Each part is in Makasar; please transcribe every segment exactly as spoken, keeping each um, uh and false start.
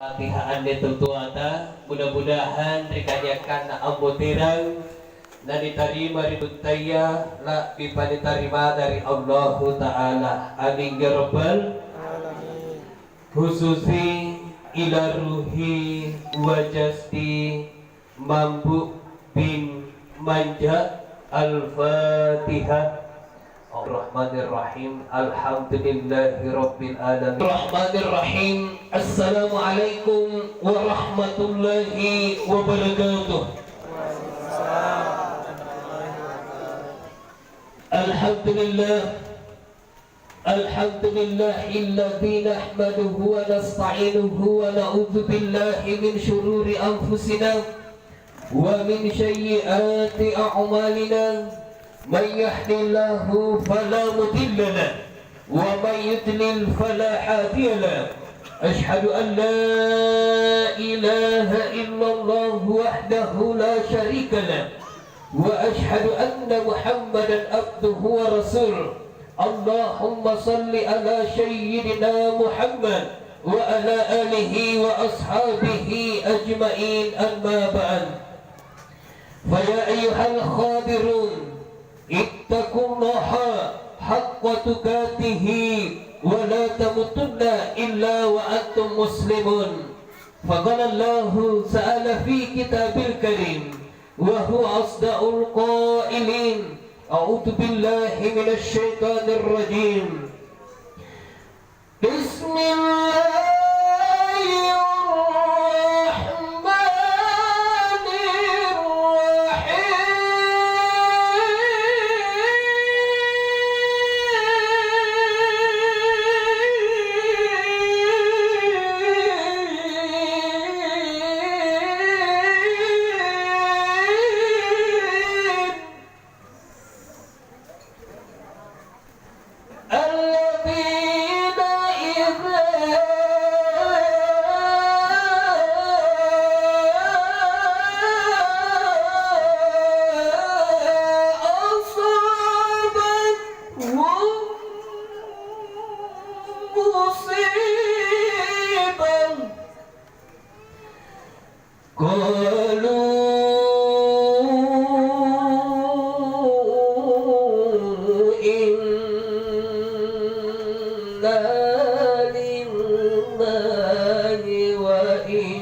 Fatihah anne tau toata, mudah-mudahan ri kanyakkanna ammoterang nanitarima ri buttaya, la'bi panitarimana ri Allahu Ta'ala. Amin ya rabbal alamin. Khususi ila ruhi wa jasdi Mambu bin Manja. Al-Fatihah. Rahmanirrahim. Alhamdulillahi Rabbil Alamin. Rahmanirrahim. Assalamualaikum warahmatullahi wabarakatuh. Alhamdulillah. الحمد لله الذي نحمده ونستعينه ونعوذ بالله من شرور أنفسنا ومن سيئات أعمالنا. من يهد الله فلا مضل له ومن يضلل فلا هادي له. أشهد أن لا إله إلا الله وحده لا شريك له وأشهد أن محمدا عبده ورسوله. اللهم صل على سيدنا محمد وعلى آله وأصحابه أجمعين. أما بعد. فيا أيها الحاضرون، اتقوا الله حق تقاته ولا تموتن إلا وأنتم مسلمون. فقال الله تعالى في كتابه الكريم، وهو أصدق القائلين. أعوذ بالله من الشيطان الرجيم. بسم الله الرحمن الرحيم. الذين إذا أصابتهم مصيبة قالوا إنا لله وإنا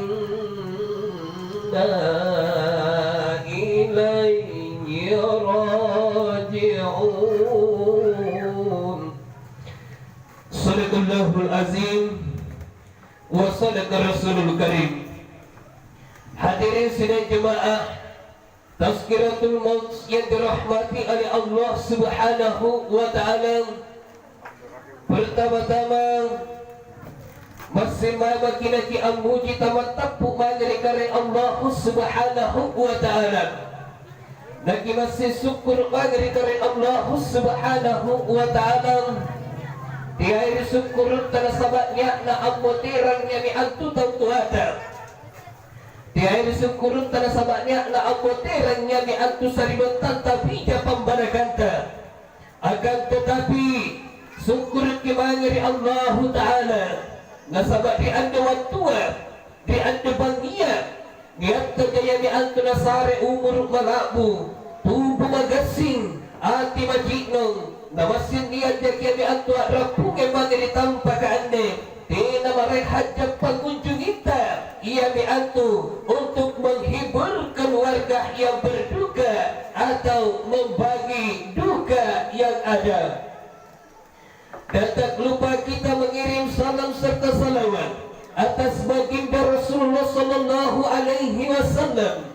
إليه راجعون. صدق الله العظيم. Wa sadaqa Rasulul Karim. Hadirin sidang jemaah Tazkiratul Maut yang dirahmati oleh Allah Subhanahu wa Ta'ala, pertama-tama, massing maki-maki ammuji tamattappu mange ri Karaeng Allah Subhanahu wa Ta'ala. Nakimassing sukkuru' mange ri Karaeng Allahu Subhanahu wa Ta'ala. Teai ri sukkurutta nasaba' nia'na ammoterangngi ami antu tau toata. Teai ri sukkurutta nasaba' nia'na ammoterangngi ami antu sari'battanta bija pammanakanta. Akan tetapi, sukkuruki mange ri Allahu Ta'ala, nasaba' ri anne wattua, ri anne bangngia, niatta jaiami antu nasare umuru' mala'bu, tumbu magassing, ati maci'nong, namassing nia' jakiami antu a'rappungai mange ri tampaka anne. Tena maraeng hajjang pangunjungitta, iami antu untuk menghibur keluarga yang berduka atau membagi duka yang ada. Dan tak lupa kita mengirim salam serta salawat atas baginda Rasulullah sallallahu alaihi wasallam.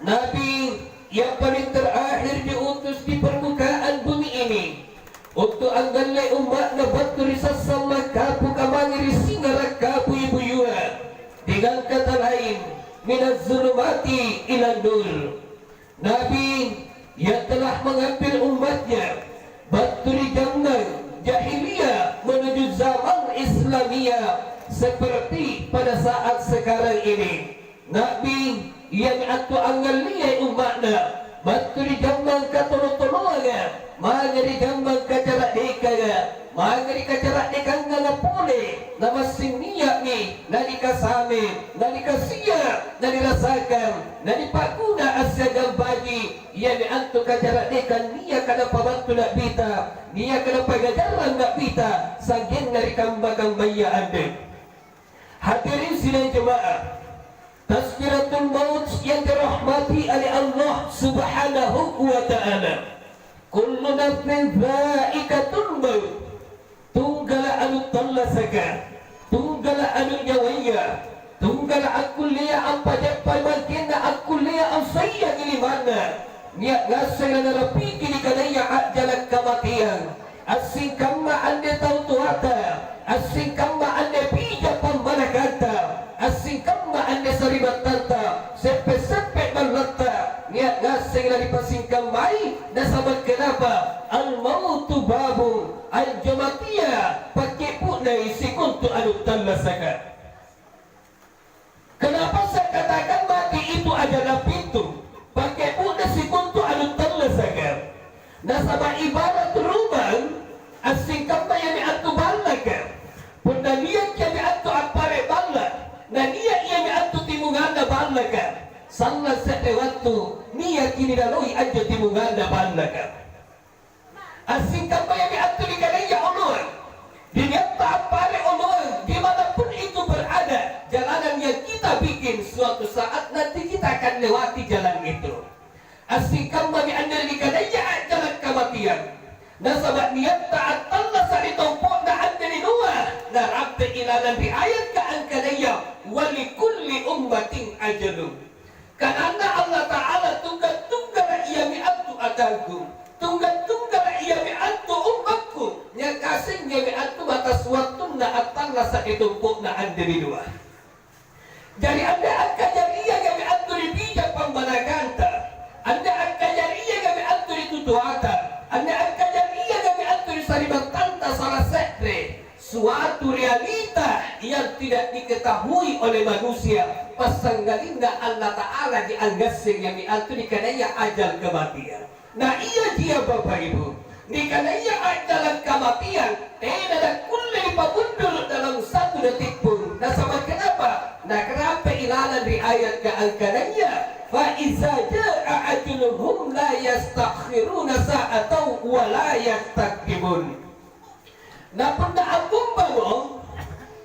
Nabi yang paling terakhir diutus di permukaan bumi ini untuk anggallei umma'na battu ri sassang makkapu kamange ri singara' kabui-buyua, dengan kata lain, minaz zulumati ilan nur. Nabi yang telah mengambil umatnya battu ri jammang jahiliyah menuju zaman Islamiyah seperti pada saat sekarang ini. Na'bi iami antu angngalliai umma'na battu ri jammang katolo-toloanga mange ri jammang kacara'dekanga, mange ri kacara'dekanganga pole, namassing nia'mi nanikasame, nanikasia, nanirasakan, nanipa'guna assiagang baji', iami antu kacara'dekang niaka napabattu Na'bita, niaka napangngajarrang Na'bita, sa'genna ri kamma-kammaya anne. Hadirin sidang jemaah, tazkiratul maut yang dirahmati oleh Allah Subhanahu wa Ta'ala. Kullu nafsin dha'iqatul maut. Tunggala' anu tallasaka, tunggala' anu nyawaya, tunggala' akkullea ampajeppai mangkenna akkullea assayyangi limanna. Nia' ngaseng nanarapiki nikanaya a'jala' kamateang. Assingkamma anne tau toata, assingkamma anne bija pammanakanta, assingkamma anne sari'battanta, seppe-seppe ballatta, nia' ngaseng nanipasingkammai, nasaba' kenapa? Al-mautu babun, anjo matia pakke'bu'nai sikontu anu tallasaka. Kenapa saya katakan mati itu adalah pintu? Pakke'bu'na sikontu anu tallasaka. Nasaba' ibarat rumang, assingkamma iami antu ballaka. Punna nia'ki iami antu appare' balla', na nia' iami antu timunganna ballaka. Sanna' se're wattu nia'ki nilaloi anjo timunganna ballaka. Assingkamma iami antu nikanaya oloang. Ri niatta appare' oloang, dimanapun itu berada, jalanan yang kita bikin, suatu saat nanti kita akan lewati jalan itu. Assingkammami anne nikanaya a'jala' kamateang. Nasaba' niatta attallasa' ri tompo'na anne linoa, narampe ilalang ri ayaka angkanaya, "Walikulli ummatin ajalun." Kananna Allata'ala, "Tungga-tunggara' iami antu atangku, tungga-tunggara' iami antu ummakku, niasseng iami antu batas wattunna attallasa' ri tompo'na anne linoa." Jari anne angkajariangami antu ri bija pammanakanta, anne angkajariangami antu ri tutoata, anne angkajariangami antu ri sari'battanta sala se're. Suatu realita yang tidak diketahui oleh manusia, passangalinna Allata'alaji angngassengyami antu nikanaya ajal kematian. Na iaji ia Bapa Ibu, nikanaya ajala' kamateang tena nakkulle nipamundur dalam satu detik pun. Nasaba' kenapa? Nakarampe ilalang ri ayaka angkanaya, "Fa iza jaa ajaluhum la yastakhiruna sa'atan wa la yastaqdimun." Na punna ammumbamo,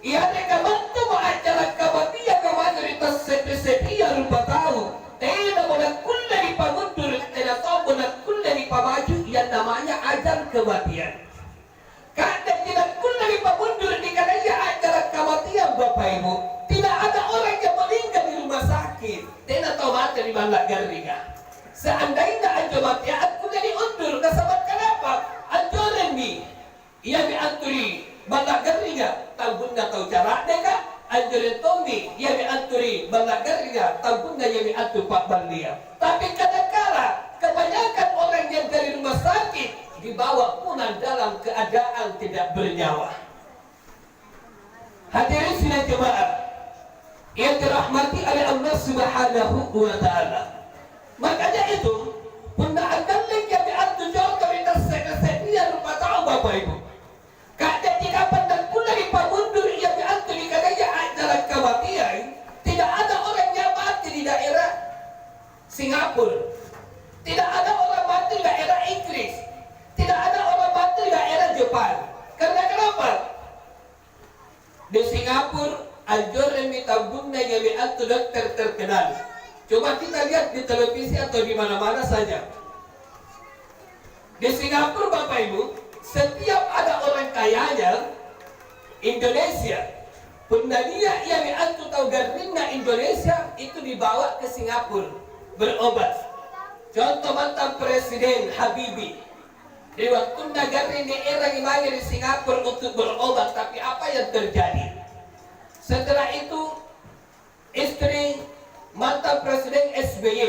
iareka battumo a'jala' kamateanga mange ri tasse're-se'rea rupatau, tenamo nakkulle nipamundur, tena tommo nakkulle nipamaju, ianna manya ajal kematian. Ka'daki nakkulle nipamundur nikanaya a'jala' kamateang, Bapa Ibu. Tidak ada orang yang meninggal di rumah sakit. Tena tau mate ri balla' garringa. Seandainya anjo matea akkulle niundur, nasaba' kanapa? Anjoremmi. Iami antu ri balla' garringa, tambunna tau cara'deka, anjoreng tommi iami antu ri balla' garringa, tambunna iami antu pa'ballia. Tapi kadangkala kebanyakan orang yang dari rumah sakit dibawa pulang dalam keadaan tidak bernyawa. Hadirin sidang jemaah yang dirahmati oleh Allah Subhanahu wa Ta'ala. Makanya itu, punna angngalleki antu conto ri tasse're-se'rea rupatau, Bapa Ibu. Ka'daki kapang nakkulle nipamundur iami antu nikanaya a'jala' kamateang, tidak ada orang yang mati di daerah Singapura. Tidak ada orang mati di daerah Inggris. Tidak ada orang mati di daerah Jepang. Karena kenapa? Di Singapura, anjoremmi tambunna iami antu dokter terkenal. Coba kita lihat di televisi atau di mana-mana saja. Di Singapura, Bapak Ibu, setiap ada orang kayanya Indonesia, punna nia' iami antu tau garrinna Indonesia, itu dibawa ke Singapura berobat. Contoh, mantan Presiden Habibie. Ri wattunna garring nierangi mange ri Singapura untuk berobat, tapi apa yang terjadi? Setelah itu, istri mantan Presiden S B Y.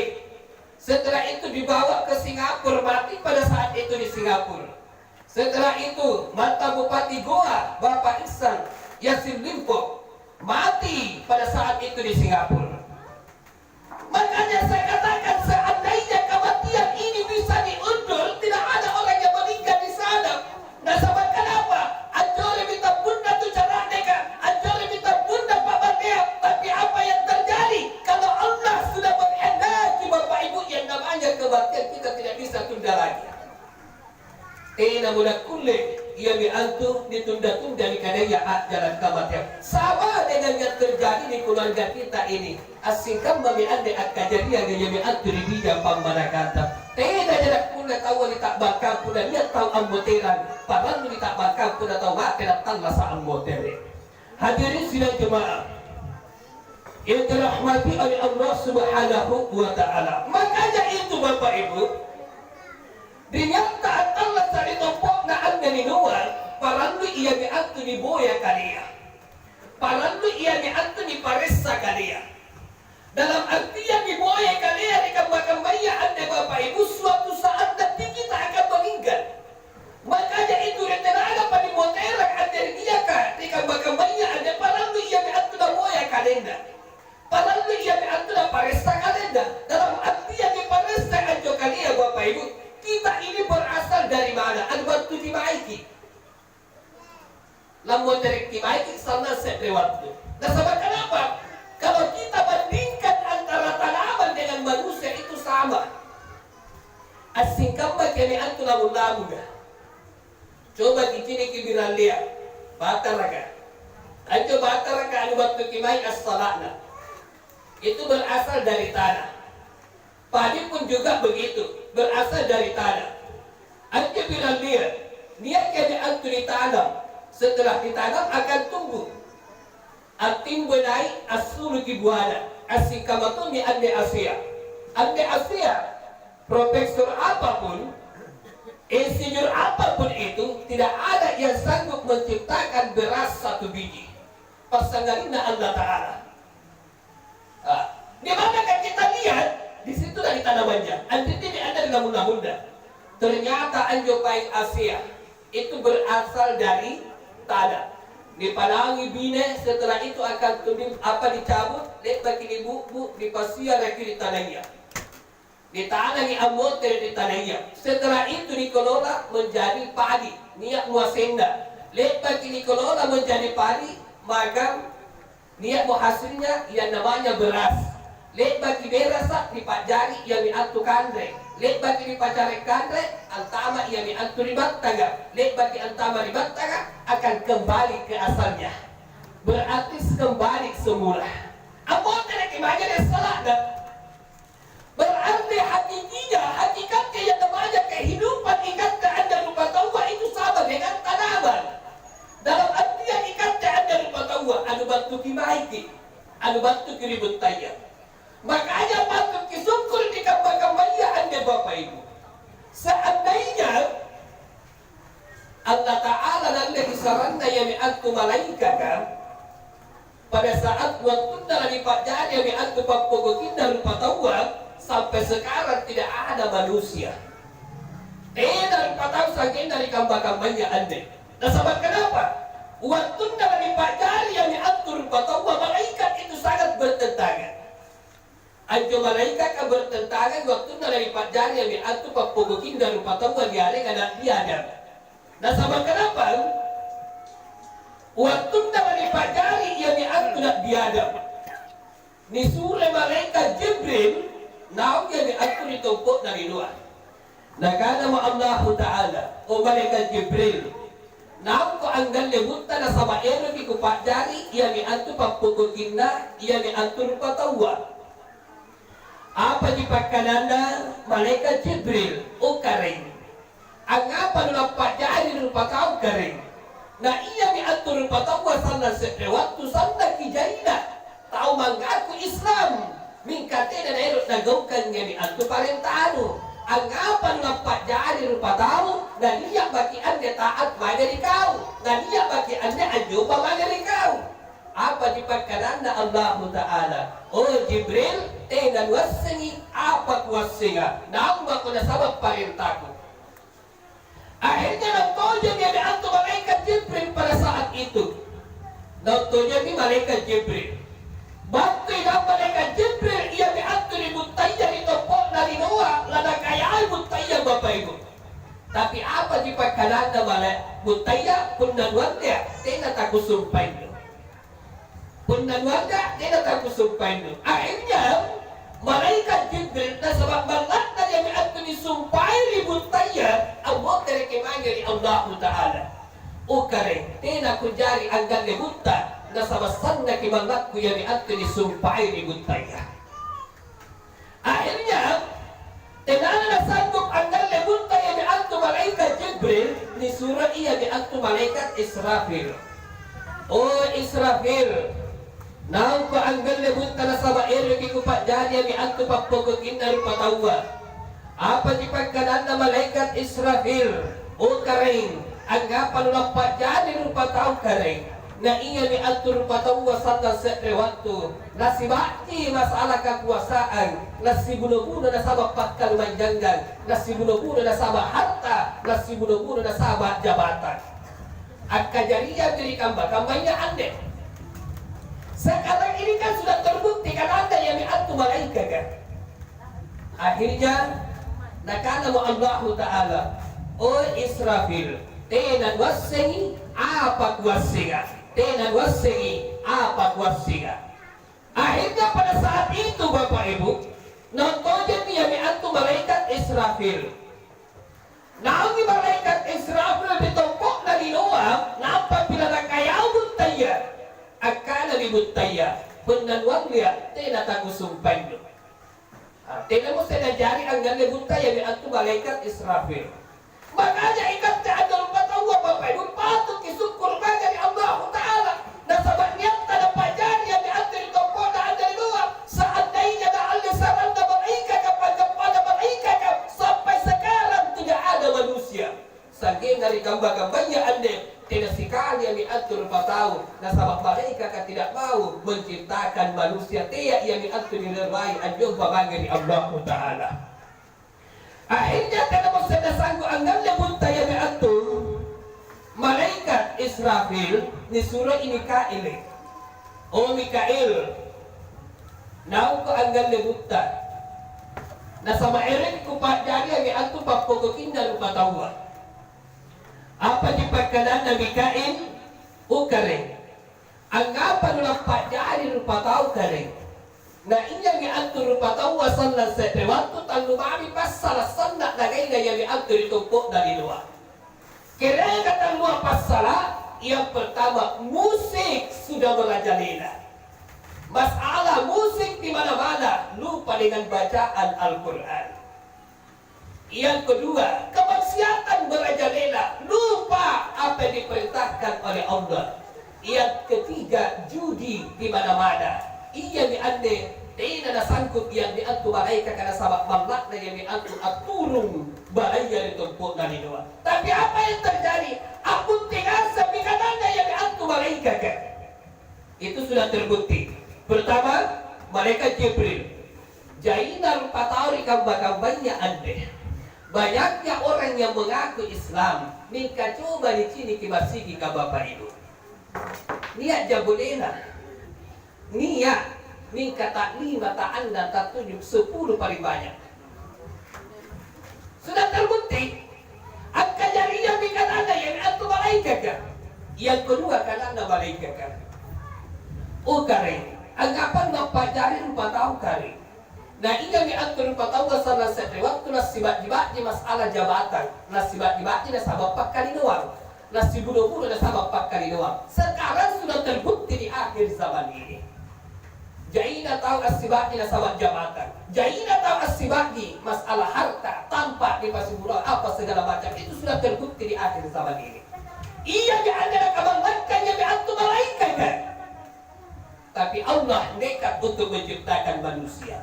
Setelah itu dibawa ke Singapura, mati pada saat itu di Singapura. Setelah itu, mantan Bupati Gowa, Bapak Iksan Yassin Limpo, mati pada saat itu di Singapura. Makanya saya katakan, seandainya kematian ini bisa diundur, tidak ada orang yang meninggal di sana. Nasaba' kenapa? Anjoremmi tambunna tu cara'deka, anjoremmi tambunna pa'bal-, Antu ditunda-tunda nikanaya a'jala kamateang. Sama dengan yang terjadi di keluarga kita ini. Assingkammami anne akkajarianga iami antu ri bija pammanakanta. Tenaja nakkulle taua nita'bangkang punna nia' tau ammoterang, parallu nita'bangkang punna tau mate nattallasa' ammotere'. Hadirin sidang jemaah yang dirahmati oleh Allah Subhanahu wa Ta'ala. Makanya itu, Bapak Ibu, ri niatta attallasa' ri tompo'na anne linoa, parallui iami antu niboya kalea. Parallui iami antu niparessa kalea. Dalam artian niboya kalea ri kamma-kammaya anne, Bapak Ibu, suatu saat nanti kita akan meninggal. Makanya itu, ri tenanapa nimoterang anne ri niaka ri kamma-kammaya anne, parallui iami antu naboya kalenna. Parallui iami antu naparessa kalenna. Dalam artian niparessa anjo kalea, Bapak Ibu, kita ini berasal dari mana? Anu battuki maiki. Lammoterekki maiki sanna' se're wattu. Nasaba' kenapa? Kalau kita bandingkan antara tanaman dengan manusia itu sama. Assingkammaki anne antu lamung-lamunga. Coba kiciniki birallea, bataraka. Anjo bataraka anu battuki mai assala'na. Itu berasal dari tanah. Padi pun juga begitu, berasal dari tanah. Anjo birallea, nia'ki anne antu nitanam. Setelah ditanam akan tumbuh. Attimboi nai', assuluki buana. Assingkamma tommi anne asea. Anne asea, profesor apapun, insinyur apapun itu, tidak ada yang sanggup menciptakan beras satu biji. Passangalinna Allata'ala. Ah, di manakah kita lihat, di situlah ditanamnya. Anrinni anne ri lamung-lamunda. Ternyata anjo paeng asea itu berasal dari tanah. Nipanaungi bine, setelah itu akan tuli apa dicabut, le'baki nibu'bu, nipasiaraki ri tanaya. Nitanangi ammotere' ri tanaya. Setelah itu dikelola menjadi padi, nia' muasenna. Le'baki dikelola menjadi padi, maka nia'mo hasilnya yang namanya beras. Le'baki berasa nipa'jari iami antu kanre. Le'baki nipa'jari kanre, antama iami antu ri battanga. Le'baki antama ri battanga, akan kembali ke asalnya. Berarti kembali semula. Ammotereki mange ri assala'na. Berarti hakikinya, hakikatnya yang namanya kehidupan ikatte anne rupa taua itu sama dengan tanaman. Dalam artian ikatte anne rupa taua, anu battuki maiki, anu battuki ri buttaya. Makanya patut kisukkuru' ri kamma-kammaya anne, Bapa Ibu. Seandainya Allata'ala nalleki saranna iami antu malaikaka, pada saat wattunna lanipa'jari iami antu pappogokinna rupataua, sampai sekarang tidak ada manusia. Tena rupatau sa'genna ri kamma-kammaya anne. Nasaba' kenapa? Wattunna lanipa'jari iami antu rupataua, malaikat itu sangat bertentangan. Anjo malaikaka bertentangang wattunna lanipa'jari iami antu pappogokinna rupataua niarenga Na'bi Adam. Nasaba' kenapa? Wattunna lanipa'jari iami antu Na'bi Adam, nisuroi malaikat Jibril naung iami antu ri tompo'na linoa. Nakanamo Allahu Ta'ala, "O Malaikat Jibril, naungko anggalle butta nasaba' eroki kupa'jari iami antu pappogokinna iami antu rupataua." Apaji pakkananna Malaikat Jibril, "O Karaeng, angngapa nulappa'jari rupatau, Karaeng? Na iami antu rupataua sanna' se're wattu sannaki jaina." Tau manggaku Islam, mingka tena naero' nagaukangi antu parentanu. Angngapa nulappa'jari rupatau, na nia' maki' anne taat mange ri kau, na nia' maki' anne anjopa mange ri kau? Apaji pakkananna Allahu Ta'ala, "O Jibril, tena nuassengi apa kuassenga, naung mako nasaba' parentaku." Akhirnya naung tojeng iami antu malaikat Jibril pada saat itu. Naung tojemmi malaikat Jibril. Battui naung malaikat Jibril iami antu ri buttaya ri tompo'na linoa, lanakayai buttaya, Bapa Ibu. Tapi apaji pakkananna mala-, buttaya, "Punna nuanrea, tena takusumpainnu." Punna nuanrea, tena takusumpainnu. Akhirnya, malaikat Jibril, nasaba' malla'na iami antu nisumpai ri buttaya, ammotereki mange ri Allahu Ta'ala. Ukareng, tena kujari anggalle butta, nasaba' sannaki ballakku iami antu nisumpae ri buttaya. Akhirnya, tenana nasanggup anggalle butta iami antu malaeka' Jibril, nisuro iami antu malaeka' Israfil. O Israfil, naungko anggalle butta nasaba' eroki kupa'jari iami antu pappokokinna rupataua. Apaji pakkadanna malaeka' Israfil, "O Karaeng, angngapa nulappa'jari rupatau Karaeng?" Na iami antu rupataua sallang se're wattu, nasiba'ji masala kakoasaan, nassibuno-buno nasaba' pakkalumanynyangang, nassibuno-buno nasaba' harta, nassibuno-buno nasaba' jabatang. Akkajariang ri kamma-kammaya anne. Sekarang ini kan sudah terbukti kadanna iami antu malaekaka. Akhirnya, nakanamo Allahu Ta'ala, "O Israfil, tena nuassengi apa kuassenga? Tena nuassengi apa kuassenga?" Akhirnya pada saat itu, Bapak Ibu, naung tojenni iami antu malaeka' Israfil. Naungi malaeka' Israfil ri tompo'na linoa, nampa pila nakayau buttaya. Akkanami buttaya, "Punna nuallea, tena takusumpainnu." Ah, tenamo sai najari anggalle butta iami antu malaeka' Israfil. Makanya ikatte anjo rupataua, Bapak Ibu, patuki sukkuru' mange ri Allahu Ta'ala. Nasaba' niatta napa'jari iami antu ri tompo'na anjo linoa, seandainya naalle saranna malaekaka, pa'gappanna malaekaka, sampai sekarang tidak ada manusia. Sa'genna ri kamma-kammaya anne, tena sikali iami antu rupatau, nasaba' malaekaka tidak mau menciptakan manusia tea iami antu nilerai anjompa mange ri Allahu Ta'ala. Akhirnya tenamo sai nasanggu' anggalle butta iami antu malaeka' Israfil, nisuroi Mikail. "O Mikail, naungko anggalle butta, nasaba' eroki kupa'jariangi antu pappokokinna rupataua." Apaji pakkadanna Mikail? "O Karaeng, angngapa nulappa'jari rupatau Karaeng?" Na iami antu rupataua sallang se're wattu tallu mami passala' sanna' nagaina iami antu ri tompo'na linoa. Kereanga tallua passala', yang pertama, musik sudah merajalela. Masalah musik di mana-mana, lupa dengan bacaan Al-Quran. Yang kedua, kemaksiatan merajalela, lupa apa yang diperintahkan oleh Allah. Yang ketiga, judi di mana-mana. Iami anne tena nasanggup iami antu malaekaka nasaba' malla'na iami antu atturung balaya ri tompo'na linoa. Tapi apa yang terjadi? A'bunting ngasemmi kadanna iami antu malaekaka. Itu sudah terbukti. Pertama, malaikat Jibril. Jaina rupatau ri kamma-kammaya anne. Banyaknya orang yang mengaku Islam, mingka coba niciniki masigika Bapak Ibu. Nia' jabulena. Nia', mingka ta'lima, ta'annang, ta'tuju, sepuluh paling banyak. Sudah terbukti, akkajariammi kadanna iami antu malaekaka. Yang kedua, kadanna malaekaka, "O Karaeng, angngapa nupa'jari rupatau Karaeng?" Na iami antu rupataua sallang se're wattu nassiba'ji-ba'ji masalah jabatang, nassiba'ji-ba'ji nasaba' pakkalinoang. Nassibuno-buno nasaba' pakkalinoang. Sekarang sudah terbukti di akhir zaman ini. Jaina tau assiba'ji nasaba' jabatang. Jaina tau assiba'ji masalah harta, tampa' di pasibuno, apa segala macam. Itu sudah terbukti di akhir zaman ini. Iami anne nakabanggakkang iami antu malaekaka. Tapi Allah nekat untuk menciptakan manusia.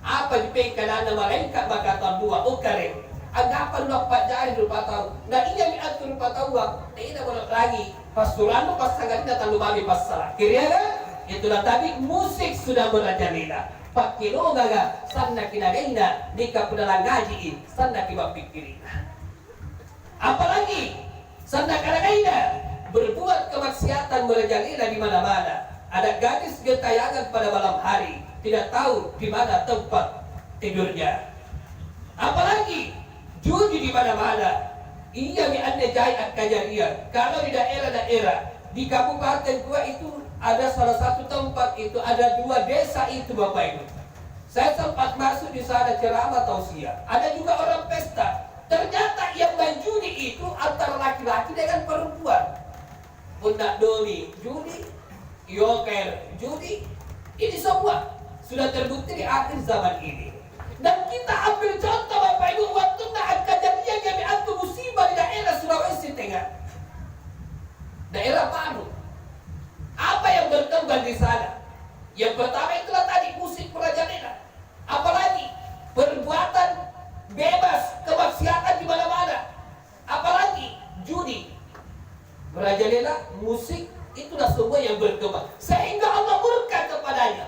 Apa jipengkadanna malaeka' maka tallua, "O Karaeng, angngapa nulappa'jari rupatau?" Na iami antu rupataua, tena molo langi', passurannu passangalinna tallu mami passala'. Kereanga? Itulah tadi musik sudah merajalela. Pakkelonganga sannaki nagaina, mingka punna langngaji'i, sannaki mappikkiri'na. Apalagi sannakalainna berbuat kemaksiatan merajalela di mana-mana. Ada gadis gentayangan pada malam hari, tidak tahu di mana tempat tidurnya. Apalagi judi di mana-mana. Iami anne jai akkajariang. Kalau di daerah-daerah, di kabupaten tua itu ada salah satu tempat itu ada dua desa itu, Bapak Ibu. Saya sempat masuk di sana ceramah tausiah. Ada juga orang pesta. Ternyata yang main judi itu antara laki-laki dengan perempuan. Punna domi, judi, yoker, judi, ini semua sudah terbukti di akhir zaman ini. Dan kita ambil contoh, Bapak Ibu, wattunna angkajariang iami antu musibah di daerah Sulawesi Tengah, daerah Palu. Apa yang berkembang di sana? Yang pertama itulah tadi musik merajalela. Apalagi perbuatan bebas kemaksiatan di mana-mana. Apalagi judi, merajalela, musik, itulah semua yang berkembang. Sehingga Allah murka kepadanya.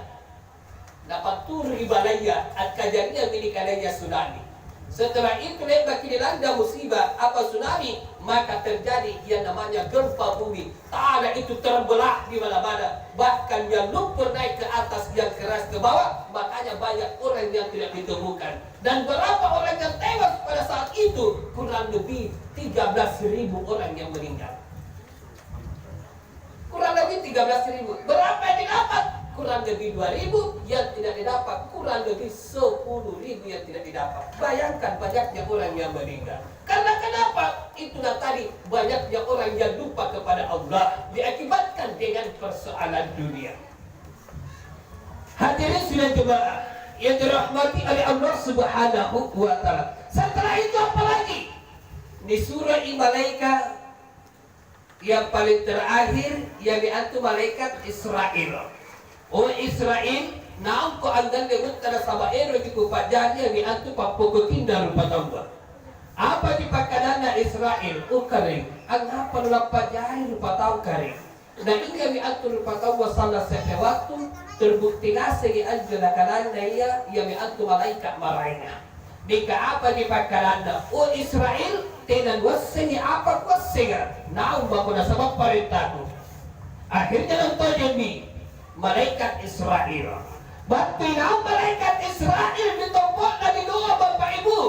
Napatturu ri balaya, akkajariammi nikanaya tsunami. Setelah itu le'baki dilanda musibah apa tsunami, maka terjadi yang namanya gempa bumi. Tanah itu terbelah di mana-mana, bahkan yang lumpur naik ke atas, yang keras ke bawah, makanya banyak orang yang tidak ditemukan. Dan berapa orang yang tewas pada saat itu? Kurang lebih tiga belas ribu orang yang meninggal. Kurang lebih tiga belas ribu. Berapa yang didapat? Kurang lebih dua ribu, yang tidak didapat kurang lebih sepuluh ribu yang tidak didapat. Bayangkan banyaknya orang yang meninggal. Karena kenapa? Itulah tadi, banyaknya orang yang lupa kepada Allah diakibatkan dengan persoalan dunia. Hadirin sidang jemaah yang dirahmati oleh Allah Subhanahu wa Ta'ala. Setelah itu, apalagi? Nisuro'i malaika yang paling terakhir, iami antu malaikat Israel. O Israel, naungko angngalle butta nasaba' eroki kupa'jari iami antu pappokokinna rupataua. Apaji pakkadanna Israel? O karaeng, angngapa nulappa'jari rupatau, karaeng? Na iami antu rupataua sallang se're wattu terbukti ngasengi anjo nakananna ia, iami antu malaeka' maraenga. Mingka apaji pakkadanna, "O Israel, tena nuassengi apa kuassenga? Naung mako nasaba' parentaku." Akhirnya nontojemmi malaeka' Israel. Battui naung malaeka' Israel ri tompo'na ri Noa, Bapa' Ibu.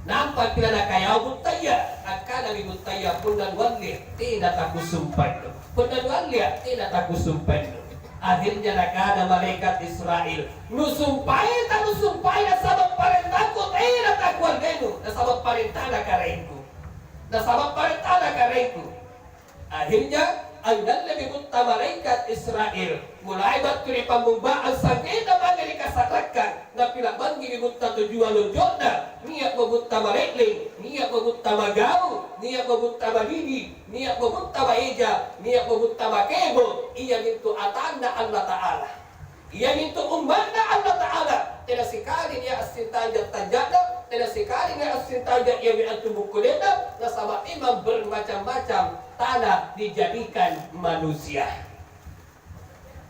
Nampa pila nakayao buttaya, akkanami buttaya, "Punna nuallea, tena takusumpainnu. Punna nuallea, tena takusumpainnu." Akhirnya nakana malaeka' Israel, "Nusumpai tanusumpai, nasaba' parentaku tena takuallenu, nasaba' parentana karaengku. Nasaba' parentana karaengku." Akhirnya, angngallemi butta malaeka' Israel, mulai battu ri pammumba'ang sanggenna mange ri kasa'rakkang, napila'bangngimi butta tujua lonjo'na, nia'mo butta male'leng, nia'mo butta magau, nia'mo butta madidi, nia'mo butta maeja, nia'mo butta makebo, iamintu atanNa Allata'ala. Iamintu umma'Na Allata'ala, tena sikali nia' assintanja-tanja'na, tena sikali nia' assintanja iami antu bukkulena, nasaba' memang bermacam-macam tana dijadikan manusia.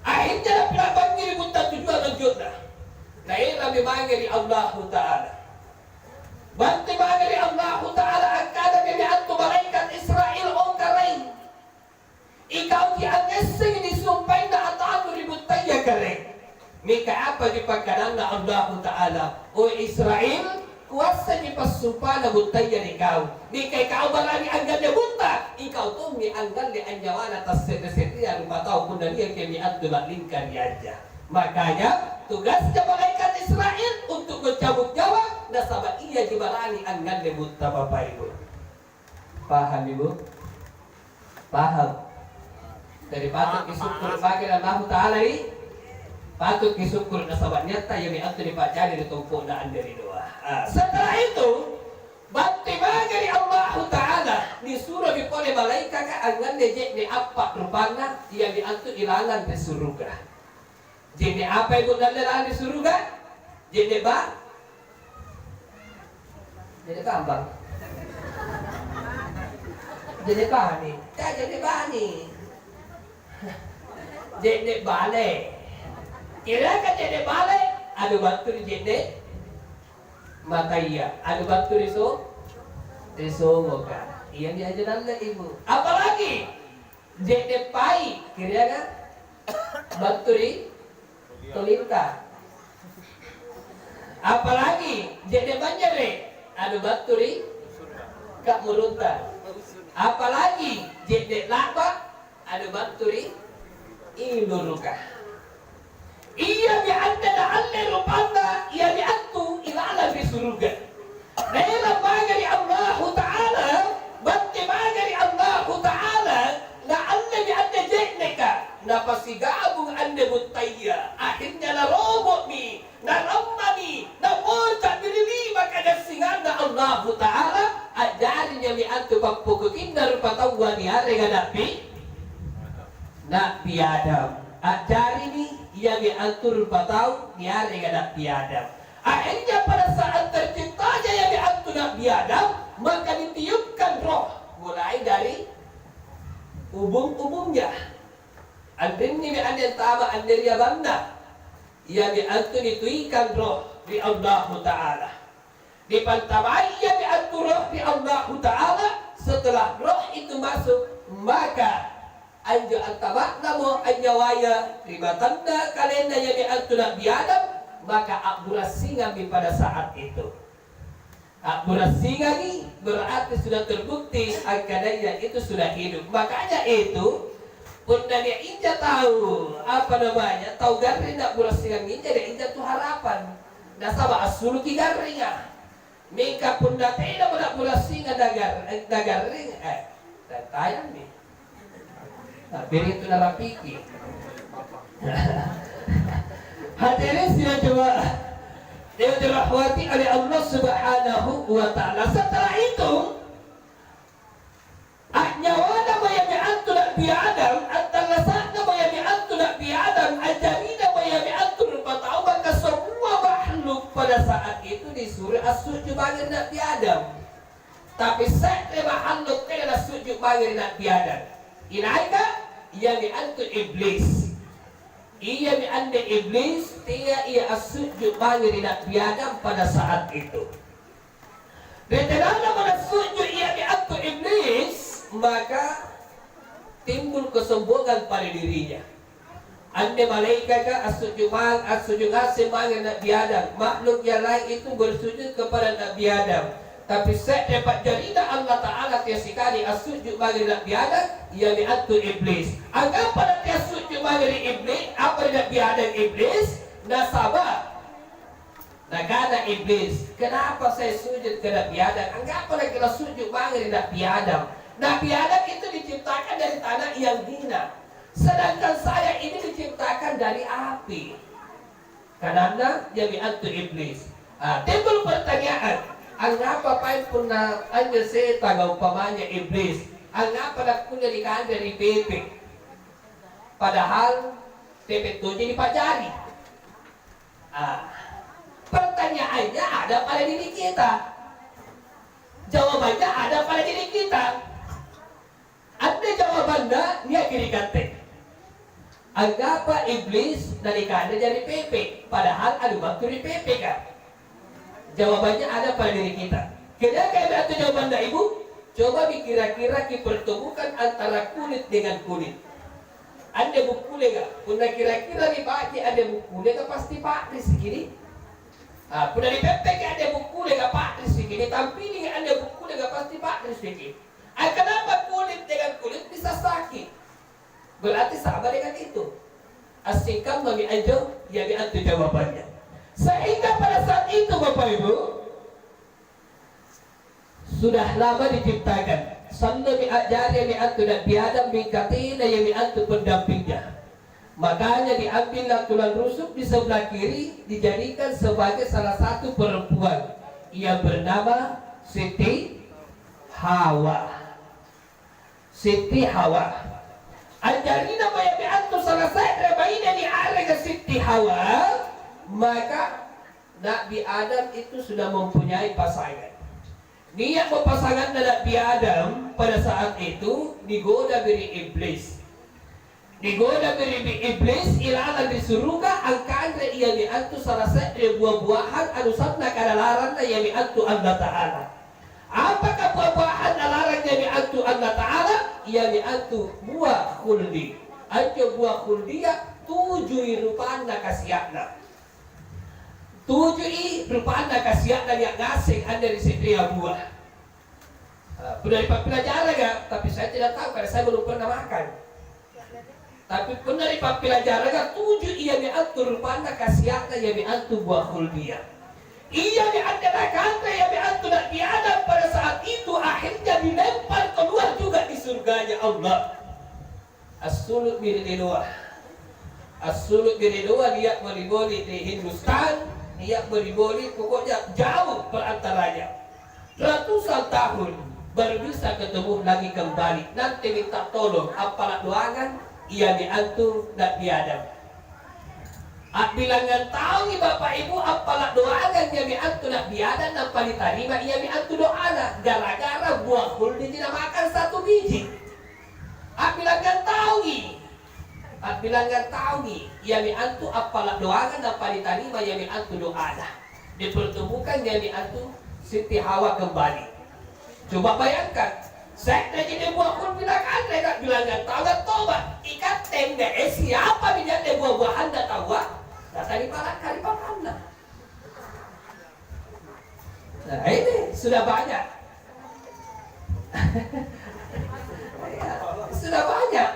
Akhirnya napila'bangngimi butta tujua lonjo'na. Naerammi mange ri Allahu Ta'ala. Battui mange ri Allahu Ta'ala, angkanami antu malaeka' Israel, "O karaeng, ikauji angngassengi nisumpainna atannu ri buttaya, karaeng. Mingka apaji pakkadanna Allahu Ta'ala, 'O Israel, kuassengi passumpana buttaya ri kau. Mingka ikau barani angngallei butta, ikau tommi angngallei anynyawana tasse're-se'rea rupatau punna niaki antu la'lingka ri aja.'" Makanya, tugasnya malaikat Israel untuk mencabut nyawa, nasaba' iaji barani angngalle butta, Bapak Ibu. Paham, Ibu? Paham? Jadi patut kisukkuru' maki ri Allahu Ta'ala, ri? Patut kisukkuru', nasaba' niatta iami antu nipa'jari ri tompo'na anne ri Noa. Ah, setelah itu, battui mange ri Allahu Ta'ala, nisuromi pole malaekaka angngalle je'ne' appa' rupanna, iami antu ilalang ri suruga. Je'ne' apai bunnallea lalang ri suruga? Je'ne' ba-, je'ne' kambang. Je'ne' bani. Ya, je'ne' bani. Je'ne' bale. Kira-kira je'ne' bale, anu battu ri je'ne' mataya, anu battu ri so-, ri songoka. Iami aja nalle, Ibu. Apalagi je'ne' pai, kirianga battu ri tolinta. Apalagi je'ne' banjere', anu battu ri ka'murunta. Apalagi je'ne' la'ba', anu battu ri iluruka. Iami anne naalle rupanna, iami antu ilalang ri suruga. Naerang mange ri Allahu Ta'ala, battui mange ri Allahu Ta'ala, na Napasigabung anne buttaya, akhirnya narobo'mi, narammami, naboca'mi ri lima kagassinganna Allahu Ta'ala, a'jari iami antu pappokokinna rupataua niarenga Na'bi, Na'bi Adam. A'jarimi iami antu rupatau niarenga Na'bi Adam. Akhirnya pada saat terciptanya iami antu Na'bi Adam, maka ditiupkan roh mulai dari ubung-ubungnya. Anrinni mi anne antama anne ri abanna. Iami antu nituikang roh ri Allahu Ta'ala. Nipantamai iami antu roh ri Allahu Ta'ala, setelah roh itu masuk, maka anjo antama'namo anynyawaya ri matanna kalenna iami antu Na'bi Adam, maka a'burassingammi pada saat itu. A'burassingangi, berarti sudah terbukti angkanaya itu sudah hidup. Makanya itu, punna nia' inja tau, apa namanya, tau garring na'burassingang inja, nia' inja tu harapan. Nasaba' assuluki garringa. Mingka punna tenamo na'burassingang nagar-, nagarring, eh, tayammi. Nah, begitu narapiki. Hadirin sidang jemaah yang dirahmati oleh Allah Subhanahu wa Ta'ala. Setelah itu, a'nyawana maya antu Na'bi Adam, attallasa'na maya antu Na'bi Adam, ajarina maya antu rupatau, maka semua makhluk pada saat itu disuruh assu'ju' mange ri Na'bi Adam. Tapi se're makhluk tena nassu'ju' mange ri Na'bi Adam. Inaika? Iami antu Iblis. Iami anne Iblis, tea ia assu'ju' mange ri Na'bi Adam pada saat itu. Ri tenanamo nassu'ju' iami antu Iblis, maka timbul kesombongan pada dirinya. Anne malaekaka assu'ju' mang-, assu'ju' ngaseng mange ri Na'bi Adam. Makhluk yang lain itu bersujud kepada Na'bi Adam. Tapi se're pa'jarina Allah Ta'ala tea sikali assu'ju' mange ri Na'bi Adam, iami antu Iblis. Angngapa natea assu'ju' mange ri Iblis, apa ri Na'bi Adam Iblis? Nasaba' Nakana Iblis, "Kenapa saya sujud ke Nabi Adam? Anggappa lagi sujud mange ri Nabi Adam. Nabi Adam itu diciptakan dari tanah yang hina. Sedangkan saya ini diciptakan dari api." Kananna, jami antu Iblis. Ah, timbul pertanyaan, angngapa paeng punna anjo setanga umpamanya Iblis, angngapa nakkulle nikanre ri pepe? Padahal pepe tonji nipajari. Ah, pertanyaannya ada pada diri kita. Jawabannya ada pada diri kita. Anne jawabanna nia'ki ri katte. Anggapa Iblis nanikanre jari pepe, padahal anu battu ri pepeka? Jawabannya ada pada diri kita. Kenyakami antu jawabanna, Ibu? Coba dikira-kira kipertemukan antara kulit dengan kulit. Anne bukkulenga, punna kira-kira niba'ji anne bukkulenga, pasti pa'risiki ni. Ah, punna nipeppeki anne bukkulenga, pa'risiki, nitampilingi anne bukkulenga, pasti pa'risiki. Angkanapa kulit dengan kulit bisa sakit? Berarti sama dengan itu. Assingkammami anjo, iami antu jawabannya. Sehingga pada saat itu, Bapak Ibu, sudah lama diciptakan. Sannomi a'jari iami antu Nabi Adam, mingka tena iami antu pendampingnya. Makanya diambillah tulang rusuk di sebelah kiri, dijadikan sebagai salah satu perempuan yang bernama Siti Hawa. Siti Hawa. Anjarina maya antu salah se're baine niarenga Siti Hawa, maka Nabi Adam itu sudah mempunyai pasangan. Nia'mo pasanganna Nabi Adam pada saat itu nigodami ri Iblis. Nigodami ri Iblis ilalang ri suruga, angkanre iami antu salah se're bua-buahan anu sannaka nalaranna iami antu Allata'ala. Apaka bua-buahan nalarang iami antu Allata'ala? Iami antu bua khuldi. Anjo bua khuldia tujui rupanna kasia'na. Tujui rupanna kasia'na nia' ngaseng anne ri se'rea bua. Ah, punna ri pappilajaranga, tapi saya tidak tahu karena saya belum pernah makan. Tapi punna ri pappilajaranga, tuju iami antu rupanna kasia'na iami antu bua khuldia. Iami anne nakanre iami antu Nabi Adam pada saat itu akhirnya dilempar keluar juga di surganya Allah. Assulu'mi ri linoa. Assulu'mi ri linoa, nia' boli-boli ri Hindustan, nia' boli-boli, pokoknya jauh perantaranya. Ratusan tahun baru bisa ketemu lagi kembali. Nanti minta tolong, appala' doangang iami antu Na'bi Adam. A'bilangngang taungi Bapa Ibu appala' doangang iami antu Na'bi Adam, nampa nitarima iami antu doana, gara-gara buah khuldi namakang satu biji. A'bilangngang taungi, a'bilangngang taungi iami antu appala' doangang, nampa nitarima iami antu doana. Dipertemukan iami antu Siti Hawa kembali. Coba bayangkan, se'reji deng buah khuldi nakanre, na'bilangngang taunga toba'. Ikatte ende'e, siapami nia'de buah-buahanna taua? Natanipala' karipatanna. Nah, ini sudah banyak. Iya, sudah banyak.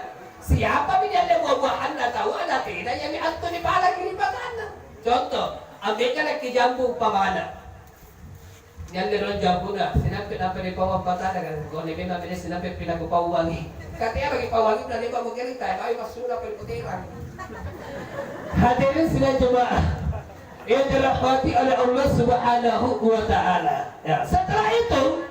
Siapami nia'de buah-buahanna taua? Natena iami antu nipala' karipatanna. Contoh, ambekanaki jambu umpamana. Nialle rong jambuna, sinampe' nampa nipauang patana kan, kone memang bede sinampe' pinakupauangi. Katea bagi pauangi, na le'ba' mugerita, bawi massuna pale kuterang. Hadirin sidang jemaah yang dirahmati oleh Allah Subhanahu wa Ta'ala. Ya, setelah itu,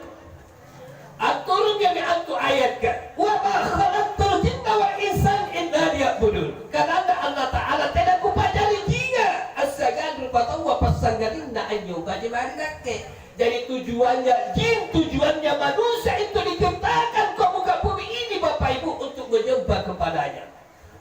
atturungi antu ayatka, "Wa ma khalaqtul jinna wal insa illa liya'budun." Kananna Allah Ta'ala, "Tena Kupajari jinga assiagang rupataua passangalinna anynyobaji mae ri Nakke." Jadi tujuannya jin, tujuannya manusia itu diciptakan ke muka bumi ini, Bapak Ibu, untuk menyembah kepadanya.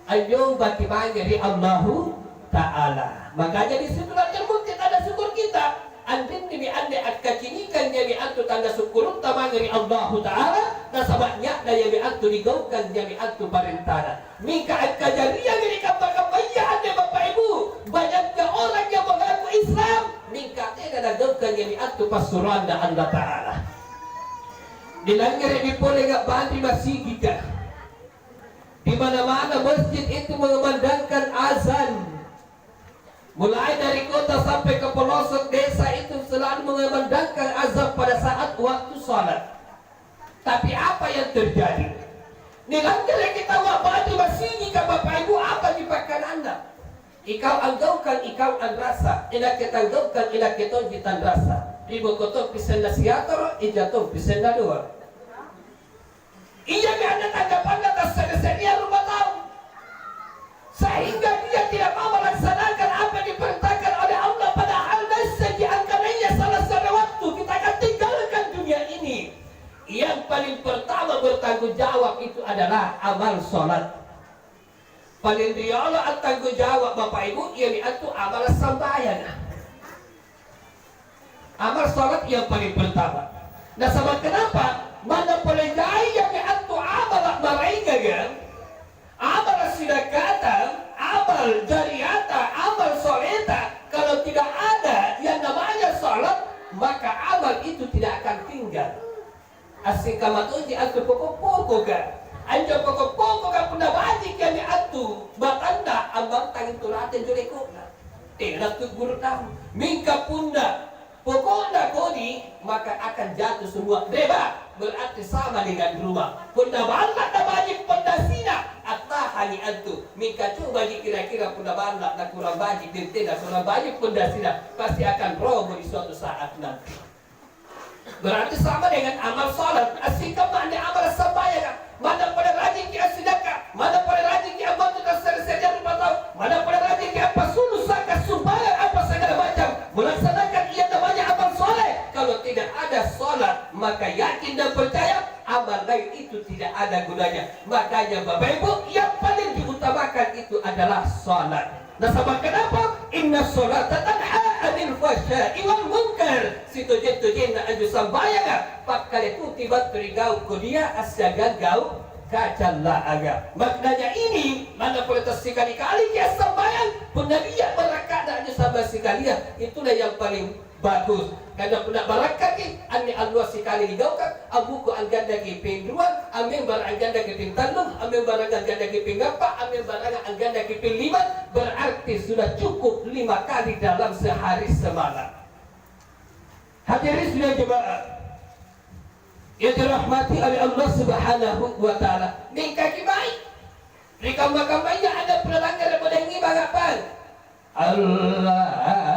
Anynyombaki mange ri Allahu Ta'ala. Makanya di Sidratul Muntaha tanda syukur kita. Anrinni anne akkacinikang iami antu tanda sukkurutta mange ri Allahu Ta'ala, nasaba' nia'na iami antu nigaukang iami antu parentana. Mingka akkajariangi ri kamma-kammaya anne, Bapa Ibu, banyakka orang yang mengaku Islam, mingka tena nagaukang iami antu passuroanna Allata'ala. Nilangngere'mi pole ngga'bang ri masigika. Di mana-mana masjid itu mengumandangkan azan. Mulai dari kota sampai ke pelosok desa itu selalu mengumandangkan azan pada saat waktu salat. Tapi apa yang terjadi? Nilangngereki taua baju masigika, Bapak Ibu, apa ri pakkananna? Ikau anggaukang, ikau anrasa, inakke tanggaukang, inakke tonji tanrasa. Ri boko tompi senna siatoro', ija tompi senna doang. Iami anne tanggapanna tasse're-se'rea rupataua. Sehingga dia tidak mau melaksanakan apa yang diperintahkan oleh Allah, padahal nassenji angkanaya salah se're wattu kita akan tinggalkan dunia ini. Yang paling pertama bertanggung jawab itu adalah amal sholat. Paling riolo attanggung jawab, Bapak Ibu, iami antu amala' sambayanga. Amal sholat yang paling pertama. Nasaba' kenapa? Manna pole jai iami antu amala' maraenganga, amala' sidakkata, amal jariyata, amal sholeta, kalau tidak ada yang namanya sholat, maka amal itu tidak akan tinggal. Assikama tonji antu poko'-pokoka. Anjo poko'-pokoka punna bajiki anne antu, batanna ammantangi tu rate anjo leko'na. Tena tu'guru' naung. Mingka punna poko'na kodi, maka akan jatuh semua. Reba, berarti sama dengan rumah. Punna balla' na baji' pondasina, attahangi antu. Mingka cobaji' kira-kira punna balla' na kurang baji' bentena, kurang baji' pondasina, pasti akan robo di suatu saat nanti. Berarti sama dengan amal sholat. Assikama anne amala' sambayanga. Manna pole rajingki assidakka, manna pole rajingki ambantu tasse're-se'rea rupataua, manna pole rajingki ampasulu' zakat, sumbayang, apa segala macam, melaksanakan yang namanya amal soleh. Kalau tidak ada sholat, maka yakin dan percaya amal lain itu tidak ada gunanya. Makanya, Bapak Ibu, yang paling diutamakan itu adalah sholat. Nasaba' kenapa? Inna sholata tanha anil fahsya'i wal munkar. Sitojeng-tojenna anjo sambayanga, pakkaleputi battu ri gau' kodia assiagang gau' kacalla'anga. Maknanya ini, manna pole tassikali-kaliki assambayang, punna nia' barakka'na anjo sambang sikalia, itulah yang paling bagus. Kanya punna barakkaki, anne alloa sikali nigaukang, ammuko anggandaki ping rua, ammembarang anggandaki ping tallu, ammembarang anggandaki ping appa', ammembarang anggandaki ping lima, berarti sudah cukup lima kali dalam sehari semalam. Hadirin sidang jemaah yang dirahmati oleh Allah Subhanahu wa Ta'ala, mingkaki baik. Ri kamma-kammaya ada pole langngere' bodengngimang a'bang. Allahu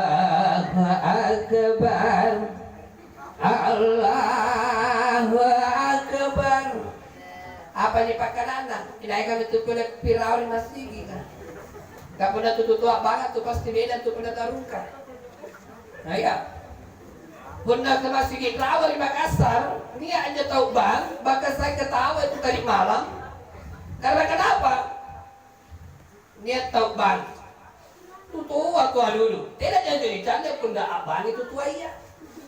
Akbar. Allahu Akbar. Apa nipakkananna? Inaika metu pole pirau ri masigi, ka? Ka punna tutu toa banget tu pasti beda tu punna tarungka. Nah, iya. Punna ke masigi rawa ri Makassar, nia' anjo tau bang, bahkan saya ketawa itu tadi malam. Karena kenapa? Nia' tau bang. Tutoa tua dulu. Tena janjo nicanda punna a'bangi tu tuaia.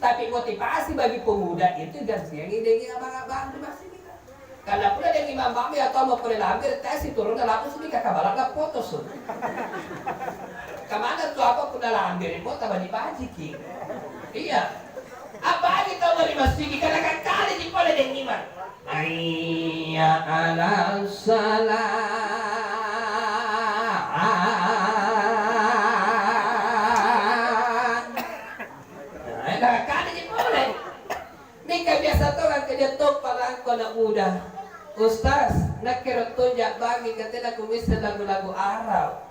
Tapi motivasi bagi pemuda itu gantiangi dengan abang-abang di masjid. Karena punna dengan imam-imam ya tau mau pole lambere, tesi turunna labu sini kakabalang foto su. Kamana tu apa punna lambere, mau tambah dibajiki. Iya. Apa lagi tau mau di masjid, karena kan kali di pole dengan imam. Hayya 'alas shalah. Nah, kani pole. Mingka biasa tongang kedia toppa langko anak muda. Ustaz, nakke ero' tonja a'bangi, ka tena kumisseng lagu-lagu Arab.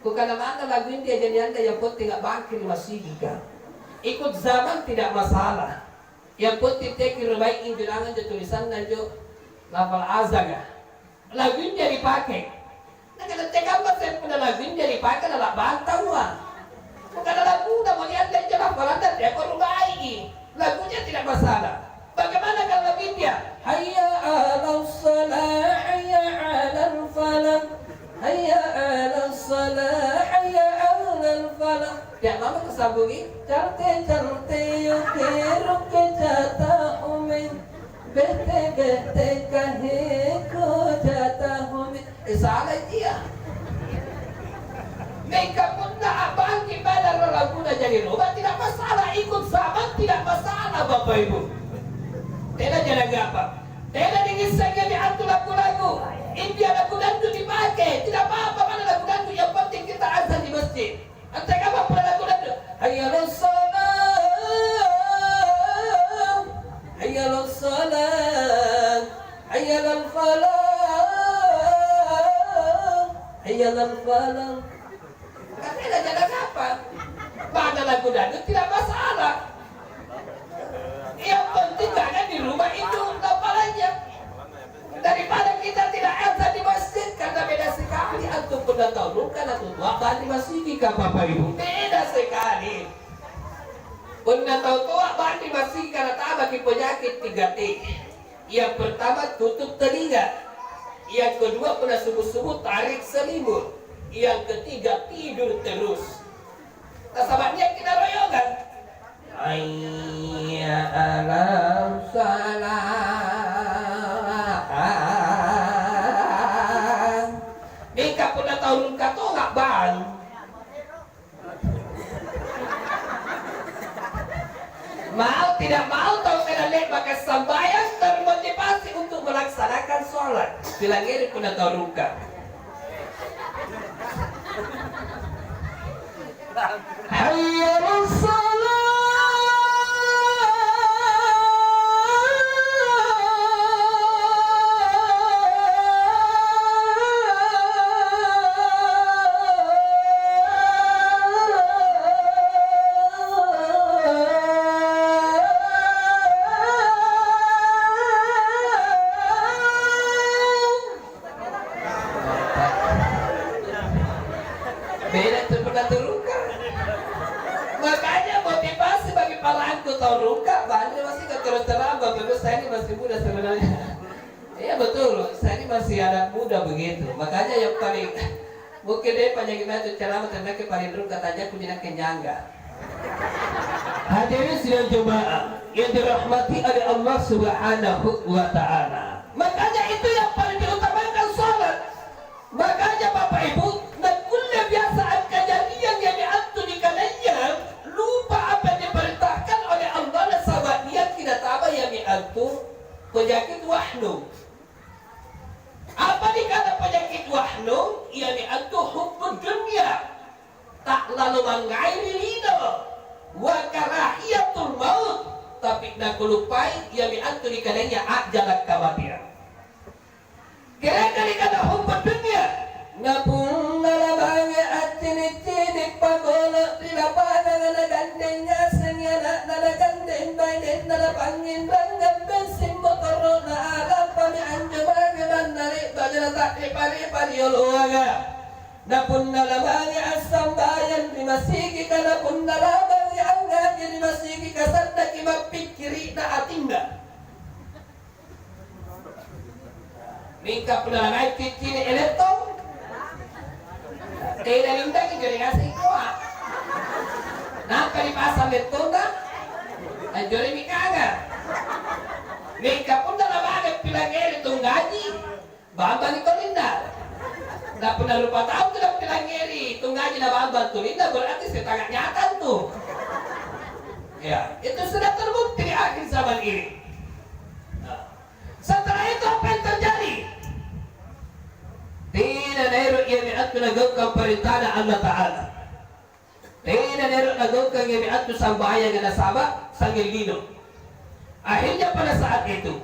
Kukana manna lagu India jadi anda yang penting a'bangki ri masigika. Ikut zaman tidak masalah. Yang penting teki ri baik injo nangang jo tulisanna jo lafal azanga. Lagu India dipake. Nakana tekamma sempunna lagu India dipake na la'bang taua. Bukan lagunya mau niandai jama falanda teako rubaiki. Lagunya tidak masalah. Bagaimana kalau lagu India? Hayya 'alas shalah, hayya 'alal falah. Hayya 'alas shalah, hayya 'alal falah. Ya, mama kesambungi. Chante chante yo kero ke jata home. Bete-bete kaheko jata home. Eh, salai dia. Mingka punna a'bangki pada laguna jadi roba, tidak masalah. Ikut zaman tidak masalah, Bapak Ibu. Tena jadi apa? Tena ningissengi antu lagu-lagu India, lagu dangdut dipake. Tidak apa-apa, mana lagu dangdut, yang penting kita azan di masjid. Antekamma pole lagu dangdut? Hayya 'alas shalah, hayya 'alas shalah, hayya 'alal falah, hayya 'alal falah. Katanya jangan apa? Pada lagu dangdut tidak masalah. Yang penting jangan di rumah itu lapalanya. Daripada kita tidak azan di masjid, karena beda sekali antu punna tau rungka na tutoa bang ri masigi, ka Bapak Ibu. Beda sekali. Punna tau toa bang ri masigi, karena tabaki penyakit tiga T. Yang pertama, tutup telinga. Yang kedua, punna subuh-subuh, tarik selimut. Yang ketiga, tidur terus. Nasaba' nia' kinaroyongang. Hayya 'alas shalah. Mingka punna tau rungka tonga, bang. Mau tidak mau, tau tena le'baka sambayang termotivasi untuk melaksanakan sholat. Pilangngeri punna tau rungka. Hayya 'alas shalah. Beda tu punna tu rungka. Makanya motivasi bagi para antu tau rungka, bantu masih terus terang, Bapak Ibu, saya ini masih muda sebenarnya. Iya betul, saya ini masih anak muda begitu. Makanya yang paling, mungkin deh panjang gimana tu ceramah, tentang paling rungka tanya kunci nak kenyangga. Hadirin sidang jemaah yang dirahmati oleh Allah Subhanahu wa Ta'ala. Makanya itu yang paling diutamakan, salat. Makanya Bapak Ibu, nakkulle biasa angkajariang iami antu nikanaya lupa apa yang diperintahkan oleh Allah, nasaba' niaki nataba iami antu penyakit wahnung. Apa nikana penyakit wahnung? Iami antu hubbud dunya. Ta'lalo mangngairi lino, wa karahiyatul maut, tapi nakaluppai iami antu nikanaya a'jala' kamateang. Kereanga nikana hubbud dunya, Na punna labange accini'-cini' pagolo' ri lapangang, nagandeng ngasengi ana'na, nagandeng bainenna, napangnginrang ambessing motoro'na, a'lampami anjo mange manna le'ba'ja nata'ripa-ripa rioloanga. Na punna labange assambayang ri masigika, na punna labange angngaji ri masigika, sannaki mappikkiri'na atinna. Mingka punna langai ciccini' elettong, tena lindangi jari ngaseng koa. Nampa dipasang lettonna, anjoremi kanga. Mingka punna labange pilangngeri tunggaji, bambangi tolinna. Na punna rupa tau tu nappilangngeri tunggaji nabambang tolinna, berarti setanga nyata tu. Ya, itu sudah terbukti di akhir zaman ini. Nah, setelah itu apa yang terjadi? Tena naero' iami antu nagaukang parentana Allah Ta'ala. Tena naero' nagaukang iami antu sambayanga nasaba' sangnging lino. Akhirnya pada saat itu,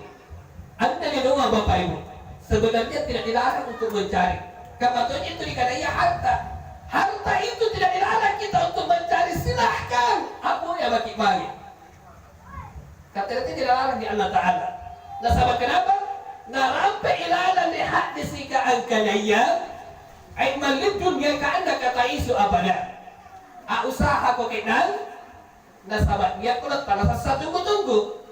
anne linoa Bapak Ibu, sebenarnya tidak dilarang untuk mencari. Kamma tonji itu nikanaya harta. Harta itu tidak dilarang kita untuk mencari, silahkan. Apa ya baki-baki. Kata-kata tidak larang di Allah Ta'ala. Nasaba' kenapa? Narampe ilalang ri hadisika angkanaya, "I'mal lid dunya ka'annaka ta'isyu abada." A'usahako ke'nang, nasaba' nia'ko lattallasa' satunggu-tunggu.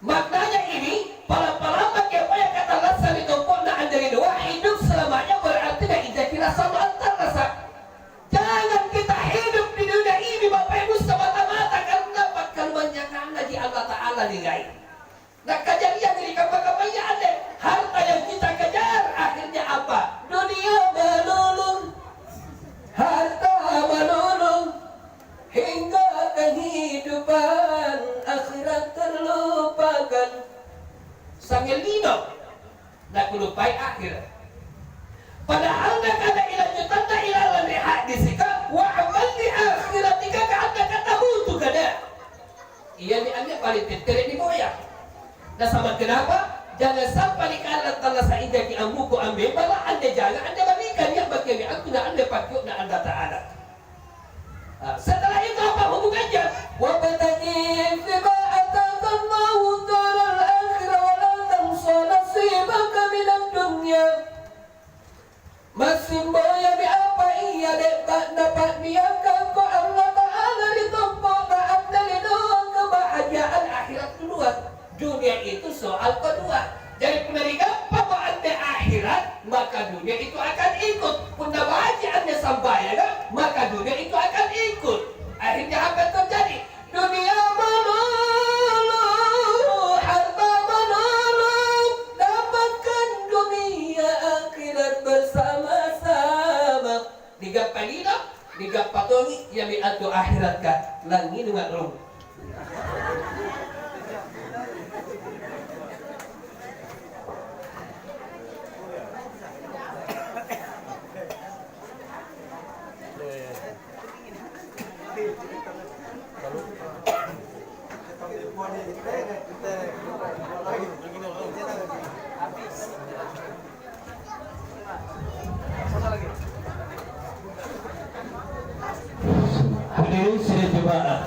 Maknanya ini, pala-palamaki appaya katallassang ri tompo'na anjo linoa, hidup selamanya berarti nainjaki lassa'nu attallasa'. Jangan kita hidup di dunia ini, Bapak Ibu, semata-mata karena pakkalumanynyakannaji Allah Ta'ala nigai. Nakajariang ri kamma-kammaya anne, harta yang kita kejar akhirnya apa? Dunia melulu, harta melulu, hingga kehidupan akhirat terlupakan. Sangnging lino. Nakulupai akhira'. Padahal nakana ilanjutanna ilalang ri hadisika, "Wa'mal li akhiratika ka'annaka tamutu gada." Iami anne paling tettere' niboya. Nasaba' kenapa? Jangan sampai nikana tallasa' injaki ammuko ambembala anne jangang anne manikah nia' bakiami antu na anne pakkio'na Allata'ala. Ah, setelah itu apa hubungannya? "Wabtaghi fima atakallahu daral akhirah wa la tansa nasibaka minad dunya." Massing boyami apa ia le'ba' Napa'niakkangko Allata'ala ri tompo'na anne linoa kebahagiaan akhirat kedua. Dunia itu soal kedua. Jadi punna nigappamo anne akhirat, maka dunia itu akan ikut. Punna baji' anne sambayanga, maka dunia itu akan ikut. Akhirnya apa yang terjadi? Dunia melulu, harta melulu, dapatkan dunia akhirat bersama-sama. Digappa lino, digappa tongi, iami antu akhiratka, langnginunga' rung. Hadirin sidang jemaah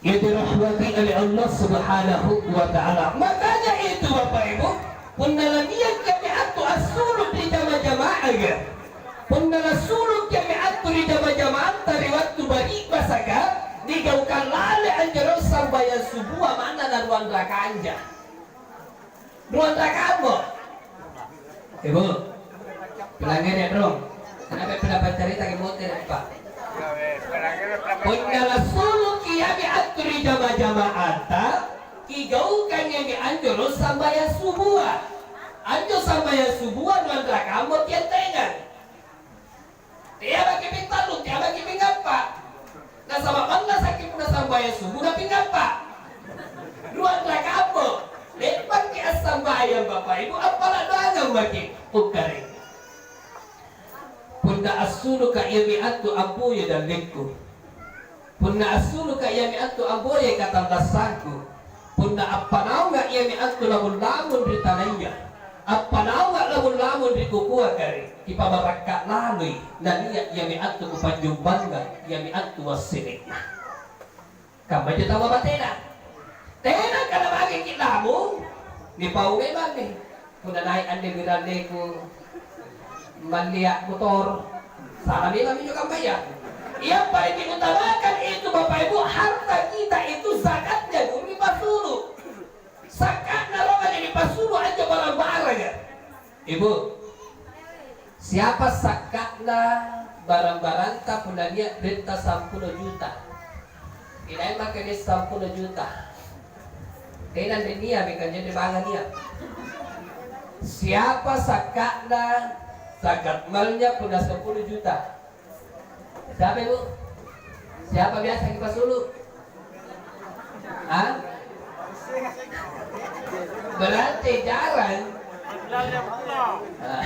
yang dirahmati oleh Allah Subhanahu wa Ta'ala. Makanya itu, Bapak Ibu, punna laniakki antu assulu' ri jama-jama'aya, punna nasuluki antu ri jama-jama'anta ri wattu bari'basaka, nigaukang laleng anjo rong sambayang subua manna na ruang rakanja. Ruang rakammo. Ibu, pelanggan ya, Bro. Kenapa pernah bercerita ke motor, Pak? Punna nasuluki iami antu ri jama-jama'anta, kigaukangi anjo rong sambayang subua. Anjo sambayang subua ruang rakammo tiantengang. Teamaki ping tallu, teamaki ping appa'. Nasaba' manna sakki punna sambayang subu na ping appa'. Ruang rakammo. Le'baki assambayang, Bapa Ibu, appala' doangang maki'. Ukkareng. Punna assuluka iami antu amboya dallekku. Punna assuluka iami antu amboya katallassangku. Punna appanaunga iami antu lamung-lamung ri tanaya. Appanaunga' lamung-lamung ri kukua kare, kipabarakka' laloi, nania' iami antu kupanjumbangang, iami antu wassele'na. Kammaja tau batena. Tena kana bangeki' lamung, nipau memangi. Punna nai' anne biranneku, mallia' motoro'. Sala memang minjo kammaya. Yang paling diutamakan itu, Bapak Ibu, harta kita itu zakatnya dulu dipasulu'. Sakka'na rong aja dipasulu' anjo barang-baranga. Ibu, siapa sakka'na barang-baranta punna nia' renta sampulo juta? Inai maka nia' sampulo juta? Tena nia', mingka anjo banga nia'. Siapa sakka'na zakat malnya punna sepuluh juta? Siapa, Ibu? Siapa biasa kipasulu'? Hah? Berarti jarang. Ah.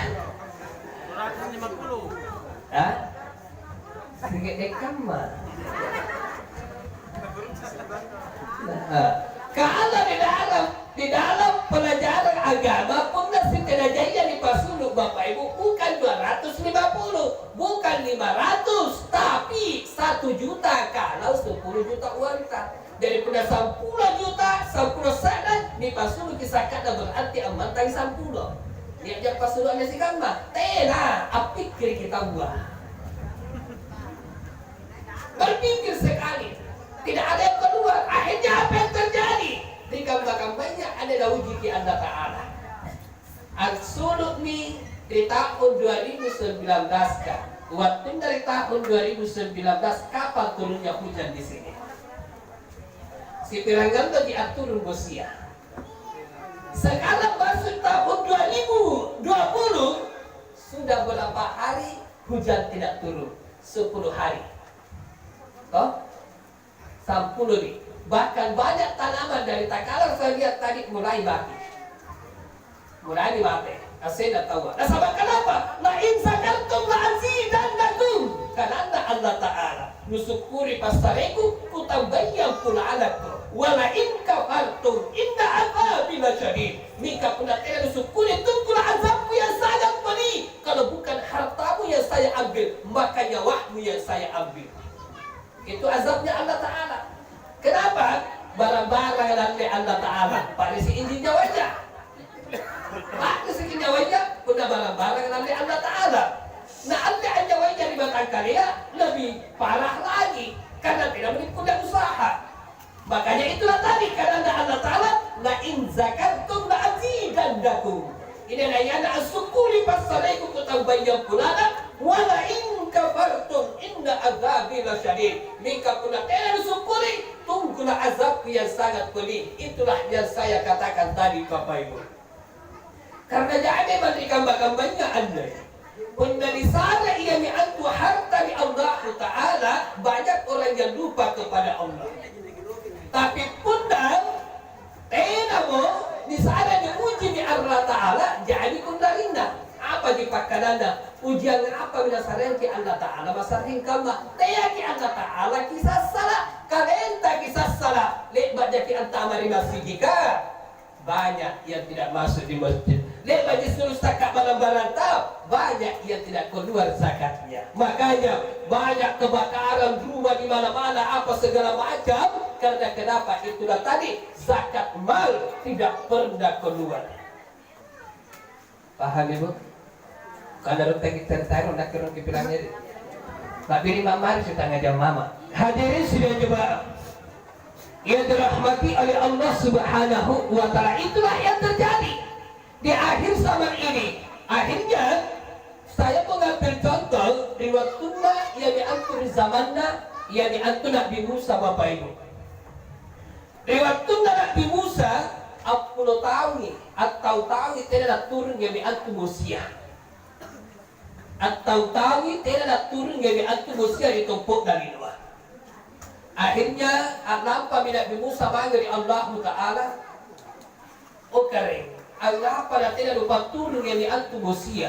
Hah? Singedde' kamma. Nah, kalau di dalam, di dalam pelajaran agama, punna sitena jaia nipasulu', Bapak Ibu, bukan dua ratus lima puluh, bukan lima ratus, tapi satu juta kalau sepuluh juta uangta. Jadi punna sampulo juta, sampulo se'na, nipasuluki sakka'na, berarti ammantangi sampulo. Nia' ja pasulu'na sikamma? Tena, appikkiriki taua. Berpikir sekali, tidak ada yang keluar. Akhirnya apa yang terjadi? Ri kamma-kammaya anne naujiki Allata'ala. Assulu'mi ri taung dua ribu sembilan belas ka. Wattunna ri taung dua ribu sembilan belas, kapan turunnya hujan di sini? Sipirang alloji atturung bosia. Sekarang masuk tahun dua ribu dua puluh, sudah berapa hari hujan tidak turun? Sepuluh hari. Toh? Sampulo nih. Bahkan banyak tanaman dari takalar saya lihat tadi mulai mati. Mulai mati. Asena taua. Nasaba' kenapa? "La in syakartum la azidannakum." Kananna Allata'ala, "Nusukkuri passareku, kutambayang pula'anakko. Wa la in kafartum inna adzabi lasyadid." Mingka punna tena nusukkuri, tunggulah azabku yang sangat pedih. Kalau bukan hartamu yang saya ambil, maka nyawamu yang saya ambil. Itu azabnya Allata'ala. Kenapa? Barang-barang lalle Allata'ala. Pa'risi' inji nyawaya. Pa'risiki nyawaya, punna barang-barang lalle Allata'ala. Na alle anynyawaya ri batangkalea, lebih parah lagi. Karena tidak menipu dan usaha. Makanya itulah tadi kananna Allata'ala, "La in syakartum la azidannakum." Inai-naianna assukkuri passareku kutambayang pula'na, "Wa la in kafartum inna adzabi lasyadid." Mingka punna tena nusukkuri, tunggulah azabku yang sangat pedih. Itulah yang saya katakan tadi, Bapak Ibu. Karena jai memang ri kamma-kammaya anne, punna nisare iami antu harta ri Allahu Ta'ala, banyak orang yang lupa kepada Allah. Tapi punna tenamo nisare, niujimi Allata'ala, jai kunrarinna. Apaji pakkadanna? Ujiang apami nasareangki Allata'ala masarring kamma? Teaki Allata'ala kisassala, kalenta kisassala, le'ba' jaki antama ri massigika. Banyak yang tidak masuk di masjid. Le'baji sulu' saka' barang-baranta, banyak yang tidak keluar zakatnya. Makanya banyak kebakaran rumah di mana-mana, apa segala macam. Karena kenapa? Itulah tadi, zakat mal tidak pernah keluar. Paham, Ibu? Karena rutaki cerita, nakke rung kipilangngeri. Tapi ini Mama harus setengah jam, Mama. Hadirin sidang jemaah yang dirahmati oleh Allah Subhanahu wa Ta'ala, itulah yang terjadi di akhir zaman ini. Akhirnya, saya mengambil contoh ri wattunna, iami antu ri zamanna, iami antu Nabi Musa, Bapak Ibu. Ri wattunna Nabi Musa, appulo taungi, attau taungi tena natturung iami antu bosia. Attau taungi tena natturung iami antu bosia ri tompo'na linoa. Akhirnya, a'lampami Nabi Musa mange ri Allahu Ta'ala, "O Karaeng, angngapa natena nupatturung iami antu bosia?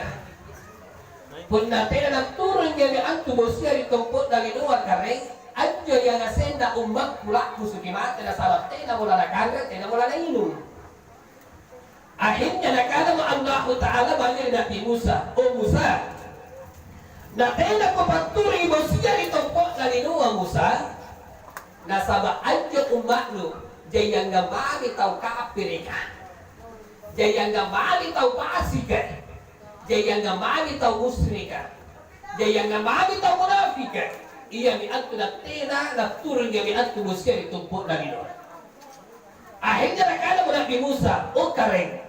Punna tena natturung iami antu bosia ri tompo'na linoa, Karaeng, anjo yangasenna ummakku lakkusuki mate, nasaba' tenamo lanakanre, tenamo lanainung." Akhirnya nakanamo Allahu Ta'ala mange ri Nabi Musa, "O Musa, natena kupatturui bosia ri tompo'na linoa Musa, nasaba' anjo umma'nu jaiangang mami tau kafirika, jaiangang mami tau fasika, jaiangang mami tau musyrika, jaiangang mami tau munafika, iami antu natena natturungi iami antu bosia ri tompo'na linoa." Akhirnya nakanamo Nabi Musa, "O Karaeng,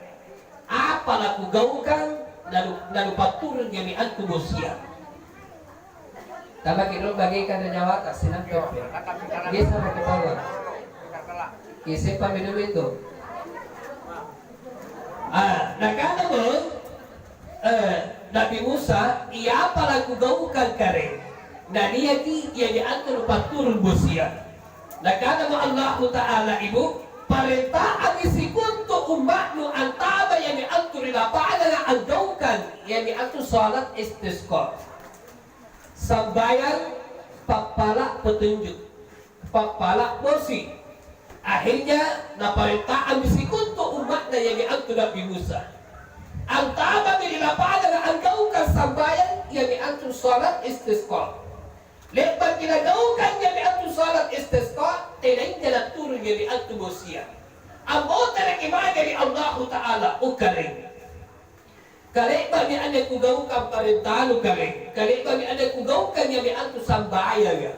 apa lakugaukang nanu-, nanupatturungi iami antu bosia?" Tabaki rong bagika ri nyawata, sinampe. Biasa maki taua. Iseppami dulu itu. Ah, nakanamo, eh, Nabi Musa, "Iapa lakugaukang, Karaeng? Naniaki iami antu nupatturung bosia." Nakanamo Allahu Ta'ala, "Ibu, parenta'angi sikontu umma'nu antama iami antu ri lapa'nanga anggaukang iami antu shalat istisqa." Sambayang pappala' petunjuk, pappala' bosi. Akhirnya naparenta'ammi sikontu umma'na iami antu Nabi Musa. Antamami ri lapa'nanga anggaukang sambayang iami antu shalat istisqa. Le'baki nagaukang iami antu shalat istisqa, tenainja natturung iami antu bosia. Ammotereki mange ri Allahu Ta'ala, "O Karaeng, kale'ba'mi anne kugaukang parentanu, Karaeng. Kale'ba'mi anne kugaukang iami antu sambayanga.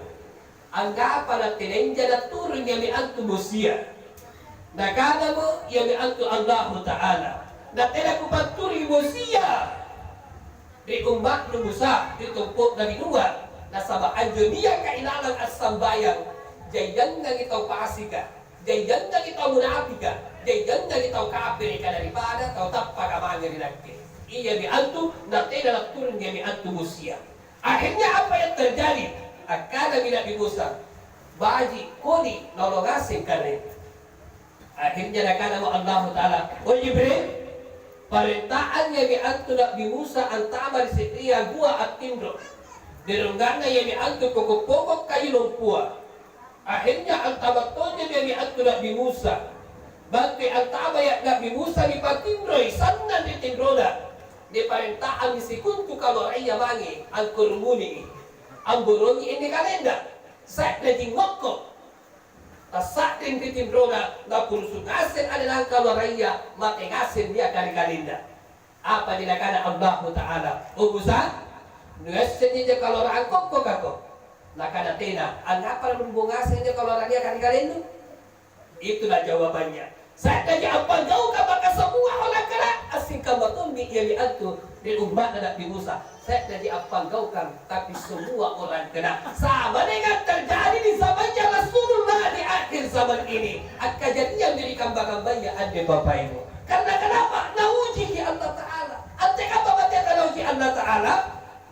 Anggapa nattenainja natturung iami antu bosia?" Nakanamo iami antu Allahu Ta'ala, "Natena kupatturui bosia ri umma'nu Musa, ri tompo'na linoa, nasaba' anjo niaka ilalang assambayang, jaiangangi tau fasika." Jaiangangi tau munafika, jaiangangi tau kafirika daripada tau tappaka mange ri nakke. Iami antu natena natturung iami antu bosia. Akhirnya apa yang terjadi? Akkanami Nabi Musa, "Baji' kodi naolo ngaseng, Karaeng." Akhirnya nakanamo Allahu Ta'ala, "O Jibril, parenta'angi iami antu Nabi Musa antama ri se'rea gua attinro. Ri rongganna iami antu poko'-poko' kayu lompua." Akhirnya antama tonjami antu Na'bi Musa. Battu antama ia Na'bi Musa nipatinroi sannang ri tinrona. Niparenta'angi sikontu kaloaraya mange angkurumuni'i, amborongi inni kalenna. Se'reji ngokko. Tassa'ring ri tinrona, napurusu' ngaseng anne naung kaloaraya, mate ngaseng niaka ri kalenna. Apaji nakana Allahu Ta'ala, "O Musa, nuassenji anjo kaloara angkokkokako?" Nakana, "Tena." "Angngapa nanumbong ngaseng anjo kaloara niaka ri kalennu?" Itulah jawabannya. Se'reji appanggaukang maka semua orang kena, assingkamma tommi iami antu ri umma'na Na'bi Musa. Se'reji appanggaukang, tapi semua orang kena. Sama dengan terjadi di zamannya Rasulullah di akhir zaman ini. Akkajariang ri kamba-kambaya anne, Bapak Ibu. Karena kenapa? Naujiki Allah Ta'ala. Antekamma bateta nauji Allah Ta'ala?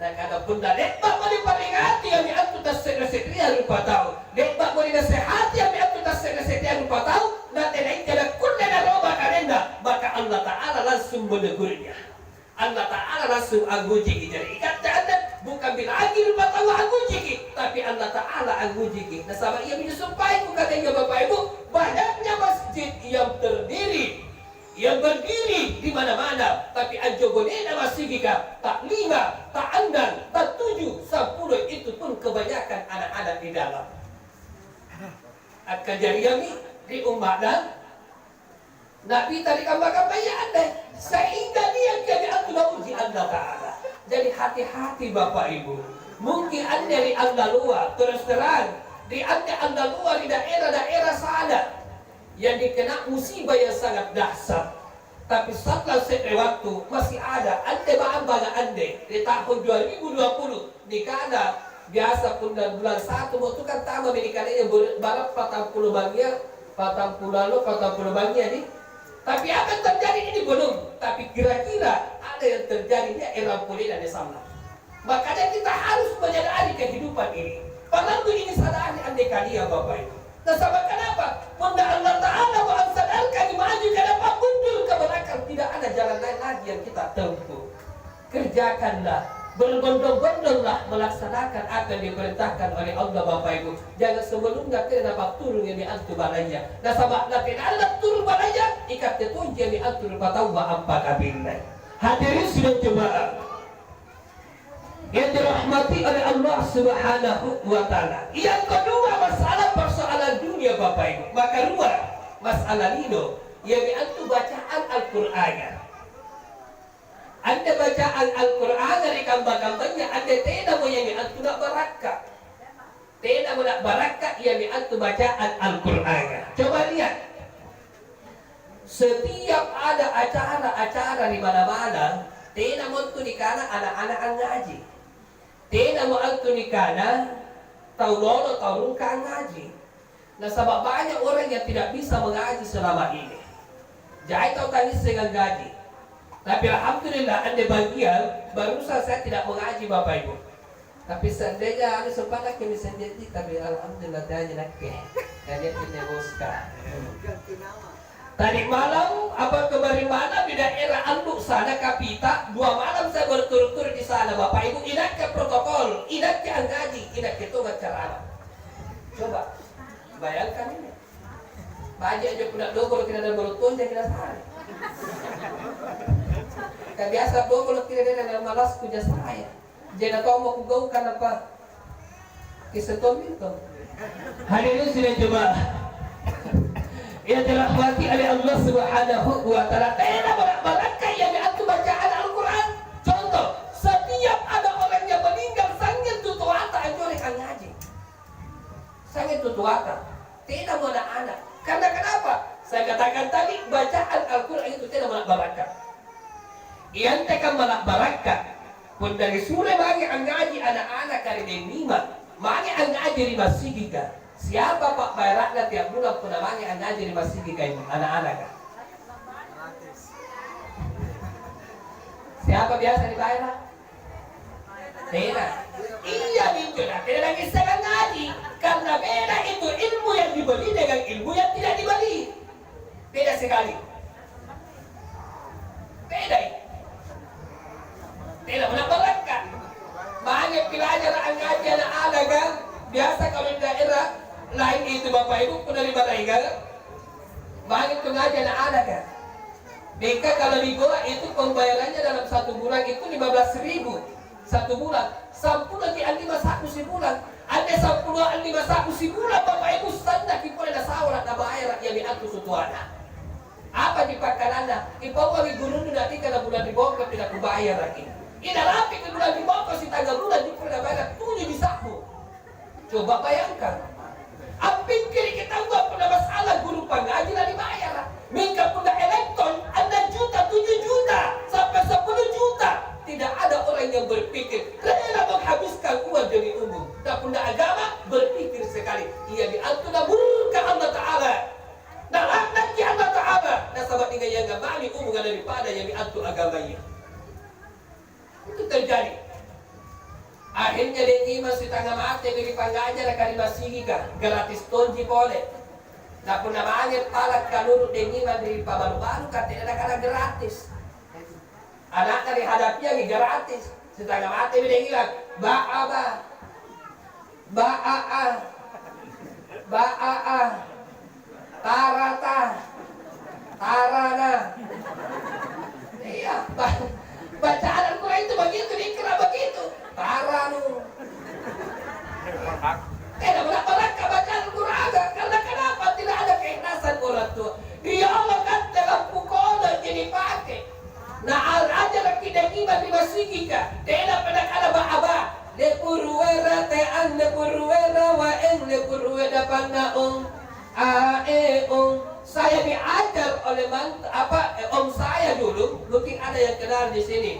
Nakana, punna le'ba'mo niparingati iami antu tasse're-se'rea rupa tau, le'ba'mo ninasehati iami antu tasse're-se'rea rupa tau, na tenaija nakkulle naroba kalenna, maka Allah Ta'ala langsung menegurnya. Allah Ta'ala langsung angngujiki. Jari ikatte anne bukan bilangi rupataua angngujiki, tapi Allah Ta'ala angngujiki. Nasaba' iaminjo sumpae kukana injo Bapak Ibu, banyaknya masjid yang terdiri, yang berdiri di mana-mana, tapi anjo bonena masigika, ta'lima, ta'annang, ta'tuju, sampulo, itu pun kebanyakan anak-anak di dalam. Akkajariammi ri umma'na Na'bita ri kamma-kammaya anne, sehingga nia'ki anne antu nauji Allata'ala. Jadi, hati-hati, Bapa Ibu. Mungkin anne ri allaloa, terus terang, ri anne allaloa ri daera-daera sana yang dikena musibah yang sangat dahsyat. Tapi, setelah se're wattu, masih ada anne bambanga anne ri tahun dua ribu dua puluh. Nikana, biasa punna bulan satu mo tu kan tamami nikanaya ber-, barang patampulo bangngia, patampulo allo, patampulo bangngia di. Tapi apa yang terjadi ini belum, tapi kira-kira ada yang terjadi, nia' erang polena nia' samla. Makanya kita harus menyadari kehidupan ini. Parallu ini sadari anne kania, Bapak Ibu. Nasaba' kenapa? Punna Allah Ta'ala mo ansadarkangi maju ke depan, mundur ke belakang, tidak ada jalan lain lagi yang kita tempuh. Kerjakanlah Berbondong-bondonglah melaksanakan apa yang diperintahkan oleh Allah, Bapak Ibu. Jangan sebelumnya tena napatturung iami antu balaya. Nasaba' natena natturung balaya, ikatte tonji iami antu rupataua ampakabinne. Hadirin sidang jemaah yang dirahmati oleh Allah Subhanahu wa Ta'ala. Yang kedua, masalah persoalan dunia, Bapak Ibu. Maka rua masalah lino, iami antu bacaan Al-Qur'anga. Anne bacaan Al-Qur'anga ri kamma-kammanya anne tenamo iami antu na'barakka'. Tenamo na'barakka' iami antu bacaan Al-Qur'anga. Coba lihat. Setiap ada acara-acara ri mana-mana, tenamo antu nikana ana'-ana' angngaji. Tenamo antu nikana tau lolo, tau rungka angngaji. Nasaba' banyak orang yang tidak bisa mengaji selama ini. Jai tau tangisseng angngaji. Tapi alhamdulillah, anne bagian barusan saya tidak mengaji, Bapak Ibu. Tapi seandainya anu sempat nakke misenjeki, tapi alhamdulillah teaji nakke. Jadi punya boska. Tadi malam, apa kemarin malam di daerah Anduk sana, Kapita, dua malam saya berturut-turut di sana, Bapak Ibu, inakke protokol, inakke angngaji, inakke tonga ceramah. Coba, bayangkan ini. Baji' anjo punna dogolo' kina dalam mulut tonja kina sare. Ka biasa dogolo' kina dalam malasku ja saya. Jena tommo kugaukang apa? Kisse tommi to. Hadirin sidang jemaah yang dirahmati oleh Allah Subhanahu wa Ta'ala, tena barakka' iami antu bacaan Al-Qur'an. Contoh, setiap ada orang yang meninggal, sangnging tutoata anjoreng angngaji. Sangnging tutoata. Tenamo ana'-ana'. Karena kenapa? Saya katakan tadi, bacaan Al-Qur'an itu tenamo na'barakka'. Iantekamma na'barakka', punna nisuro mange angngaji ana'-anaka ri Deng Imang, mange angngaji ri masigika. Siapa pa'bayara'na tiap bulan punna mange angngaji ri masigika ini, ana'-anaka? Siapa biasa nibayara'? Tena. Iaminjo natena nangisseng angngaji, karena beda itu ilmu yang dibeli dengan ilmu yang tidak dibeli. Beda sekali. Bedai. Tena na'barakka'. Mange pilajara' angngaji ana'-anaka, biasa kalau di daerah lain itu Bapak Ibu punna ri Maraenga, mange tu ngaji ana'-anaka. Mingka kalau di Goa itu pembayarannya dalam satu bulan itu lima belas ribu satu bulan, sampuloji allima sa'bu sibulan. Anne sampulo allima sa'bu sibulan, Bapak Ibu, sannaki pole nasawara' nabayara' iami antu tutoana. Apaji pakkalanna? Ipauangi gurunnu na'dikana bulan ri bongko pila kubayaraki. Inarapiki bulan ri bongko sitangnga bulan jukku nabayara' tujuji sa'bu. Coba bayangkan, appikkiriki taua punna masalah guru pangaji lanibayara'. Mingka punna elektron, annang juta, tuju juta, sampai sepuluh juta, tidak ada orang yang berpikir rela menghabiskan uang demi umum. Dan punna agama, berpikir sekali. Iami antu namurka Allah Ta'ala. Nala'nakki Allah Ta'ala. Nasaba' ningaianga mami umum daripada iami antu agamaya. Itu terjadi. Akhirnya Deng Imang sitanga matemi ri pangngajaraka ri masigika, gratis tonji pole. Na punna mange pala' kaluru' Deng Imang ri pabalu-baluka, tena nakana gratis. Ana'na rihadapiangi gratis, sitanga matemi Deng Imang. Ba, aba. Ba, a, a. Ba, a, a. Tarata. Tarana. Iya, ba-, bacaan Al-Quran itu begitu, diikra begitu. Taranu. Tena barakka' bacaan Al-Quran, karena kenapa? Tidak ada keikhlasan orang tua. Riolo katte lampu kolo jadi pake. Na al-, ajaraki Deng Imang ri masigika, tena pada kala ba-, aba. Lepuruera teang, lepuruera waeng, lepuruera pannaung. Ae, Om. Saya diajar oleh mant-, apa, eh, om saya dulu, mungkin ada yang kenal di sini.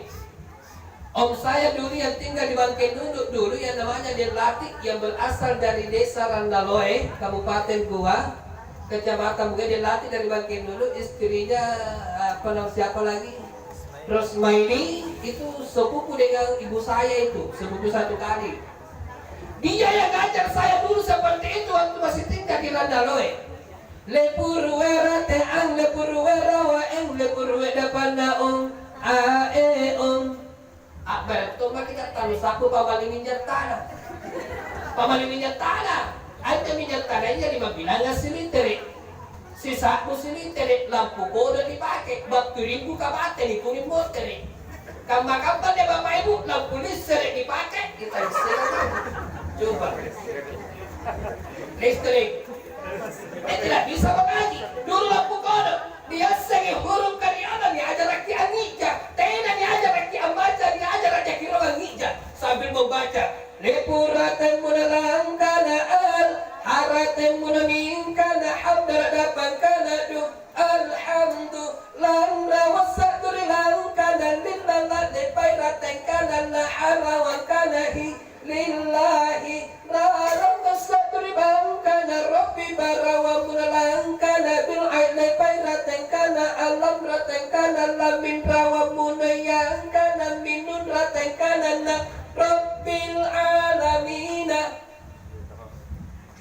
Om saya dulu yang tinggal di Bangkeng Nunu dulu, yang namanya Deng Lati, yang berasal dari Desa Randaloe, Kabupaten Gowa, Kecamatan Bugei. Deng Lati dari Bangkeng Nunu, istrinya, eh, apa nama, siapa lagi? Rosmaini, itu sepupu dengan ibu saya itu, sepupu satu kali. Dia yang ngajar saya dulu seperti itu waktu masih tinggal di Randaloe. Lepuruera teang, lepuruera waeng, lepurueda pannaung, ae, Om. A'barang tommaki' tattallung sa'bu pamali minja' tana. Pamali minja' tana. Anjo minja' tanaya lima bilangang silitere'. Sisa'bu silitere', lampu kodo nipake, battu ri buka bate nituring motere'. Kamma-kamma anne Bapak Ibu, lampu lissere' nipake, kita lissere'. Coba. Listrik. Eh, tidak bisa mengaji. Dulu lampu kodo. Niassengi huruf kariana niajaraki angngi'ja, tena niajaraki ammaca, niajara' jaki' rong angngi'ja sambil membaca, "Lepu rateng muna langkana al, haratem muna mingkana hamdara dapangkana du, alhamdu, lanna wassa'duri langkana lillala lepai ratengkana na harawangkana hi." Lillahi, nalarang tassa'bu ri bangkana, Rabbi, barawammu nalangkana, bil ain lepai ratengkana, alam ratengkana, lamin rawammu nayangkana, minun ratengkana, na Rabbil alamina.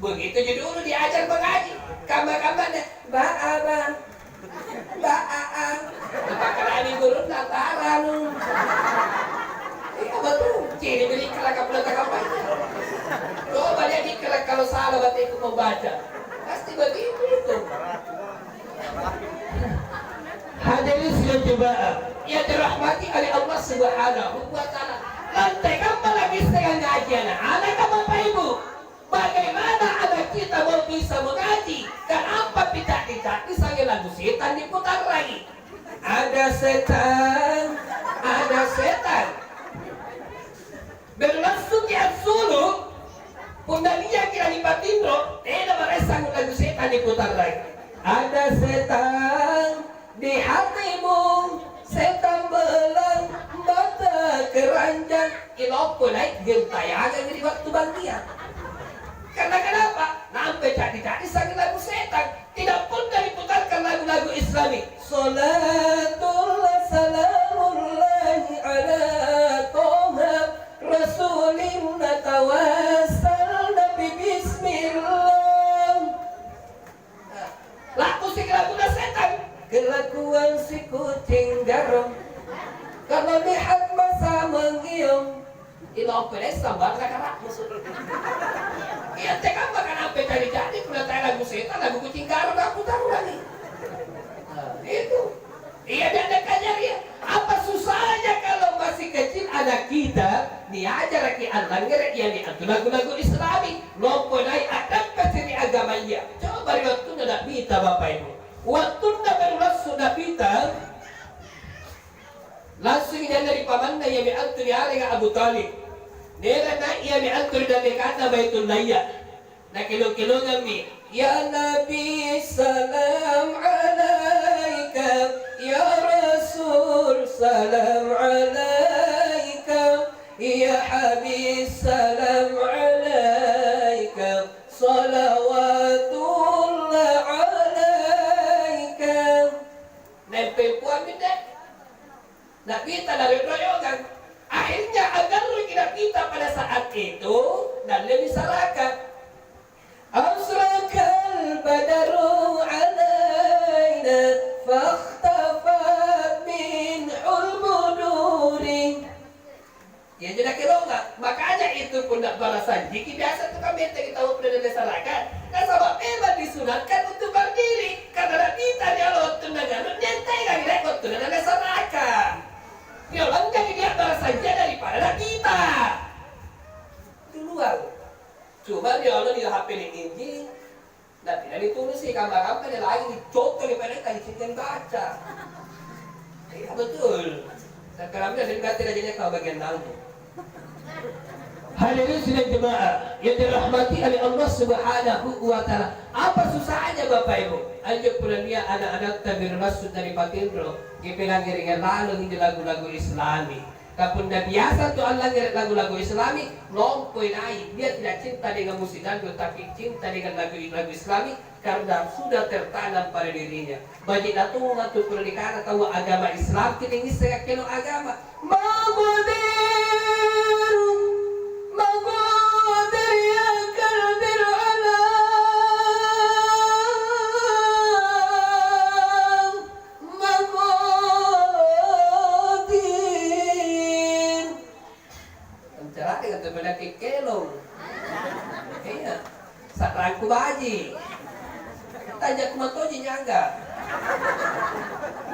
Begitu ji dulu diajar mengaji. Kamma-kamma anne, "Ba'a, ba. Ba'a, a." Dipakala'bi gurunna, "Baranu." Iya, betul. Ciri beri kelaka pula takapanya. Coba dia dikira kalau salah bateku membaca. Pasti begitu itu. Hadirin sidang jemaah yang dirahmati oleh Allah Subhanahu wa Ta'ala. Lantai kamma lagi setengah ngaji anak-anak, Bapak Ibu? Bagaimana anak kita mau bisa mengaji? Kanapa pica'di-ca'di sangnging lagu setang diputarrangi? Ada setan, ada setan. Beru lassuki assulu', punna niaki lanipatinro, tena maraeng sangnging lagu setang diputarrangi. Ada setan di hatimu, setang belang mata keranjang. Iloppo nai' gentayangang ri wattu bangngia. Karena kenapa? Nampai ca'di-ca'di sangnging lagu setang. Tidak pernah diputarkan lagu-lagu Islami. Salatullah salamullahi ala Toha Rasulin natawassalna bi bismillah. Nah, laku sikalakuanna setang. Kelakuan si kucing garong. Kalau lihat masa mengiong. Ilompe dessa barra kara'busu. Iya, tekamma kanampe cari-cari, punna tae lagu setang, lagu kucing garong, aku tahu lagi. Nah, itu. Iya, dan kajarian. Apa susahnya kalau masih kecil anak kita diajaraki allangngere' iami antu lagu-lagu Islami? Lompo nai' a'dampesi ri agamaya. Coba ri wattunna Nabita, Bapak Ibu. Wattunna baru lassu' Nabita, langsung nianne ri pamanna iami antu niarenga Abu Thalib. Naeranna iami antu ri dallekanna Baitullaya. Nakelong-kelongammi, "Ya Nabi, salam alaika, ya Rasul, salam alaika, ya Habib, salam alaika, salawatullah alaika." Naempempuammi te. Nabita naroyo-royongang. Akhirnya agarruki Nabita pada saat itu, nallemi saraka. Asrakal badaru alaina fakhtafat minhul buduri. Iya, jadi kelonga. Makanya itu punna barasanjiki biasa tu kameteki tau punna nalesaraka. Nasaba' memang disunatkan untuk berdiri. Karena Nabita ri allo wattunna nganu nyentengangi ri wattunna nalesaraka. Riolangkangi dia barasanjia daripada Nabita. Duluan. Cuma ri allo di H P ni Inji, na tena diturusi kamma-kamma, dia lagi dicocok di pada tadi cinta dibaca. Iya, betul. Sekarang dia sering kata dia jadi kau bagian naung. Hadirin sidang jemaah yang dirahmati oleh Allah Subhanahu wa Ta'ala. Apa susahnya, Bapak Ibu? Anjo punna nia' anak-anakta beru lassu' dari patinro, kipelangi ringngang laleng injo lagu-lagu Islami. Ka punna biasa tu allangngere' lagu-lagu Islami, lompoi nai'. Dia tidak cinta dengan musik dangdut, tapi cinta dengan lagu-lagu Islami karena sudah tertanam pada dirinya. Baji'na tonga tu punna nikana taua agama Islam, kining ngisseng akkelo' agama. Magoderu, magoder ya kalbir ala magodir. Sa'rangku baji'. Tanja'ku matoji nyangga.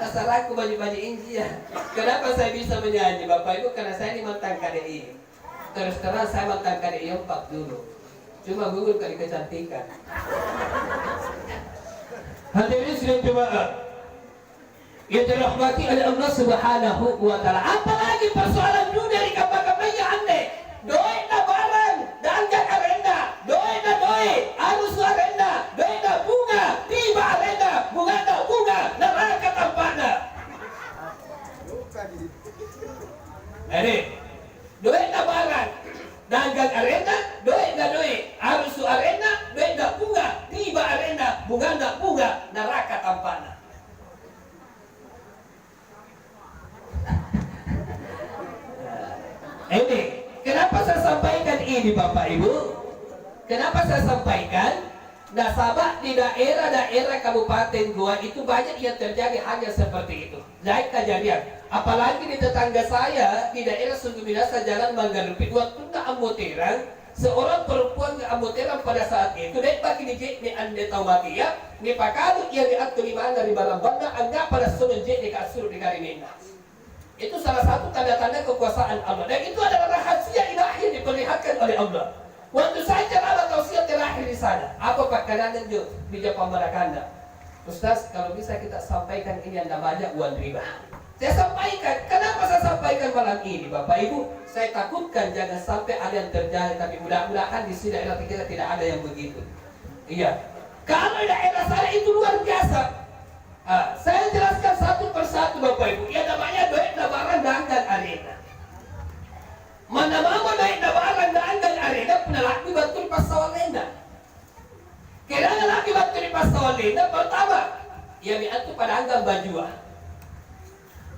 Nasa'rangku baji'-baji' injia. Kenapa saya bisa menyanyi, Bapak Ibu? Karena saya ini mantan K D I. Terus terang, saya mantan K D I empat dulu. Cuma gugur kali kecantikan. Hadirin sidang jemaah yang dirahmati oleh Allah Subhanahu wa Ta'ala, apalagi persoalan dunia ri kamma-kammaya anne, doe'na barang, danggang arenna, doe'na doe', arusu arenna, doe'na bunga, tiba arenna, bungana bunga, neraka tampa'na. Ede, doe'na barang, danggang arenna, doe'na doe', arusu arenna, doe'na bunga, tiba arenna, bungana bunga, neraka tampa'na. Ini, kenapa saya sampaikan ini, Bapak Ibu? Kenapa saya sampaikan? Nasaba' di daerah-daerah Kabupaten Gowa itu banyak yang terjadi hanya seperti itu. Jai kajariang. Apalagi di tetangga saya, di daerah Sungai Minasa, Jalan Manggarupi, wattunna ammoterang, seorang perempuan ammoterang pada saat itu, le'baki nije'ne' anne tau matea, nipakalu' iami attu limanna ri barambanna, angngapa nassonong je'neka assulu' ri karimenna. Itu salah satu tanda-tanda kekuasaan Allah. Dan itu adalah rahasia ilahi yang diperlihatkan oleh Allah. Waktu saya ceramah tausiah terakhir di sana, apa pakkadanna anjo bija pammanakanna? Ustaz, kalau bisa kita sampaikan ini yang namanya uang riba. Saya sampaikan, kenapa saya sampaikan malam ini, Bapak Ibu? Saya takutkan jangan sampai ada yang terjadi, tapi mudah-mudahan di sini daerah kita tidak ada yang begitu. Iya. Kalau daerah saya itu luar biasa. Ah, saya jelaskan satu persatu, Bapak Ibu. Yang namanya doe'na barang danggang arenna. Manna mamo doe'na barang danggang arenna, punna la'bi battu ri passawallenna. Keranna la'bi battu ri passawallenna, pertama, iami antu padanggang bajua.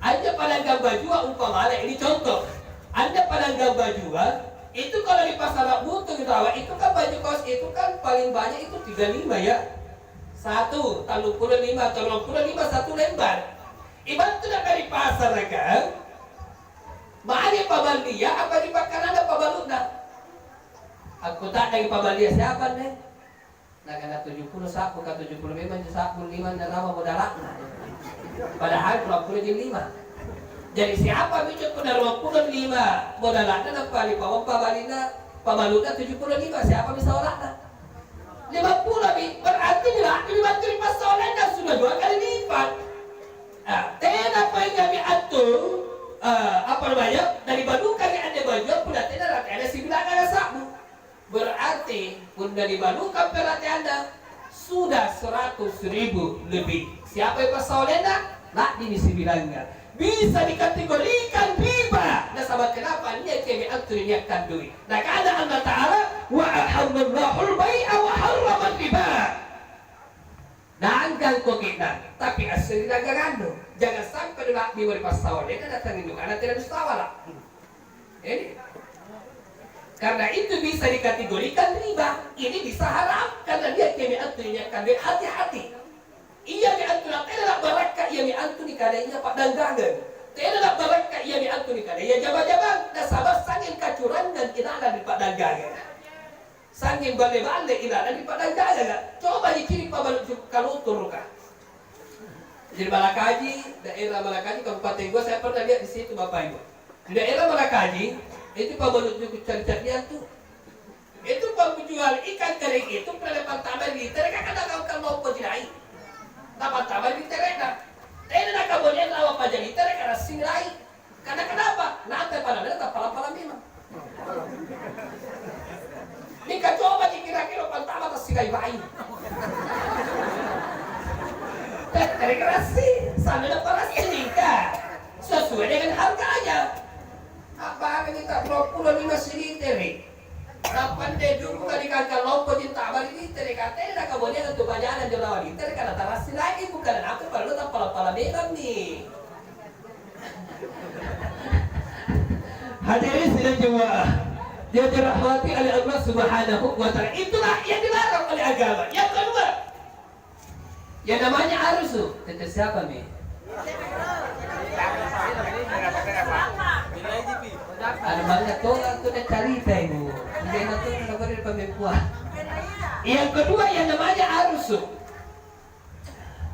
Anjo padanggang bajua umpamana, ini contoh, anjo padanggang bajua itu kalau di pasara butung rawa itu kan baju kaos itu kan paling banyak itu tiga lima ya. Satu, talluppulo lima atau ruampulo lima satu lembar. Ibattu na ri pasaraka, mange paballia apa ri pakkanana pabalu'na? Akkuta'nangi paballia siapa anne? Nakana tujung pulo sa'bu, ka tujung pulo memang ji sa'bu lima narawa modala'na. Padahal ruampulo ji lima. Jadi siapa minjo punna ruampulo lima modala'na nampa ri pawang pabalina pabalu'na tujung pulo lima, siapa mi sawala'na? Lima pulo mi, berarti nila'bi battu ri passawalenna sudah dua kali lipat. Ah, tena painga mi attu, ah, apa namanya, nanibalukangi anne bajua punna tena rate ada sibilanganga sa'bu. Berarti punna nibalukang perhatianna, sudah seratus ribu lebih. Siapa yang passawalenna? La'bimi sibilangnga. Bisa dikategorikan riba. Nasaba' kenapa? Nia'ki antu ninia'kang dui'. Nakana Allah Ta'ala, "Wa ahallallahul bai'a wa harramal riba." Danggang ko ke'nanga, tapi assiri dagangannu. Jangan sampai nula'bi ri passawalenna, datang indukana tena nusawala'. Ini. Karena itu bisa dikategorikan riba. Ini bisa haram karena dia kemi antu ninia'kang dui', hati-hati. Iami antu na tena na'barakka', iami antu nikana ia pa'danggangang. Tena na'barakka', iami antu nikana ia jama-jamang. Nasaba' sangnging kacurangang ilalang ri pa'danggangang. Sangnging balle-balle ilalang ri pa'danggangang. Coba nicini' pabalu' juku' kalotoroka. Jadi Malakaji, daerah Malakaji, Kabupaten Gowa, saya pernah lihat di situ, Bapak Ibu. Di daerah Malakaji, itu pabalu' juku' ca'di-ca'diang tu. Itu penjual ikan kering itu pernah pantama ri litere, ka kada kau kan lompo jinai. Napantama ri literena. Tena nakaboleang lawa paja litere, karena singrai. Karena kenapa? Nampa palalena tappala-pala memang. Mingka coba ji kira-kira pantama tassikai bai. Teh, tergerasi, sambil operasi mingka. Sesuai dengan harganya. Apa kita dua puluh lima silitere. Tappa anne juku' kali kangkang lompo ji ta'bari litere, ka tena nakaboleang antu pajana anjo lawa litere, karena tarassi lagi, bukan apa parallu tappala-pala memang mi. Hadirin sidang jemaah yang dirahmati oleh Allah Subhanahu wa Ta'ala, itulah yang dilarang oleh agama. Yang kedua, yang namanya arusu, tete siapa mi? Anu banyak tonga tu na carita ibu. Dia na tu na beri pamempuan. Yang kedua, yang namanya arusu.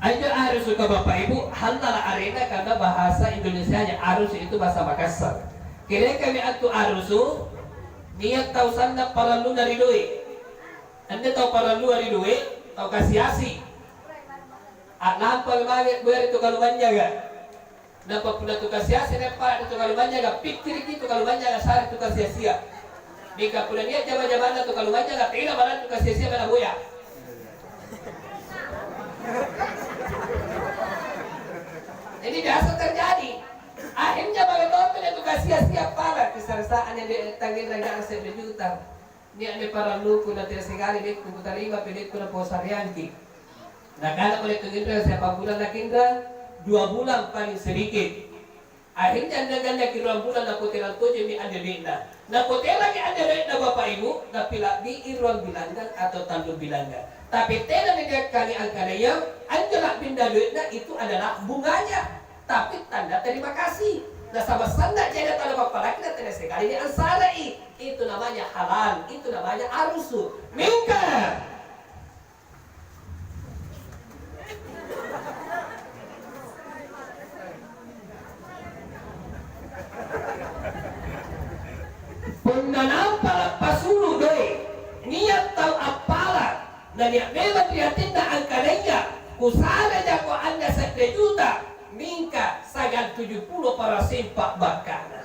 Anjo arusuka, Bapak Ibu, hallala arena karena bahasa Indonesianya, arusu itu bahasa Makassar. Kerekami attu arusu, nia' tau sanna' paralluna ri doe'. Anne tau parallua ri doe', tau kasi-asi. A'lampa mange boya ri tu kalumanynyaga. Nampa punna tu kasi-asi nia' pala' ri tu kalumanynyaga, pikkiriki tu kalumanynyaga sare tu kasi-asia. Mingka punna nia' jama-jamanna tu kalumanynyaga, tena manang tu kasi-asia manna boya. Ini biasa terjadi. Akhirnya mange tontonja tu kasi-asia pala', kisara-sa'na de-, tangnginrang se're juta. Nia'mi paralluku na tena sikali dekku kutarima, pedekku napasareangki. Nakana pole tu Indra, "Siapa bulan nakinra?" "Dua bulan paling sedikit." Akhirnya anre-anreki ruang bulan napoterang tojemmi anre doe'na. Napoterangi anre doe'na, Bapak Ibu, napila'bii ruang bilangngang atau tallung bilangngang. Tapi tena nibiakkangi angkanaya anjo la'binna doe'na itu adalah bunganya. Tapi tanda terima kasih. Nasaba' sanna' jai tau pappalaki na tena sikali niansara'i. Itu namanya halal, itu namanya arusu. Mingka punna nampa lappasulu' doe', nia' tau appala', na nia' memang ri atinna angkanaya, "Kusare jako anne se're juta, mingka sagang tuju pulo paraseng pa'bakka'na."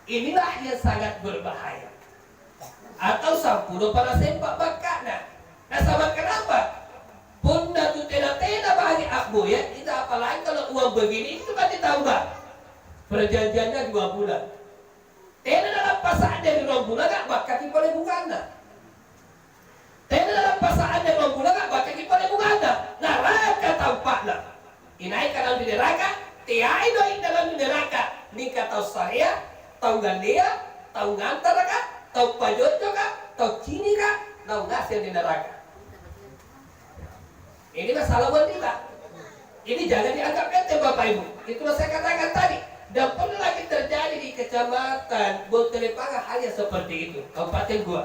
Inilah yang sangat berbahaya. Atau sampulo paraseng pa'bakka'na. Nasaba' kenapa? Punna tu tena-tena mange a'boya, kita apalagi kalau uang begini, itu kan ditambah. Perjanjiannya dua bulan. Tena nalappasa' anne ri ruang bulanga, bakkaki pole bunganna. Tena nalappasa' anne ruang bulanga, bakkaki pole bunganna. Naraka tampa'na. Inaika naung ri neraka, teai doe'na naung ri neraka, mingka tau sarea, tau ngallea, tau ngantaraka, tau pajojjoka, tau cinika, naung ngaseng ri neraka. Ini masalah uang riba. Ini jangan dianggap enteng, Bapak Ibu. Itulah saya katakan tadi, dan pernah lagi terjadi di Kecamatan Bontelepanga hal yang seperti itu, Kabupaten Gowa.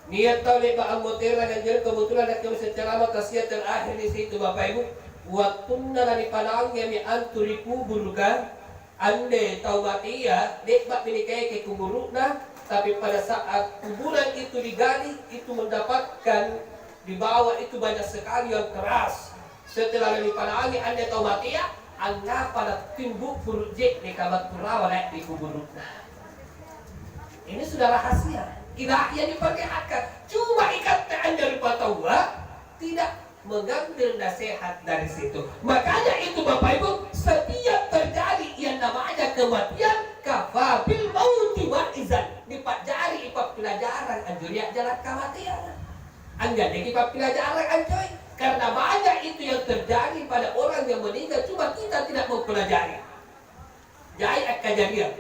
Nia' tau le'ba' ammoterang anjoreng, kebetulan nakke ceramah tasiang terakhir di situ, Bapak Ibu. Wattunna nanipanaungi antu ri kuburuka, anne tau matea, le'ba'mi nikaeke kuburu'na, tapi pada saat kuburan itu digali, itu mendapatkan di bawah itu banyak sekali yang keras. Setelah nanipanaungi anne tau matea, angngapa nattimbu' puru' je'neka battu rawa nai' ri kuburu'na. Ini sudah rahasia. Ilahi yang diperlihatkan. Cuma ikatte anjo rupataua tidak mengambil nasihat dari situ. Makanya itu, Bapak Ibu, setiap terjadi yang namanya kematian, kafa bil mauti wa'izan. Nipa'jari ipappilajarang anjo ri ajjala' kamateanga. Anjanneki pappilajarang ancoi, karena banyak itu yang terjadi pada orang yang meninggal, cuma kita tidak mempelajari. Jai akkajariang.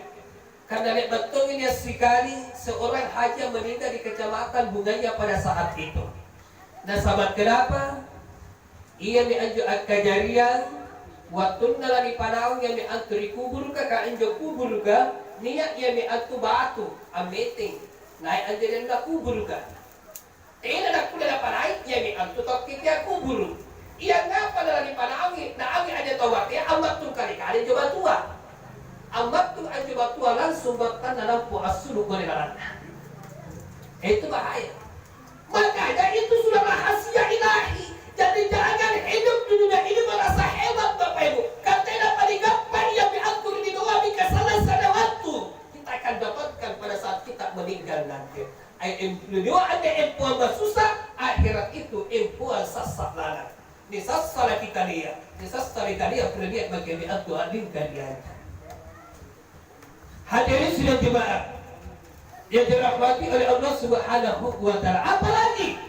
Karena le'ba' tongi nia' sikali seorang haji yang meninggal di Kecamatan Bungaya pada saat itu. Nasaba' kenapa? Iami anjo akkajariang, wattunna lanipanaung iami antu ri kuburuka, ka anjo kuburuka nia' iami antu batu ammeteng nai' anjo ri anna kuburuka. Tena nakkulle napanai', iami antu tau kitea kuburu'. Ia ngapa nalanipanaungi, naungi anjo tau wattea ammattung kale-kale anjo batua. Ammattung anjo batua langsung battanna nampo assulu' gole lalanna. Itu bahaya. Makanya itu sudah rahasia ilahi. Jadi jangan hidup di dunia ini merasa hebat, Bapak Ibu. Ka tenapa nigappa iami antu ri linoa mingka sallang-sallang wattu kita akan dapatkan pada saat kita meninggal nanti. Ai em-, ri linoa anne empoang masussa, akhirat itu empoang sassa' lalang. Nisassalaki kalia, nisassali kalia punna nia' maki' ri antu a'lingka ri anja. Hadirin sidang jemaah yang dirahmati oleh Allah Subhanahu wa Ta'ala. Apalagi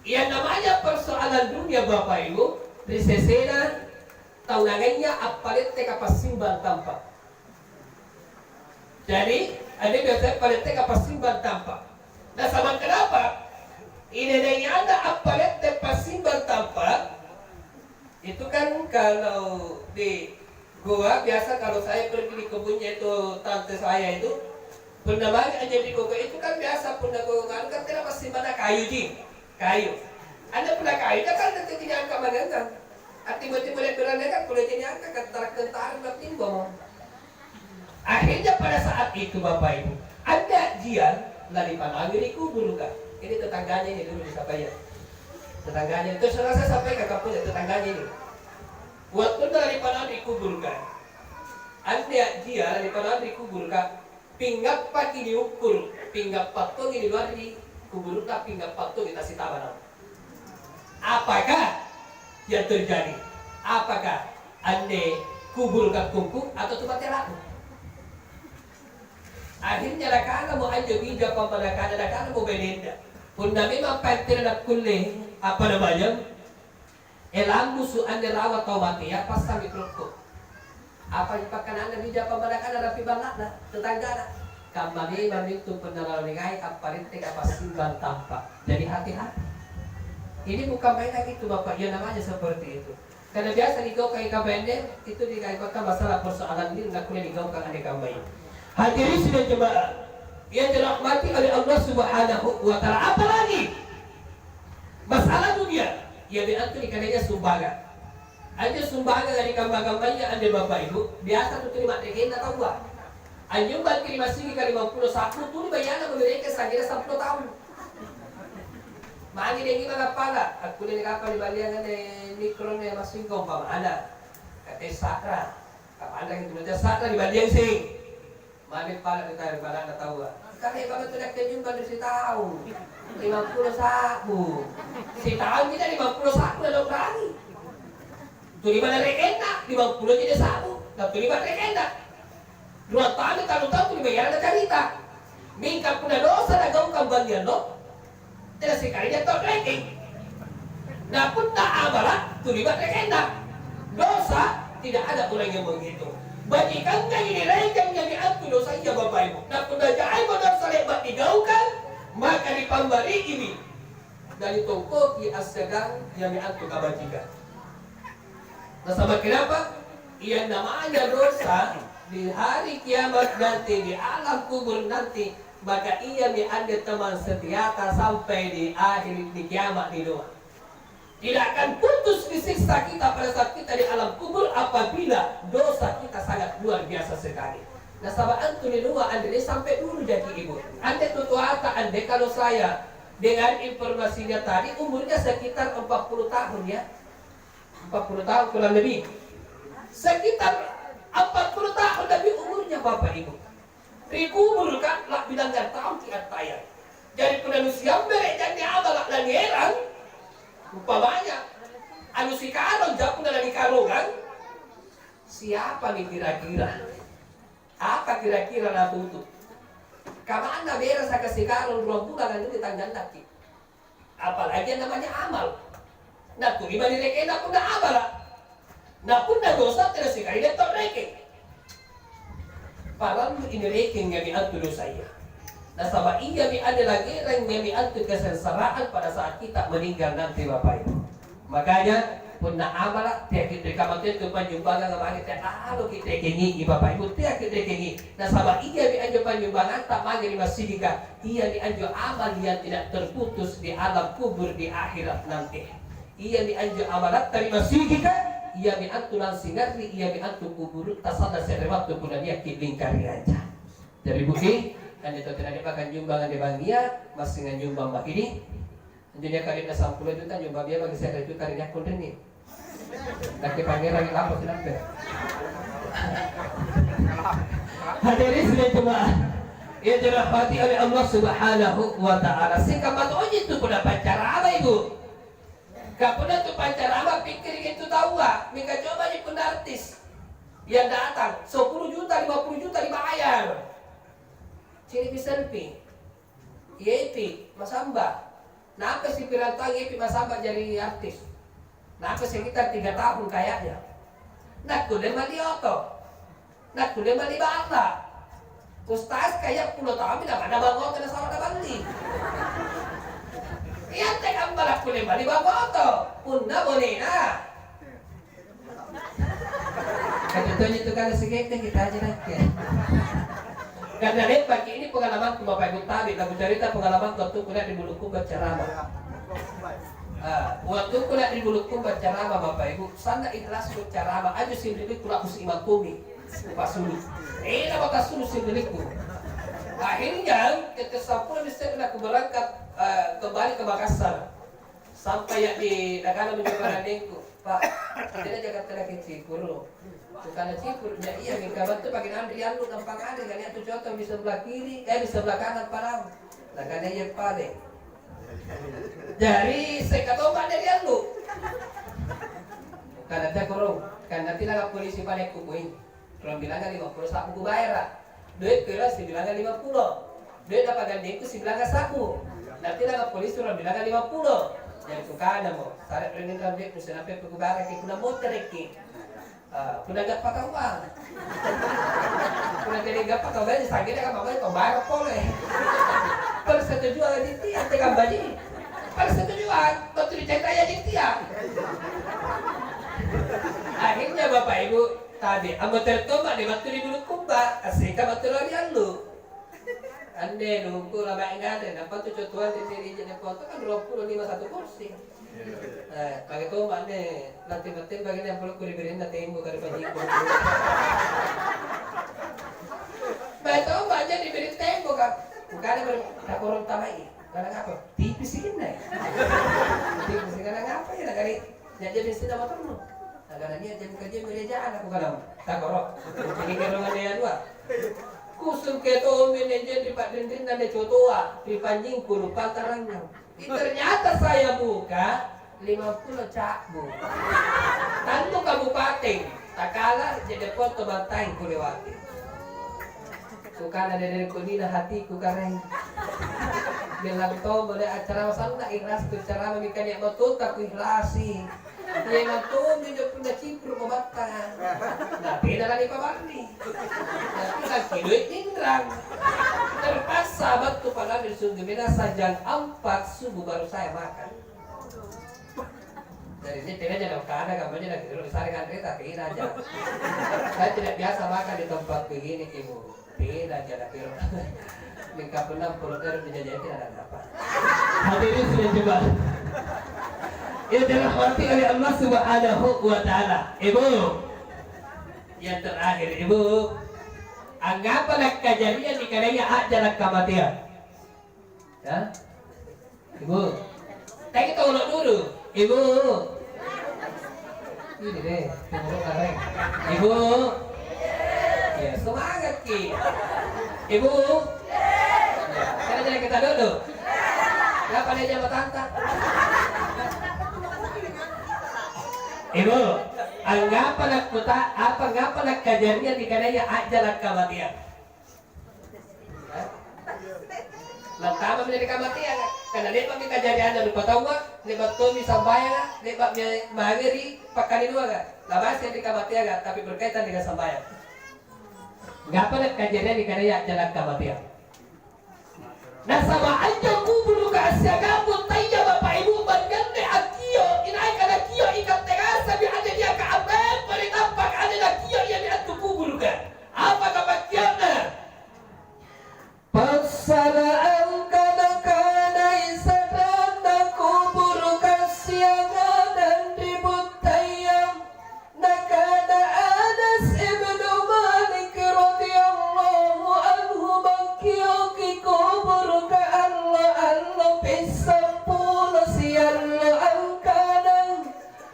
yang namanya persoalan dunia, Bapak Ibu, ri sesena tau nangaya appaletteka passimbang tampa'. Jadi, anne biasaya paletteka passimbang tampa'. Nasaba' kenapa? Inai-naianna appalette passimbang tampa', itu kan kalau di Goa, biasa kalau saya pergi di kebunnya itu tante saya itu, punna mange anjo ri koko itu kan biasa punna koko nganu kan tena passimbang Kayu ji, kayu. Anne punna kayu, kan tette niangka manengang. Attimbo-timbo le'beranneka kulle niangka, kentara-kentara na timbomo. Akhirnya pada saat itu, Bapak Ibu, anne ajia lanipanangi ri kuburuka. Ini tetangganya ini dulu disapaya. Tetangganya itu, saudara saya sampaikan kampungnya, tetangganya ini. Wattunna lanipanangi ri kuburuka, anne ajia lanipanangi ri kuburuka, Pingappaki niukkuru', pingappa tongi niloanri kuburu'na, pingappa tongi tassitabanang. Apakah yang terjadi? Apakah anne kuburu' kakkungkung atau tu mate la'bu? Akhirnya nakanamo anjo bija pammanakana, nakanamo bainenna, "Punna memang pattena nakkulle, apa namanya?" E, lambusu' anne rawa tau matea, passammi rokko. Apa ipakkananna bija pammanakana rampi balla'na, tetanggana? Kamma memang mintu punna nalonengai apparetteka passimbang tampa'. Jadi hati-hati. Ini bukan mainan itu, Bapak, yang namanya seperti itu. Karena biasa digaukangi kamma anne, itu digaukan masalah persoalan diri nakkulle digaukang anne kammaya. Hadirin sidang jemaah yang dirahmati oleh Allah Subhanahu wa Ta'ala, apalagi masalah dunia, iami antu nikanaya sumbangan. Anjo sumbangan ri kamma-kammaya anjo, Bapak Ibu, biasa tutuli madrekenna taua. Anynyumbangki ri masigika limampulo sa'bu, tuli bayarna mamirekeng sa'genna sampulo taung. Mange dengi mangapala, akkulle nikapa nibaliang anne mikro anne massingko umpamana. Kate sa'ra, kapanraki tu sa'ra nibaliang seng. Mami pala ri tau ri balana taua. Kale'baka tu nakke nyumbang ri sitaung. Limampulo sa'bu. Sitaung kita limampulo sa'bu na naukrangi. Tuli bana rekenna, limampulo ji sa'bu. Na tuli bana rekenna. Dua tahun, tallu tahun tuli bayarna carita. Mingka punna dosa nagaukang bangngi allo, tena sikali dia tau rekeng. Na punna amala, tuli bana rekenna. Dosa, tidak ada orang yang menghitung. Bajikangangi nirekeng iami antu dosaya, Bapak Ibu. Na punna jaimo dosa le'ba' nigaukang, maka nipambari'imi. Nitongkoki assegang iami antu kabajikang. Nasaba' kenapa? Yang namanya dosa di hari kiamat nanti, di alam kubur nanti, maka iami anne teman setiata sampai di akhir, di kiamat di doa. Tidak akan putus disiksa kita pada saat kita di alam kubur apabila dosa kita sangat luar biasa sekali. Nasaba' antu ri Noa anne sampai dulu jaki, Ibu. Anne tutoata anne, kalau saya dengar informasinya tadi, umurnya sekitar empat puluh tahun, ya. Empat puluh tahun kurang lebih. Sekitar empat puluh tahun lebih umurnya Bapak Ibu. Ri kuburuka la'bi langgang taungki attayang. Jari punna nusiambere' janne amala' lanierang, umpamanya, anu sikarong ja punna nanikaronggang, siapami kira-kira? Apa kira-kira natutu? Kamanna berasaka sikarong ruang bulang anrinni tanggallaki? Apalagi yang namanya amal. Nakkuni mani rekenna punna amala'. Na punna dosa tena sikali dia tau rekeng. Parallu ini rekeng iami antu dosaya. Nasaba' iami anne langerang iami antu kesengsaraan pada saat kita meninggal nanti, Bapak Ibu. Makanya, punna amala', teaki' ri kamma antu panynyumbangang mange, tea laloki' rekengi, Bapak Ibu, teaki' rekengi. Nasaba' iami anjo panynyumbanganta mange ri masjidika, iami anjo amal yang tidak terputus di alam kubur di akhirat nanti. Iami anjo amalatta ri masjidika, iami antu langsingarri, iami antu kuburutta sanna' se're wattu punna nia'ki' lingka ri raja. Jari, Buki, anjo tau tena le'baka anynyumbang anne bangngia, massing anynyumbang maki' di. Anjo nia' kalenna sampulo juta, nyumbang bia maki' se're juta ri nia' konrenni. Nakke pangerangi lampa sinampe. Hadirin sidang jemaah yang dirahmati oleh Allah Subhanahu wa Ta'ala. Singkamma tonji tu punna pancarama, Ibu. Ka punna tu pancarama, pikkiriki tu taua, mingka cobaji punna artis yang datang, sepuluh juta, lima puluh juta dibayar. Cinipi selfie. Iepi masamba. Nampa sipirang taung iepi masamba jari artis. Nampa sekitar tiga tahun kayaknya. Nakkulle mali oto. Nakkulle mali balla. Ustaz kaya pulo tahun tidak ada bang oto nasaba' naballi. Iya, te kammala kulle mali bang oto. Punna bolena. Kata tonji tu kala sigette kita aja nakke. Karena le'baki ini pengalamanku, Bapak Ibu, tabi, nakucarita pengalamanku wattu kuliah di Bulukumba ceramah. Ah, wattu kuliah di Bulukumba ceramah, Bapak Ibu, sanna' ikhlasku ceramah, aju sinribikku lakusi imang tumi. Pasulu. Eh, nama tasulu sinribikku. Akhirnya, tette sampulo missek naku berangkat, eh, kembali ke Makassar. Sampai ya di nakana minjo parannengku, "Pak, tena jaka tena kicikuru." Kukana, "Cikuru, ya iya, mingka battu pake nanri allu gampang anre, kan iya tu contoh di sebelah kiri, eh, di sebelah kanan padang." Nakana, "Iya pale." Jari sekka tomma anne ri allu. Kukana, "Teko rong, kan nanti naga polisi pale kukuing." Ruambilangngang limampulo sa'bu kubayara'. Doekku ero' sibilangngang limampulo. Doe' napaganningku sibilangngang sa'bu. Nanti naga polisi ruambilangngang limampulo. Jari kukanamo, "Sare' ri inrang doe'nu, sinampe' kubayaraki punna moterekki." Ah, punna gappa taua. Punna tena gappa taua, sa'genna kamma tau bayara' pole. Persetujuan aji tia, antekamma baji'. Persetujuan, battu ri caitai aji tia. Akhirnya Bapak Ibu, Tabe, ammotere' tomma ri battu ri Bulukumba, assika battu ri allu. Anne lungku lamae ngare, nampa tu cotuang ri ri je'ne' foto kan ruampulo lima satu kursi. Eh, pake tomma anne, lanti batteng bagianna ampulokku ri birinna tembo kare pajiko. Bae tomma anne ri biring tembo, Kak. Bukana baru takorong tamai. Kana ngapa? Tipisi inne. Tipisi kana ngapa ya, nakali? Nyaja bensinna motornu. Nakana nia' jami kajiang ri eja'na, kukana, "Takoro." Kucini'mi ero' anne anua. Kusungke tommi anne ri pa'rinrinna anne cotoa, ri panjingku, lumpang karangang. Ih, ternyata saya buka, limampulo ca'bu. Tantu kabupateng, takala je'ne' foto bantaeng kulewati. Kukana, "Dede konina hatiku, Karaeng." Bilang tommo deh acara sanna' ikhlasku ceramah, mingka nia' matota kuikhlasi. Nyamang tommi injo punna cipru'mo battanga. Na tena lanipabarri. Tapi laki doe' ninrang. Terpaksa battu pada ri Sungai Minasa jam empat subuh baru saya makan. Jadi ini tena aja naung kana kammana, na kiro sare kanre tapi tena aja. Saya tidak biasa makan di tempat begini, Ibu. Tena aja na kiro. Mingka punna purutero dijajai tena ada apa. Hadirin sidang jemaah yang dirahmati oleh Allah Subhanahu wa Ta'ala. Ibu, yang terakhir, Ibu, angngapa lakkajariang nikanaya a'jala' kamateang? Ya? Ibu, tanya tolong dulu. Ibu. Ini deh, tunggu keren. Ibu. Ya, semangat ki. Ibu. Ya, kita jadi kita dulu. Kenapa dia jama tanta? Ibu, angngapa nakkuta-, apa angngapa lakkajariang nikanaya a'jala' kamateang? Lantamami ri kamateanga, karena le'ba'mi kajarianna rupataua, le'ba' tommi sambayanga, le'ba'mi mange ri pakkalinoanga, labasseng ri kamateanga, tapi berkaitan dengan sambayang. Ngapa lakkajariang nikanaya a'jala' kamateang? Nasaba' anjo kuburuka assiagang buttaya, Bapa Ibu, bangnganne akkio', inaika nakio' ikatte ngasemmi anne niaka ammempo ri tappaka anne nakio' iami antu kuburuka. Apa kapakkio'na? Passala' angkana-kanai sadanna kuburuka siagang ri buttaya. Nakana Anas ibnu Malik radhiyallahu anhu, "Makkioki kuburuka allo-allo pissampulo siallo angkana,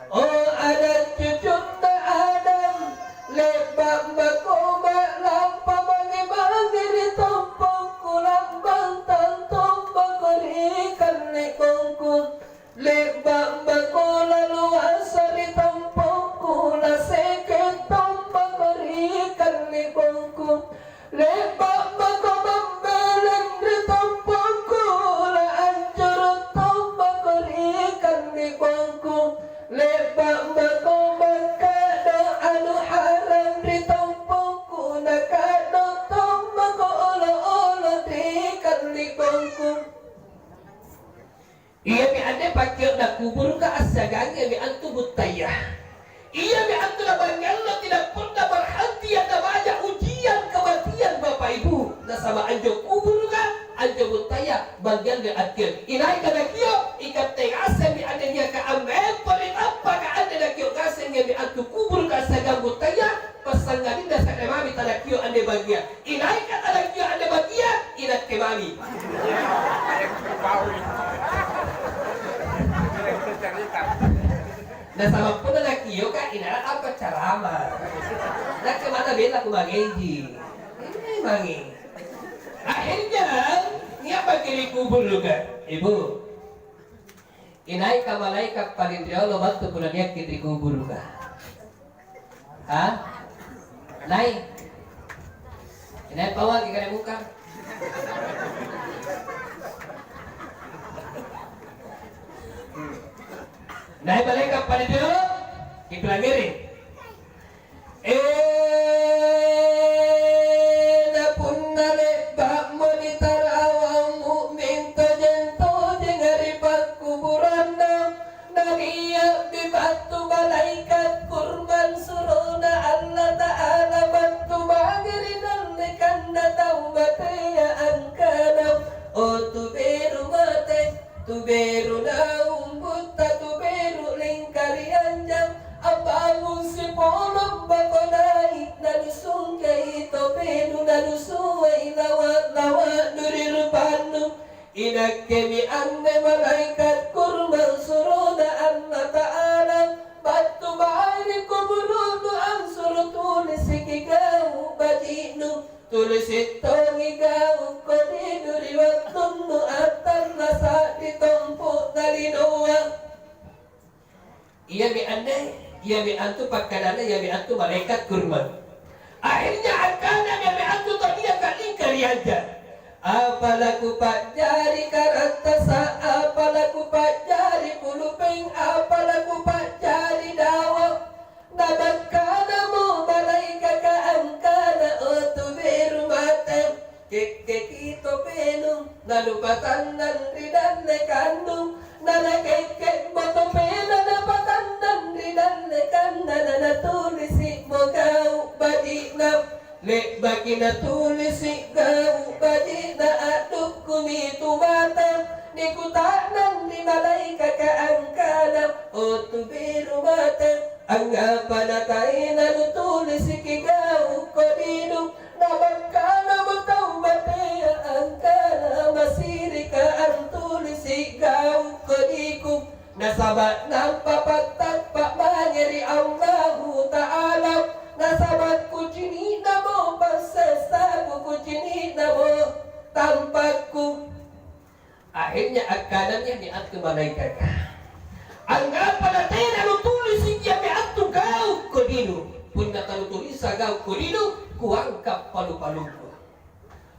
'O ana' cucunna Adam, le'ba' mako ma'lampa mange-mange ri tompongku lambang tantombako ri kalle'bongku. Le'ba' mako laluasa ri tompongku, laseke' tombako ri kalle'bongku. Le'ba' mako mambeleng ri tompongku, laancuru' tombako ri kalle'bongku. Le'ba' mako makka'do' anu harang ri tompongku, naka'do' tombako olo-olo ri kalle'bongku.'" Iami anne pakkio'na kuburuka assiagang iami antu buttaya. Iami antu nabangngallo tidak pernah berhenti yang namanya ujian kematian, Bapak Ibu. Nah, Anjo kuburuka, anjo buttaya, bagianna akkiok. Inaika nakio', ikatte ngasemmi anne niaka ammempo ri tappaka anne nakio' ngasengi anne antu kuburuka siagang buttaya, passangalinna se're mami tanakio' anne bagia. Inaika tanakio' anne bagia, inakke mami. Nasaba' punna nakio'ka, inara apa carama. Nakke mata bella kumangeji. Ini mange. Akhirnya, nia' maki ri kuburuka, Ibu. Inaika malaeka' paling riolo battu punna nia'ki ri kuburuka? Ha? Nai'? Inai pawangki kare mungkar? Nai' malaeka' paling riolo? Kipilangngeri. Eh, na punna le'ba'mo nitarawang mu'min tojeng-tojenga ri pakkuburanna, nania'mi battu malaeka' kurman surona Allata'ala battu mange ri dallekanna tau matea angkana, "O tu beru mate, tu beru naung butta, tu beru lingkarianjang, ambangung sipolong bako nai', nanusungkei topenu, nanusuai lawa'-lawa'nu ri rupannu." Inakkemi anne malaeka' kurman surona Allata'ala battu mae ri kuburu'nu, ansuru tulisiki gau' baji'nu. Tulisi' tongi gau' kodinu ri wattunnu attallasa' ri tompo'na linoa. Iami anne, iami antu pakkadanna, iami antu malaeka' kurma. Akhirnya angkanami anne antu tau niaka lingka ri anja, "Apa lakupa'jari karattasa', apa lakupa'jari pulupeng, apa lakupa'jari dawa'?" Namakkanamo malaekaka angkana, "O tu beru mate, kekkeki topenu, nanupatannang ri dallekannu." Nanakekkemo topena napatannang ri dallekanna, nanatulisi'mo gau' baji'na. Le'baki natulisi' gau' baji'na, a'dukkumi tu mate, nikuta'nang ri malaekaka angkana, "O tu beru mate, angngapa nataena nutulisiki gau' kodinu?" Namakkanamo tau matea angkana, "Masirika antulisi' gau' kodiku." Nasaba' nampa pattappa' mange ri Allahu Ta'ala, nasaba' kucini'namo passessaku, kucini'namo tampakku. Akhirnya akkanami antu malaekaka, "Angngapa natena nutulisiki antu gau' kodinu? Punna tanutulisang gau' kodinu, kuangka' palu-palungku."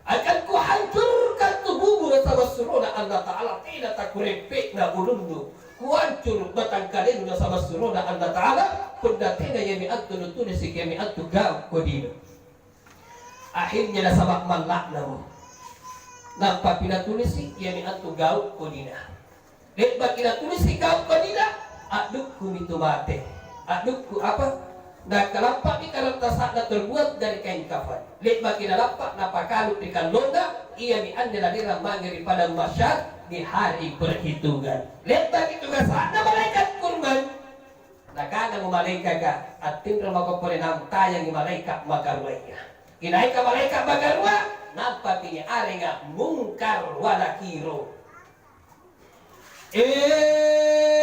Akan kuhancurkan tubuhmu nasaba' surona Allata'ala, tena takurempe'na ulunnu. Kuancuru' batang kalenu nasaba' surona Allata'ala, punna tena iami antu nutulisiki iami antu gau' kodinu. Akhirnya nasaba' malla'namo. Nampa pinatulisi' iami antu gau' kodina. Le'baki natulisi' gau' kodina, a'dukkumi tu mate. A'dukku apa? Nakalampa'mi karattasa'na terbuat dari kain kafan. Le'baki nalampa' napakalu' ri kallongna, iami anne naerang mange ri padang mahsyar di hari perhitungan. Le'baki tugasa'na malaeka' kurman, nakanamo malaekaka, "Attinro mako pole naung tayangi malaeka' makaruaya." Inaika malaeka' makarua, nampami niarenga Mungkar wa Nakiro. Eh,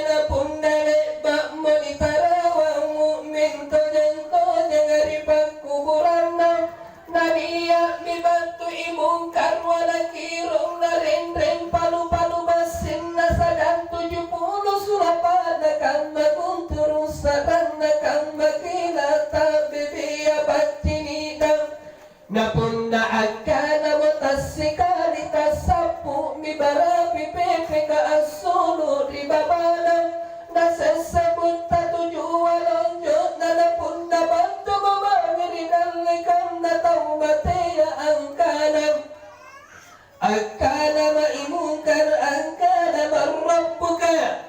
na punna le'ba'mo nitarawang mu'min tojeng-tojenga ri pakkuburanna, nania'mi battu i Mungkar wa Nakiro narenreng palu-palu massing nasa'gang tuju pulo sulapa'na kamma kunturu' saranna kamma kila ta'bibiya paccini'na. Na punna akkanamo tassikali tassappu'mi barapi pepeka assulu' ri babana, nasessa butta tujua lonjo'na, na punna battumo mange ri dallekanna tau matea angkana, Akkanamo i Mungkar angkana, "Man rabbuka?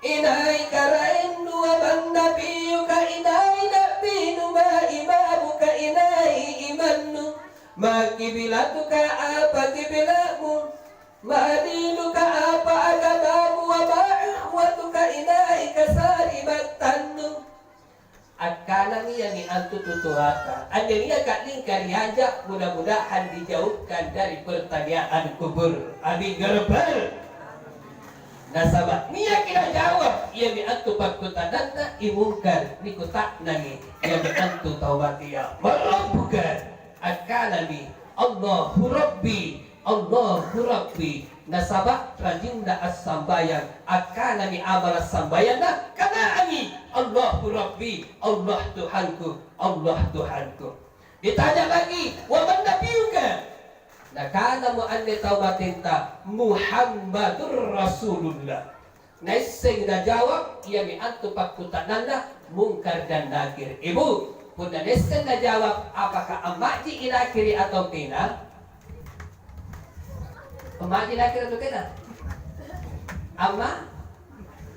Inai karaennu? Wa man nabiyuka? Inai na'binu? Ma imamuka? Inai imannu?" Ma kiblatuka, apa kibla'mu? Ma dinuka, apa agamamu? Wa ma ikhwatuka, inai kasari'battannu? Akkanami iami antu tutoata, "Anne niaka lingka ri aja, mudah-mudahan dijauhkan dari pertanyaan kubur. Amin ya rabbal." Nasaba' niaki najawab iami antu pakkuta'nanna I Mungkar, nikuta'nangi iami antu tau matea, "Man rabbuka?" Akkanami, "Allahu Rabbi, Allahu Rabbi." Nasaba' rajinna assambayang, akkanami amala' sambayanna, kana'angi, "Allahu Rabbi, Allah Tuhanku, Allah Tuhanku." Ditanya lagi, "Wa man nabiyuka?" Nakanamo anne tau matenta, "Muhammadur Rasulullah." Naisseng najawab iami antu pakkuta'nanna Mungkar dan Nakir. Ibu, punna naisseng najawab, apakah amma'ji i Nakiri atau tena? Amma'ji Nakiri atau tena? Amma?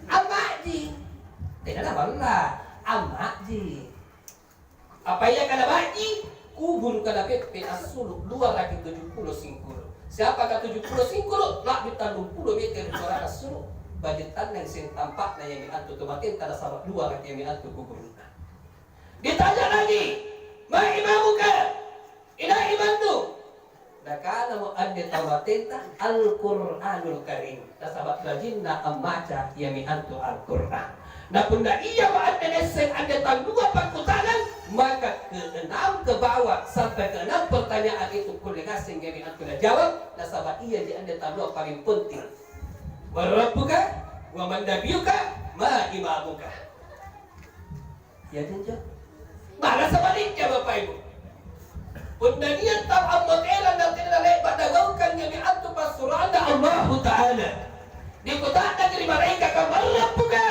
Amma'ji. Tena naballa. Amma'ji. Apa ia kana baji? Kuburu kana peppe assulu' dua raki tuju pulo singkulu. Siapa ka tuju pulo singkulu? La'bi tallung pulo metere' suarana assulu'. Baji' tannang seng tampa'na iami antu tu matenta nasaba' dua raki iami antu kuburunna. Ditanya lagi, "Ma imamuka?" Inai imannu? Nakanamo anne tau matenta, "Al-Qur'anul Karim." Nasaba' rajinna ammaca iami antu Al-Qur'an. Na punna iamo anne naisseng anne tallua pakkuta'nang, maka keenam ke bawah sampai keenam pertanyaan itu kulle ngaseng iami antu najawab, nasaba' iaji anne tallua paling penting. "Man rabbuka? Wa man nabiyuka? Ma imamuka?" Iyaji anjo. Malah sebaliknya, Bapak Ibu. Punna nia' tau ammoterang na tena nale'ba' nagaukangi antu passuroanna Allahu Ta'ala. Nikuta'nangi ri malaekaka, "Man rabbuka?"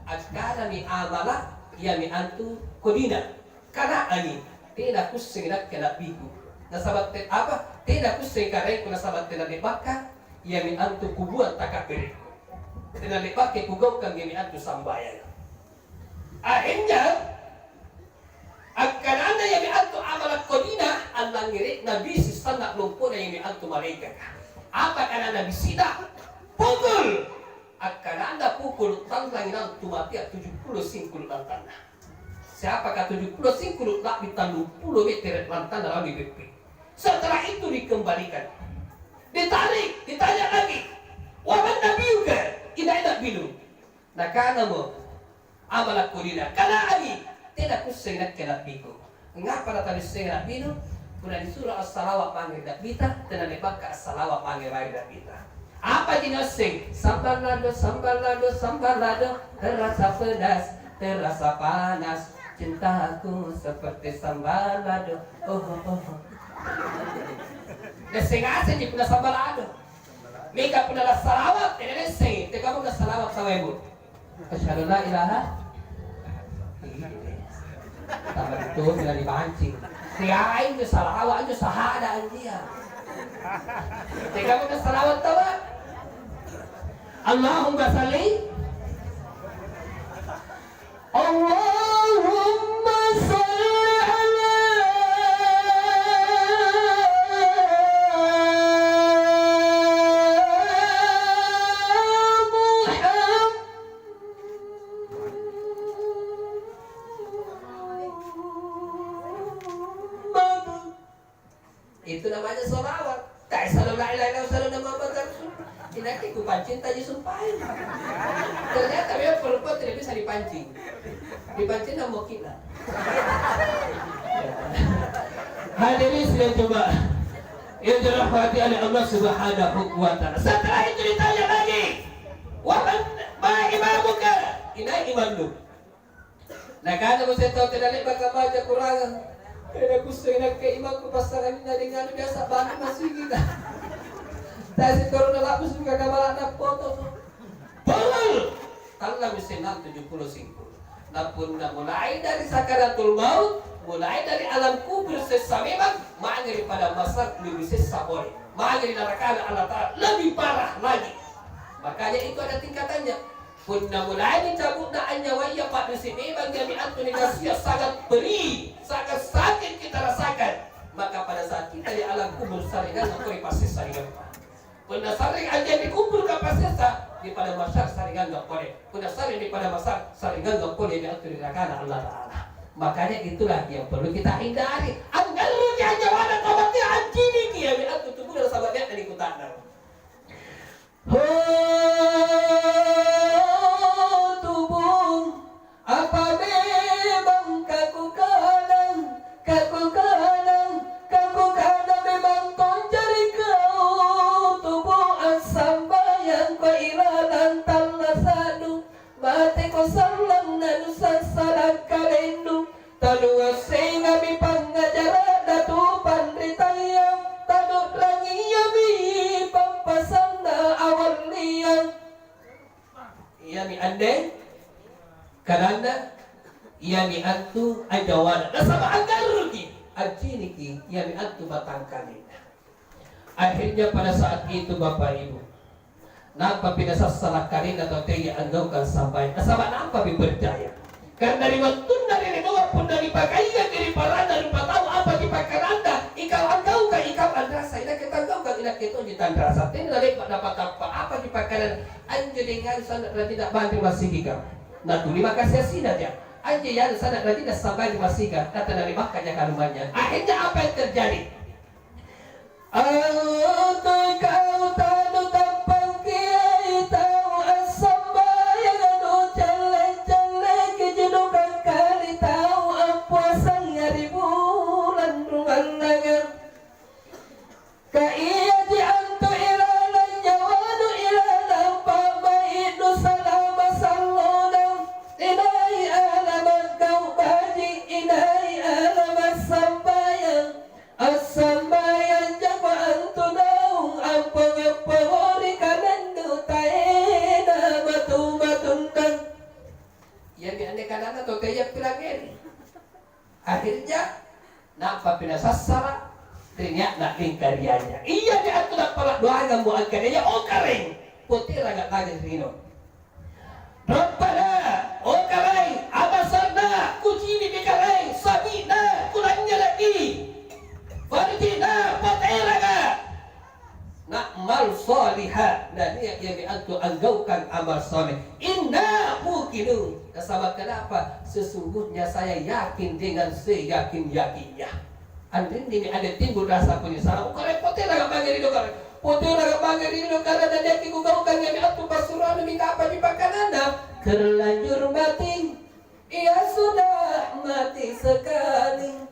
Akkanami amala', iami antu kodina. Kana'angi, "Tena kusseng nakke na'biku. Nasaba' te-, apa? Tena kusseng karaengku nasaba' tena le'baka, iami antu kubuang takabberekku. Tena le'baka kugaukang iami antu sambayanga." Akhirnya, akkanana iami antu amala' kodina, allangngere'na bisi' sanna' lompona iami antu malaekaka. Apa kanana bisi'na? "Pukul!" Akkanana pukul, tallangi naung tu matea tuju pulo singkulu' lantanna. Siapaka tuju pulo singkulu'? La'bi tallung pulo metere' lantanna lalang ri peppe'. Setelah itu dikembalikan. Ditarik, ditanya lagi, "Wa man nabiyuka?" Inai na'binu? Nakanamo amala' kodina, "Kana'angi, tena kusseng nakke na'biku." Ngapa natanaissengi na'binu? Punna nisuro assalawa' mange ri na'bita, tena le'baka assalawa' mange mae ri na'bita. Apaji nuasseng? "Sambal lado, sambal lado, sambal lado, terasa pedas, terasa panas, cintaku seperti sambal lado, oh, oh, oh." Naisseng ngasenji punna sambal lado. Mingka punna lassalawa', tena naissengi, tekamma punna salawat sawa'bu. Asyhadu an la ilaha. Tambah itu bila dipancing. Teai injo salawa' injo sahada anjia. Tekamma salawat tawa. Allahumma salli. Allahumma salli ala Muhammad. Itu namanya sholawat. Tak selalu la ilaha illallah, selalu nama Muhammad Rasul. Inakke kupancing taji sumpaeng. Ternyata memang perempuan tidak bisa dipancing. Dipancing nama kita. Hadirin sudah coba. Yang dirahmati oleh Allah Subhanahu wa Ta'ala. Setelah itu ditanya lagi, "Wa man, ma imamuka?" Inai imammu? Nakanamo sai tau tena le'baka maja kurangang, "Tena kusseng nakke imangku passangalinna dengan anu biasa bantu masigita." Tasitorona labu suka kamala'na poto. Betul! Tallami sennang tuju pulo singkulu'. Na punna mulai dari sakaratul maut, mulai dari alam kubur sessa memang, mange ri padang mahsyar lebih sessa pole. Mange ri narakana Allah Ta'ala lebih parah lagi. Makanya itu ada tingkatannya. Punna mulai nicabu'na anynyawaya, pa'risi' memang iami antu nikasiang sangat pedih, sangat sakit kita rasakan. Maka pada saat kita di alam kubur, sari'gang pole passessa ri gappa. Punna sare' anjo ri kuburu' ka passessa, di padang mahsyar sari'gang pole. Punna sare' di padang mahsyar, sari'gang pole ri atu ri rakana Allata'ala. Makanya itulah yang perlu kita hindari. Anggalluki anjo wana tau matea, anciniki iami atu tubuna nasaba' nia'na nikuta'nang. Ho, tubu, apa memang kakukanang, kakukanang, kakukanang memang tonja ri kau, tubu, assambayangko ilalang tallasa'nu, mateko sallang nanusassala' kalennu, tanuassengami pangngajara'na tu panritaya, tanu'rangiami pappasanna awallia. Iami anne kananna, iami antu anjo wana. Nasaba' anggarruki, anciniki, iami antu batangkalenna. Akhirnya pada saat itu, Bapak Ibu, nampapi nasassala' kalenna tau teaia anggaukang sambayang. Nasaba' nampapi percaya. Karena ri wattunna ri linoa punna nipakaiaki ri paranna rupatau apa kipakkananta, ikau anggaukang, ikau anrasai, inakke tanggaukang, inakke tonji tanrasa. Tena le'ba' napatappa' apa kipakkananta. Anjo dengang sanna' rajinna bang ri massigika. Natuli makasiasinaja. Anjo ianu sanna' rajinna sambayang ri massigika, na tena ri Makkah jaka lumanynyang. Akhirnya apa yang terjadi? Atau kau tanu tappangkiai tau assambayanga, nucelle-celleki judukang kali tau appuasanga ri bulang ruannanga. Ka iaji antu ilalang nyawanu, ilalang pa'baji'nu salama sallona, inai alama gau' baji', inai alama sambayang. Assambayang jako antu naung ampanga-pangori kalennu taena matu-matunna. Iami anne kananna tau teaia pilangngeri. Akhirnya, nampa pinasassara ri nia'na lingkariaja. Iami antu nappala' doangammo angkanaya, "O Karaeng, poteranga' mange ri lino." Rabbana, o Karaeng, abasarna, kucini'mi Karaeng, sami'na, kulanynyara'mi, farji'na, poteranga', na'mal shaliha, na nia' iami antu anggaukang amal shaleh. Inna muqinun. Nasaba' kenapa? Sesungguhnya saya yakin dengan seyakin-yakinnya. Anrinni anne timbul rasa penyesalan. Ukare poteranga' mange ri lino, Karaeng. Poteranga' mange ri lino, Karaeng, na nia'ki kugaukangi anne attu passuroannu, mingka apa nipakananna? Terlanjur mati. Ia sudah mati sekali.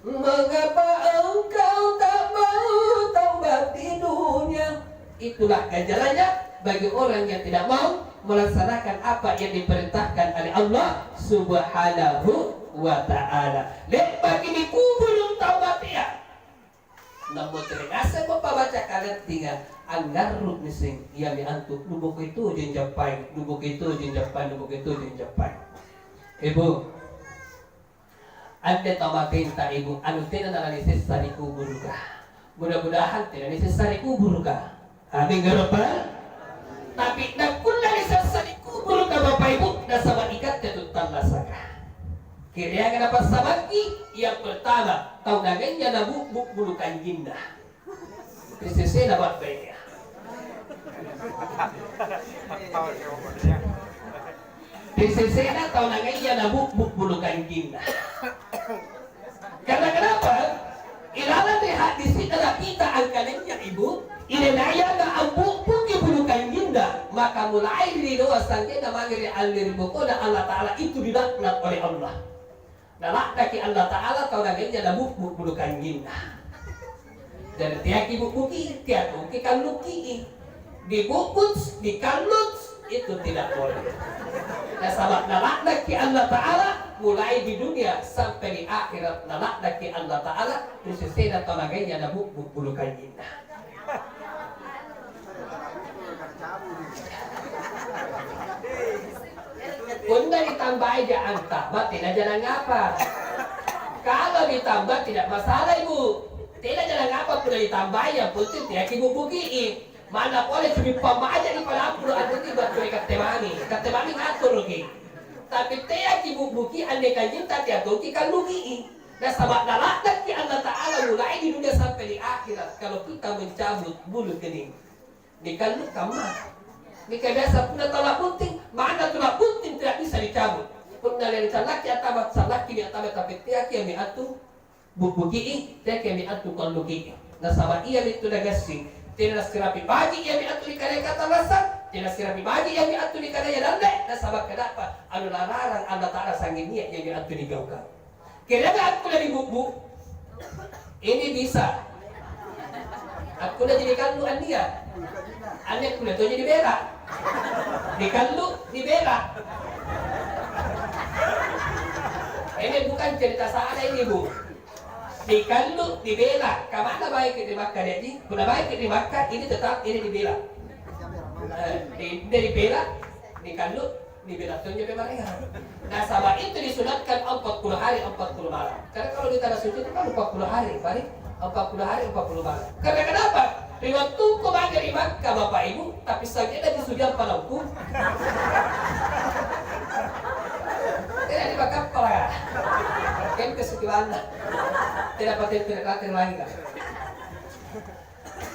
Mengapa engkau tak mau taubat di dunia? Itulah ganjarannya bagi orang yang tidak mau melaksanakan apa yang diperintahkan oleh Allah Subhanahu wa Ta'ala. Le'baki nikuburu' tau matea, nammotere' ngasemmo pa'baca kalattinga, angngarru'mi seng, iami antu nubokoi tojeng jappai, nubokoi tojeng jappai, nubokoi tojeng jappai. Ibu, Anne tau matenta, Ibu, anu tena nalanisessa ri kuburuka. Mudah-mudahan tena nisessa ri kuburuka. Amin, ya Rabbal. Tapi nakkulle nisessa ri kuburuka, Bapa Ibu, nasaba' ikatte tuttallasaka. Kereanga napassamakki, yang pertama, tau nangaya nabu'bu' bulu kanjinna. Ri sesena ba'baya. Ri sesena tau nangaya nabu'bu' bulu kanjinna. Karena kenapa? Ilalang ri hadisi'na napita angkanaya, Ibu, inai-naianga ambu'buki bulu kanjinna, maka mulai ri linoa sa'genna mange ri alle ri bokona Allata'ala itu dila'na' oleh Allah. Nala'naki Allata'ala tau nangaya nabu'bu' bulu kanjinna. Jari teaki bu'buki, teaki kallukii. Dibu'bu', dikallu', itu tidak boleh. Nasaba' nala'naki Allata'ala mulai di dunia sampai di akhirat, nala'naki Allata'ala ri sesena tau nangaya nabu'bu' bulu kanjinna. Punna ditambai ja antama, tena jarang apa. Kalau ditambah tidak masalah, Ibu. Tena jarang apa punna ditambai, yang penting teaki bu'buki. Manna pole cumi pammaja di palampuru anrinni battu ri katte mami. Katte mami ngaturuki. Tapi teaki bu'buki anne kanjinta, teaki kalluki. Nasaba' nala'nakki Allata'ala mulai di dunia sampai di akhirat, kalau kita mencabut bulu kening, nikallu kamma. Mingka biasa punna tau la'bunting, manna tu la'bunting tidak bisa dicabut. Punna nia' nicallaki attama, callakki nia' attama, tapi teaki ami attu bubbuki'i, teaki ami attu kualluki'i. Nasaba' iami tu nagassing, tena nasirapi baji' iami attu nikana katallassang, tena nasirapi baji' iami attu nikana dalle', nasaba' kanapa? Anu lararang Allata'ala sangnging nia' iami attu nigaukang. Kereanga akkulle nibubbu? Ini bisa. Akkulle jadi kallu annia. Anne kulle tonji nibela. Nikallu, nibela. Ini bukan cerita sana ini, Bu. Nikallu, nibela. Kamana baiki ri Makkah, Dek, ji? Punna baiki ri Makkah, ini tetap ini nibela. Eh, di, nibela, nikallu, nibela tonjo pemariang. Nasaba' itu disunatkan empat puluh hari, empat puluh malam. Karena kalau di tanah suci itu kan empat puluh hari, Pak, empat puluh hari, empat puluh malam. Karena kenapa? Ri wattuku mange ri Makkah, Bapak Ibu, tapi sanggenna di sudiang palaukku. Tena di pakappala, kan kesukilanna. Tena paten, tena kater lain, kan?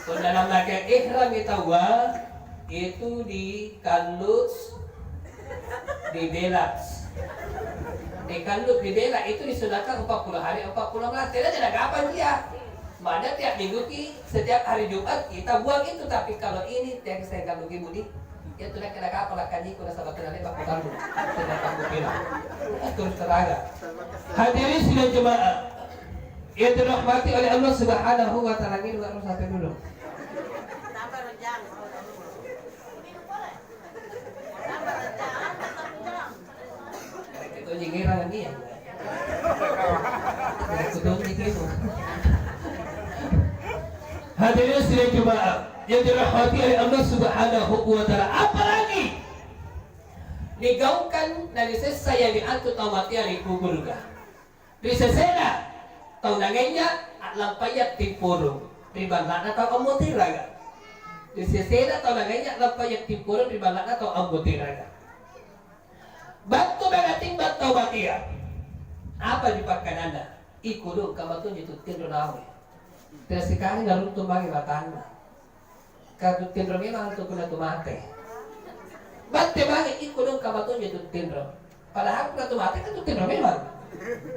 Punna nammake ihrami taua, itu dikallu, dibela. Dikallu, dibela itu disunatkan empat puluh hari, empat puluh malam. Tena, tena kapan dia? Mana tiap minggu ki, setiap hari Jumat kita buang itu. Tapi kalau ini, tiap saya kallu ki budi. Iya tu nakke nakapala' kanjikku nasaba' tena le'ba' kutallu, tena le'ba' kupila. Terus teranga. Hadirin sidang jemaah yang dirahmati oleh Allah Subhanahu wa Ta'ala, nginung a'rung sampai dulu. Tonji ngerang nia. Tonji kemo. Hadirin sidang jemaah yang dirahmati oleh Allah Subhanahu wa Ta'ala, apalagi nigaukang na nisessa iami antu tau matea ri kuburuka. Ri sesena tau nangenya a'lampaya timpurung ri balla'na tau ammoteranga. Ri sesena tau nangenya a'lampaya timpurung ri balla'na tau ammoteranga. Battu mae natimbang tau matea. Apaji pakkananna? Iko do, kamma tonji tu tinro naung. Tena sikali naruntu mange matanna. Ka tu tinro memang tu punna tu mate. Batte mange iko do, kamma tonji tu tinro. Padahal punna tu mate kan tu tinro memang.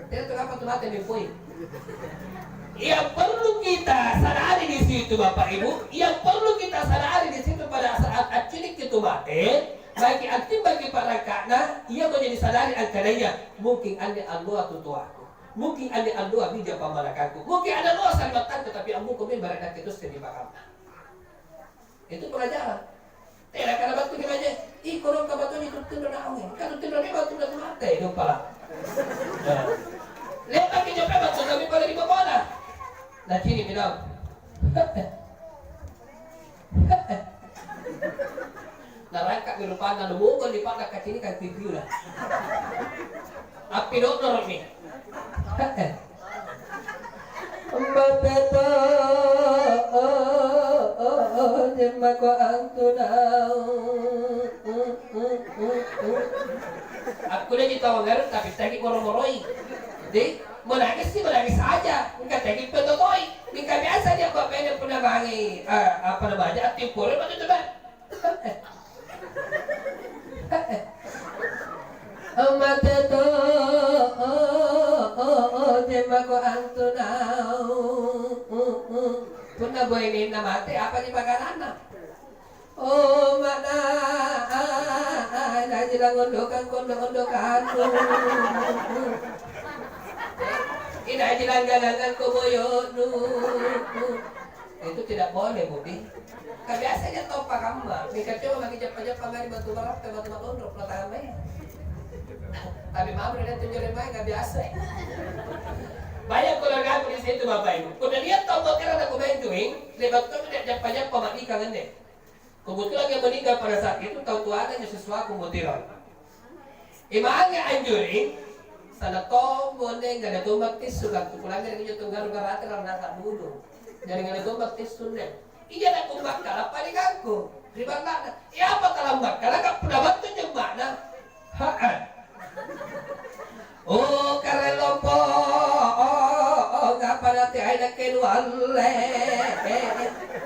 Tena tu kamma tu mate mempoi. Yang perlu kita sadari di situ, Bapak Ibu, yang perlu kita sadari di situ pada saat accinikki tu mate, baiki attimbangki pa'rakka'na, iamo jadi sadari angkanaya, mungkin anne alloa tu toaku, mungkin anne alloa bija pammalakangku, mungkin anne alloa sari'battangku, tapi ammuko memang nakke tosseng nipakamma. Itu pelajaran. Tena kana battu ki baje, iko dong kabatonji tu tinro naungi. Ka tu tinro memang tu mate, dong pala. Le'baki joppa battu kami pada di bawah. Nacini mi naung. Narangka'mi rupanna, lumungkung lipa'na kacinikang pipiuna. Appido'doro'mi. Mate to, jemmako antu naung. Akkulleki tau ngarung, tapi teki moro-moroi. Jadi, menangis sih menangis aja, engka teki petotoi. Mingka biasa dia buat bene punna mange, eh, apa namanya, attimporo matu coba. Mate to, jemmako antu naung. Punna boenenna mate, apaji pakananna? Oh, ma'na, inaji langondokang kondo-ondokannu. Inaji langga-langgang koboyo'nu. Itu tidak boleh, Budi. Ka biasanya toppa kamma, mingka coba maki jappa-jappa mae ri batu marappe, batu matonro, pelatangan mae. Tapi mamo ri antu jere mae, ka biasa. Banyak keluargaku di situ, Bapak Ibu. Punna nia' tau boterang nakumainjui, le'ba' tommi nia' jappa-jappa ma'nikang anne. Kebetulan yang meninggal pada saat itu tau toana njo siswaku boterang. Imange anjuri, sana tommo anne, gana tommo tissu, kan tu kulangngere' injo tau garung-garung ati rannasa' dulu. Jari gana tommo tissu anne. Ija nakummakkala panikangku ri balla'na. Iya apa tala makkalaka punna battu jemma'na? Ha'a. Oh, karaeng lompo, oh, Walle,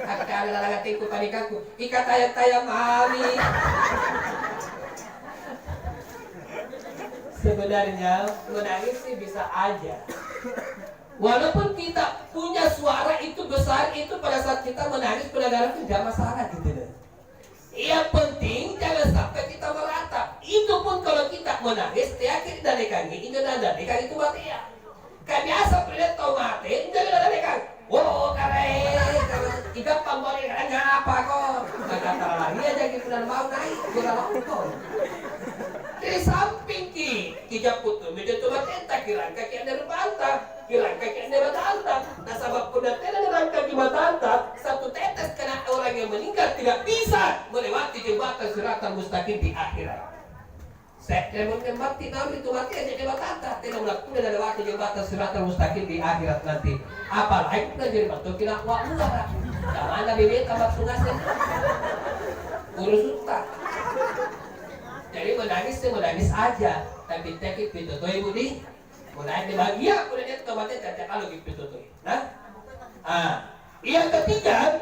akkana lalangatiku panikangku, "Ikataya-taya mami." Sebenarnya menangis sih bisa aja. Walaupun kita punya suara itu besar, itu pada saat kita menangis, pendengaran itu tidak masalah gitu loh. Yang penting jangan sampai kita meratap. Itu pun kalau kita menangis, teaki dalekangi, injo nadalekangi tu matea. Ka biasa pole tau mate, injo nadalekang. "Wo, karae, karae, igappang bone, karae ngapako?" Maka talalaria jaki punna mau nai', gora lompo. Ri sampingki, kijappu tommi anjo tu matenta, kirangkaki anne rupanta. Kirangkaki anne matanta, nasaba' punna tena nirangkaki matanta, satu tetes kena orang yang meninggal tidak bisa melewati jembatan Siratal Mustaqim di akhirat. Se're monne matti naung ri tu matea je'ne' matanta, tena nakkulle nalewati jembatan Siratal Mustaqim di akhirat nanti. Apalagi punna jari battuki na wa'muara. Kamana bebeta battu ngaseng? Urusutta. Jadi menangis sih menangis aja, tapi teki pitutui budi. Punna anne bagia, punna nia' tau mate, tette' lalongki pitutui. Nah, ah, yang ketiga,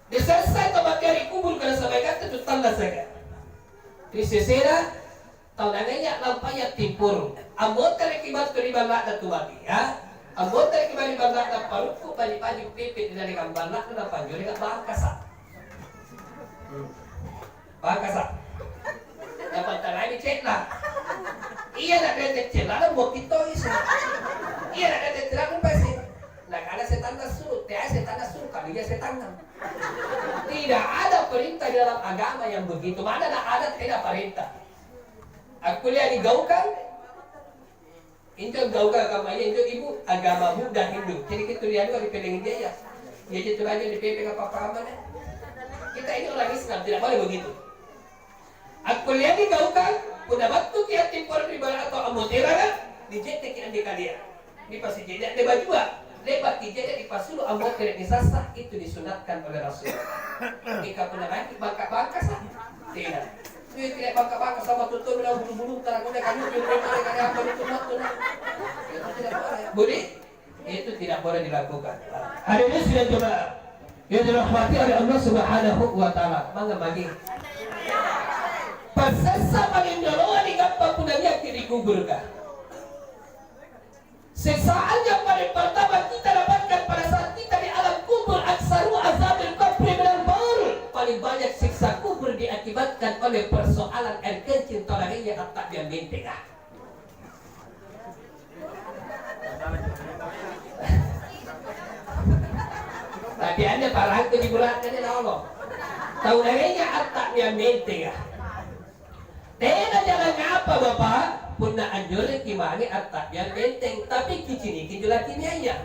disessai tau matea ri kuburu' nasaba' ikatte tu tallasaka. Ri sesena tau nangaia lampaya timpuru. Ammotereki battu ri balla'na tu matea, ammotereki mae ri balla'na parukku, baji-baji pepe ri dallekangang balla'na, napanjoreka bangkasa'. Hmm. Bangkasa'. Napattanaimi cella'. Iya, na tette' cella', na bokki toi isse. Iya, na tette' cella', na pasi. Nakana setanna suru', teai setanna suru', kalia setanna. Tidak ada perintah di dalam agama yang begitu. Mana ada adat, tidak perintah. Akkullei nigaukang? Injo gaukang kammaya injo, Ibu, agama Buddha, Hindu. Jadi, kitu ri anua ri Pelleng India, ya. Iya, jadi tu raja di P P K apa-apa mana? Kita ini orang Islam, tidak boleh begitu. Akkullei nigaukang, punna battuki attimporo ri balla' atau ammoteranga, nije'neki anne kalia. Nipasije'ne' anne bajua. Le'baki je'ne' nipasulu' ammotere' nisassa, itu disunatkan oleh Rasul. Mingka punna maeki bangka-bangkasa, tena. Iya, tidak bangka-bangka sama tutu bilang bulu-bulu, tara kulle kayu, bilang kulle kayu, apa itu maksudnya? Itu tidak boleh. Budi, itu tidak boleh dilakukan. Hadirin sidang jemaah yang dirahmati oleh Allah Subhanahu wa Ta'ala. Mangga magi. Passessa paling rioloa digappa punna niaki ri kuburuka. Siksaan yang paling pertama kita dapatkan pada saat kita di alam kubur, aktsaru azabil qabri minal baul. Paling banyak siksa kubur diakibatkan oleh persoalan air kencing, tau nangaya atta'biang bentenga. Tapi anne parangku di bura'na anne na Allah. Tau nangaya atta'biang bentenga. Tena jangang apa, Bapa', punna anjorengki mange atta'biang benteng, tapi kiciniki injo lakimiaya.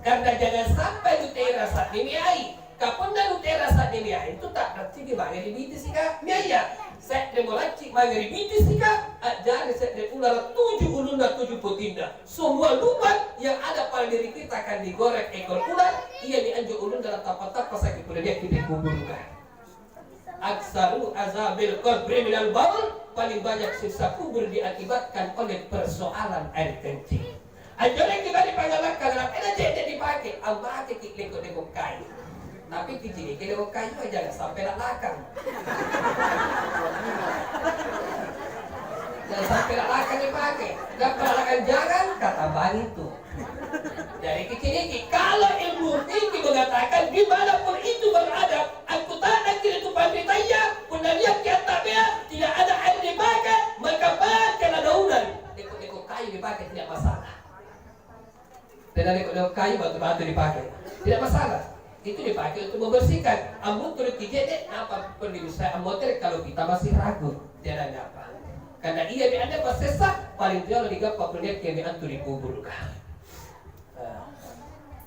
Karena jangan sampai nutera sa'nimi ai. Ka punna nutera sa'nimi ai, tu ta'racciki mange ri bitisika miaya. Se'remo lacci' mange ri bitisika, a'jari se're ulara' tuju ulunna tuju potinna. Semua lubang yang ada pada diri kita akan digoreng ekor ular, iami anjo ulunna natappa-tappasaki punna niaki ri kuburuka. Aktsaru azabil qabri minal baul, paling banyak siksa kubur diakibatkan oleh persoalan air kencing. Anjorengki bali pangalakka, tena je'ne' dipake, ammakeki leko-leko kayu. Tapi kiciniki leko kayu, jangan sampai la'lakang. Jangan sampai la'lakang dipake. Gappa la'lakang jangang, katambangi tu. Jadi kiciniki, kalau ilmu fikih mengatakan dimanapun itu berada, akkuta'nangki ri tu panritaya, punna nia'ki atta'bea, tidak ada air dipakai, maka pakailah daunan. Leko-leko kayu dipakai, tidak masalah. Tena leko-leko kayu, batu-batu dipakai, tidak masalah. Itu dipakai untuk membersihkan. Ambuturuki je'ne', apa perlu saya ammotere' kalau kita masih ragu? Tiada apa. Karena iami anne passessa, paling riolo digappa punna nia'ki antu ri kuburuka. Ah.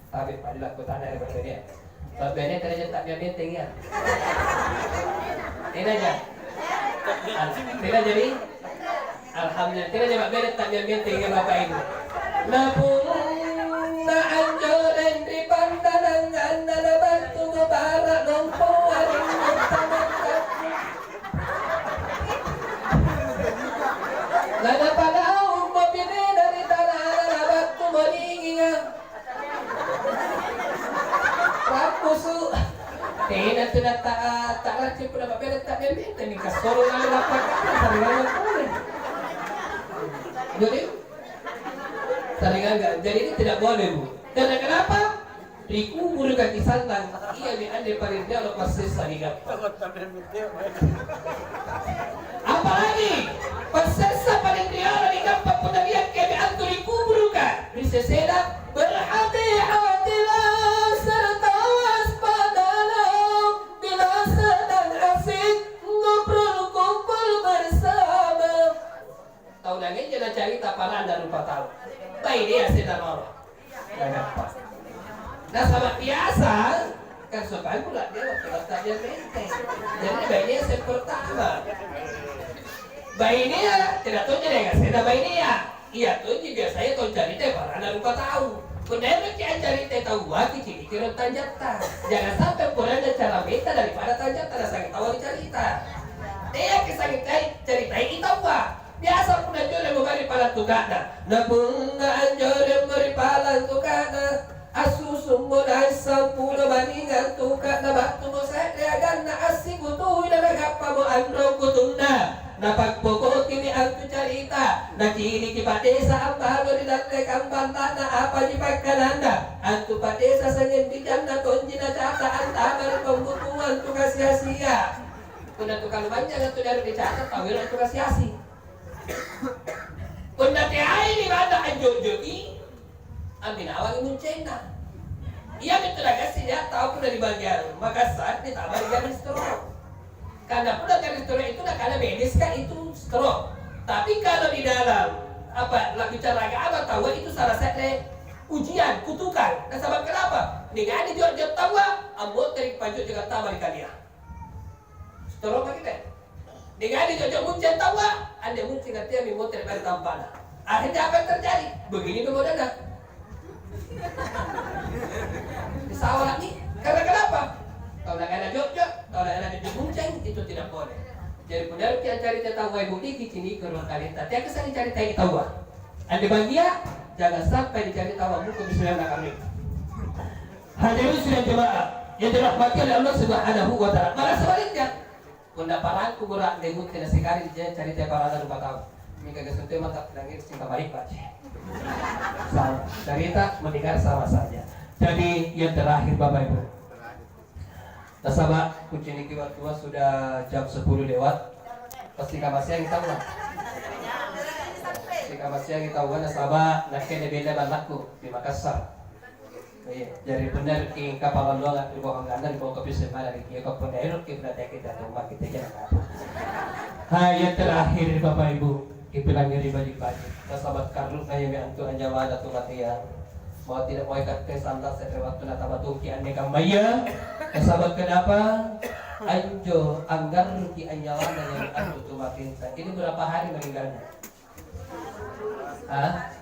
Tapi pada kutana ya, Bapak Bene. Bapak Bene, tena ja ta'biang benteng, ya? Tena ja? Al-, tena jadi? Alhamdulillah, tena ja Bapak Bene ta'biang benteng, ya, Bapak Ibu. Na punna anjoreng ri pandanganna, na battu mo bara' lompoa ri mata-mataku. Nanapadaummo pinena ri tanana, nabattumo dinginga. ta-, ta'raci punna pa'bere' ta'bembe, mingka soro lalang lappakang, sari'gang pole. Jadi, sari'gang, jadi ini tidak boleh, Bu. Karena kenapa? Ri kuburuka kisallang, iami anne paling riolo passessa ri gappa. Apalagi passessa paling riolo ri gappa punna nia' kiami antu ri kuburuka, ri sesena, "Berhati-hatilah serta waspadalah bila sedang asik ngobrol kumpul bersama." Tau nangengja nacarita paranna rupatau. Bainea sena rolo. Nagappa. Nasaba' biasa, kan supaya pura dia waktu lantang dia menteng. Jadi bainea yang pertama. Bainea, tidak tahu jadi yang sena bainea. Iya tonji biasanya tau carita paranna rupatau. Punna eroki ancaritai taua, kiciniki rong tanjatta. Jangan sampai purana cara menta daripada tanjatta nasanging taua nicarita. Teaki sanging caritai taua. Biasa punna anjoremmo mae ri palang tuka'na. Na punna anjoremmo ri palang tuka'na, assusummo nai' sampulo baningang tuka'na battumo se're aganna assikutui na nagappamo anrong kutunna. Napappokokimi antu carita, naciniki padesa ammalo ri dallekang balla'na apaji pakkananna. Antu padesa sangnging bijanna tonji nacata antama ri pambukuang tu kasi-asia. Punna tu kalumanynyang antu niaro nicata, tau ero' tu kasi-asi. Punna teaimi balla' anjo'joki, ambinawangi muncenna. Iamintu nagassing nia' tau punna ri bagiang Makassar nitama ri garring stroke. Karena punna garring stroke itu nakana medis ka itu stroke. Tapi kalau di dalam apa, la'bicara agama, taua itu salah se're ujian, kutukang. Nasaba' kenapa? Ningani jo'jo' taua, ammotere' pajo'jo' antama ri kalia. Stroke maki te. Ningani jo'jo' munceng taua, anne munceng atteami motere' mae ri tampana. Akhirnya apa yang terjadi? Begini pemuda. Disalahki. Karena kenapa? Tau nakana jo'jo', tau nakana jo'jo' munceng, itu tidak boleh. Jadi punna eroki accarita taua, ibu diki ciniki rong kalinta. Teaki sangnging caritai taua. Anne bagia, jangan sampai dicaritai taua muko bisoyanna kami. Hadirin sidang jemaah yang dirahmati oleh Allah Subhanahu wa Ta'ala. Malah sebaliknya, punna parangku bura'ne mutte na sikali carita paranna rupatau. Mingka gassing tau mata nangis cinta baik baca. Sama, cerita mendengar sama saja. Jadi yang terakhir Bapak Ibu. Nasaba' kuciniki wattua sudah jam sepuluh lewat. Pasti kamaseangi taua. Pasti kamaseangi taua nasaba' nakke nibella ballakku di Makassar. Iya, jari punna ri kapalaloanga ri bohonganna ri boko pisseng mana ri kioko punna eroki punna teaki tau maki tejana. Hai yang terakhir Bapak Ibu, kipilangngeri baji'-baji'. Nasaba' karru'na iami antu anyawana tu matea. Mau tidak mau ikatte sannang se're wattu natabatungki anne kammaya. Nasaba' kenapa? Anjo anggarruki anyawana iami antu tu matenta. Ini berapa hari meninggalnya? Ah?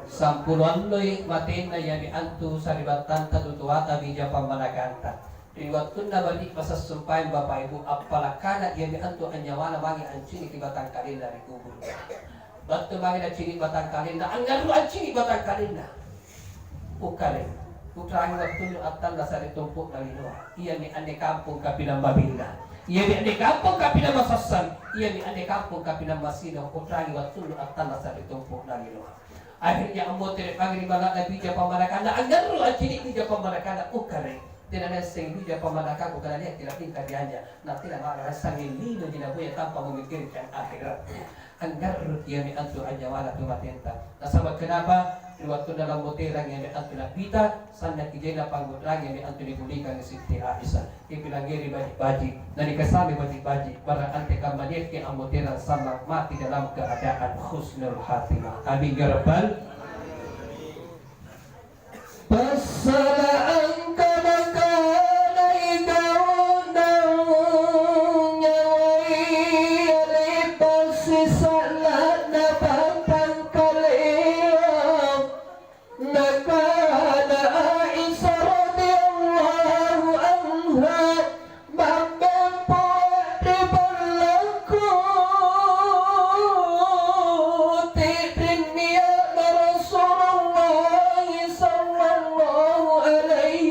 Sampulo alloi matenna iami antu sari'battanta tutoata bija pammanakanta. Ri wattunna baji' pasassumpaeng Bapa Ibu, appala' kana iami antu anyawana mange anciniki batangkalenna ri kuburu'. Battu mange nancini' batangkalenna, angngarru' ancini' batangkalenna. Ukkare, u'rangi wattunnu attallasa' ri tompo'na linoa. Iami anne kampong kapilang mabinna. Iami anne kampong kapilang masassang. Iami anne kampong kapilang masino. U'rangi wattunnu attallasa' ri tompo'na linoa. Akhirnya ammotere' mange ri balla'na bija pammanakanna, angngarru' ancini' bija pammanakanna. Ukkare, tena naassengi bija pammanakangku kana nia' kila'bingka ri anja. Na tena ma'nassangi linoji naboya tanpa memikirkan akhirat. Anggarruki iami antu anyawana tu matenta. Nasaba' kenapa? Ri wattunna lammoterangi iami antu Na'bita, sannaki jaina pangngu'rangi iami antu nibulikangi Sitti Aisyah. Ipilangngeri baji'-baji', nanikasami baji'-baji', barang antekamma nia'ki ammoterang sallang mati dalam keadaan husnul khatimah. Amin ya rabbal. Passala' angkana-kanai kau naung nyawaya le'ba' sisa'la'na batangkalea. Nakana Aisyah radhiyallahu anha, Mammempo ri ballakku, ti'ring nia'na Rasulullah sallallahu alaihi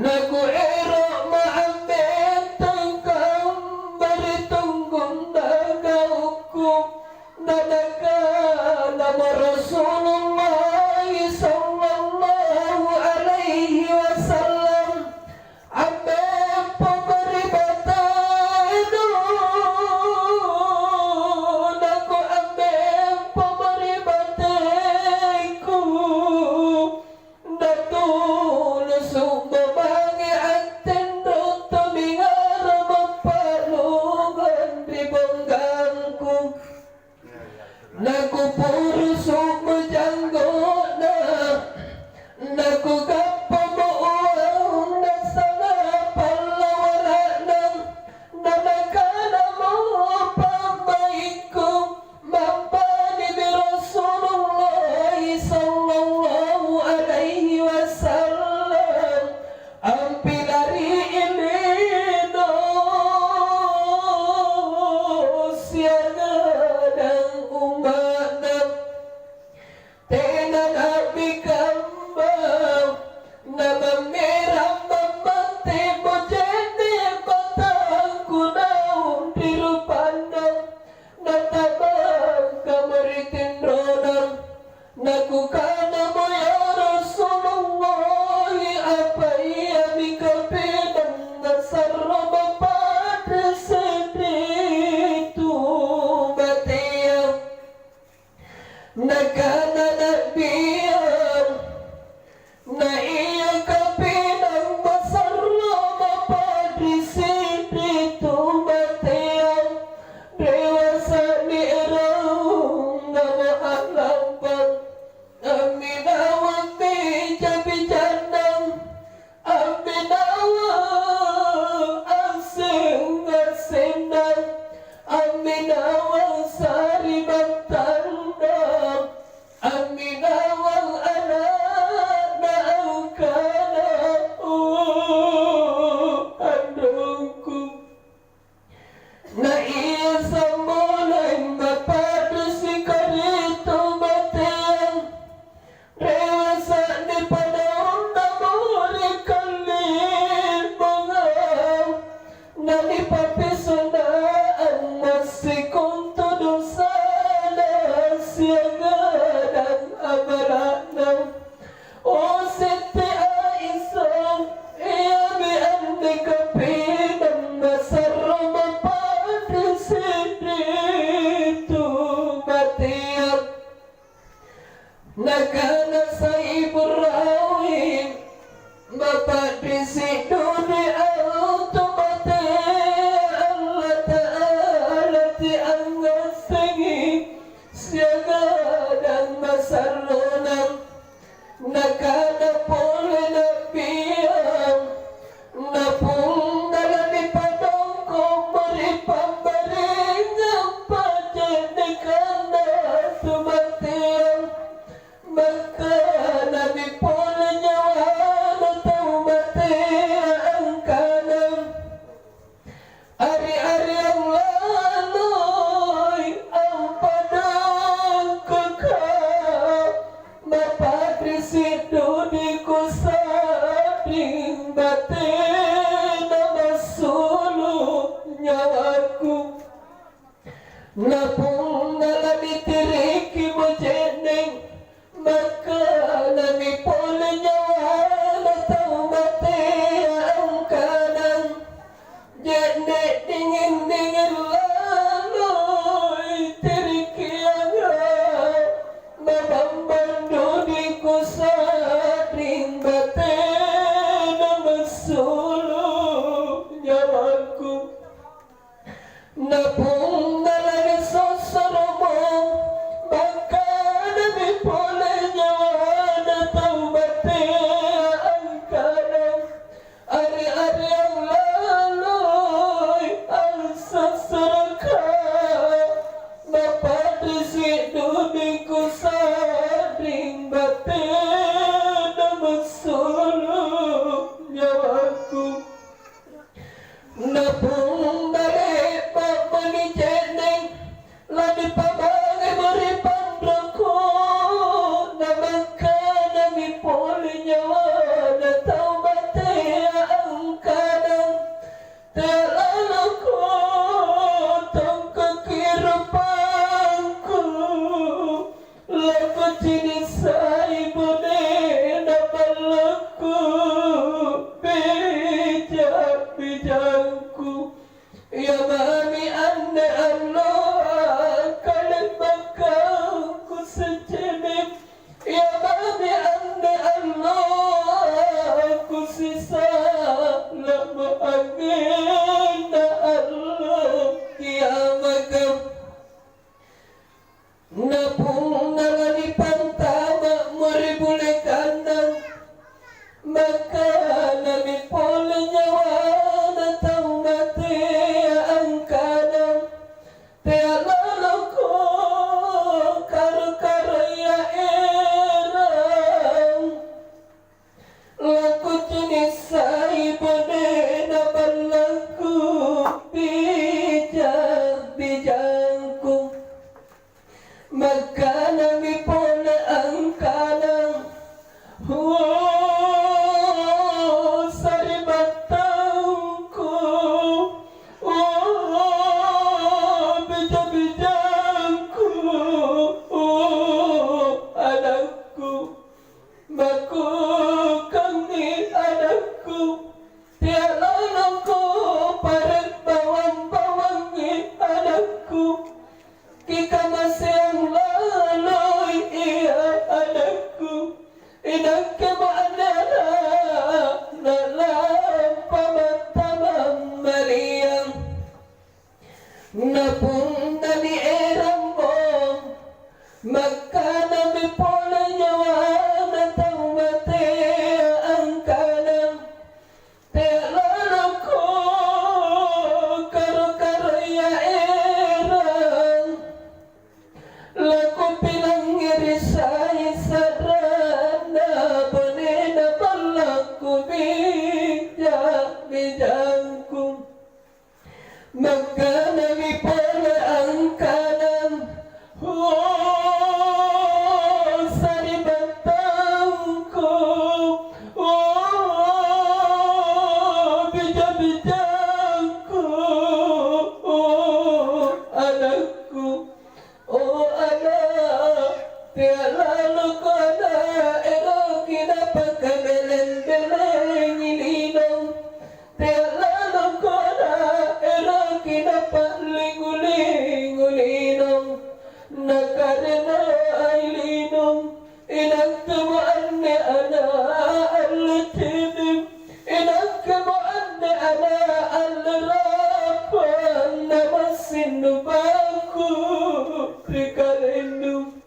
Nakuero'ma' ammenteng kamba ri tunggunna gaukku, na nakanamo Rasulullah sallallahu alaihi wasallam, "Ammempoko ri batenu, nakuammempoko ri batengku." Natulusu' mange antinro tomingara mappa'lungang ri bonggangku. Nakupurusu'mo janggo'na, nakugappamo uang nasanga pallawara'na, na nakanamo pa'baikku, Mappanimi Rasulullah sallallahu alaihi wasallam, ampilari lino siagang umma'na. Tena na'bi kamma, namammerang mammantemo je'ne' matangku naung ri rupanna. Natabangkamo ri tinrona, nakukanamo, "Ya Rasulullah, apa iami kapinang nasarro bapa'ri se'retu batea?" Nakana Na'bia, "Na ia kapinang masarro mapa'risi' ri tu matea, rewasa'mi erangnamo a'lampa, amminawang bija-bijanna, amminawang asseng-assenna, amminawang sari'battanna, amminawang ana'na angkana, 'O, anrongku.'" Na ia samboleng bapa'risika ri tu matea, rewasa'mi padaunna ri kali'bonga, nanipappisona'ang massikontu dosana siagang amala'na. O Sitti Aisyah, iami anne kapinang nasarro mapa'risi' ri tu matea. Nakana Saibur Rawi, "Mapa'risi' dudui antu matea, Allata'ala tiangngassengi siagang masarrona." Nakana pole Na'bia, "Na punna lanipadongko' ri pa'mai'ngang pa'je'nekanna tu matea, makkanami pole nyawana tau matea angkana, 'Ari-ariang laloi ampadongkoka, mapa'risi' dudui kusa'ring batena massulu' nyawaku.'" Na punna lanitirikimo je'neng, makkanami pole nyawana tau matea angkana, "Je'ne' dinging-dinging laloi tirikianga, mabambang dudui kusa'ring batena massulu'." Anrinna allo kiamaka. Na punna lanipantama'mo ri bulekanna, makkanami pole nyawana tau matea angkana, "Tea' laloko karo-karoya erang." Lakucini' sai bonena ballakku, bija-bijangku. Makkanami pole angkana, "O, sari'battangku, o, bija-bijangku, o, anakku." Makukangi anakku, tea' laloko pare' bawang-bawangi anakku, kikamaseang laloi ia anakku, inakkemo anne ana' na'lampa mattamang maliang. Na punna nierammo, makkanami pole nyawana tau matea angkana, "Tea' laloko karo-karoya erang, lakupilangngeri sai sa'ranna bonena ballakku, bija-bijangku." Makkanami pole angkana, "O, sari'battangku, o, bija-bijangku, o, anakku." O ana', tea' laloko ana' eroki napakabeleng-belengi lino, tea' laloko ana' eroki napa'lingu-lingu lino, nakarenai lino. Inakkemo anne ana' alle cini', inakkemo anne ana' alle rapang, namassing nupakku ri kalennu.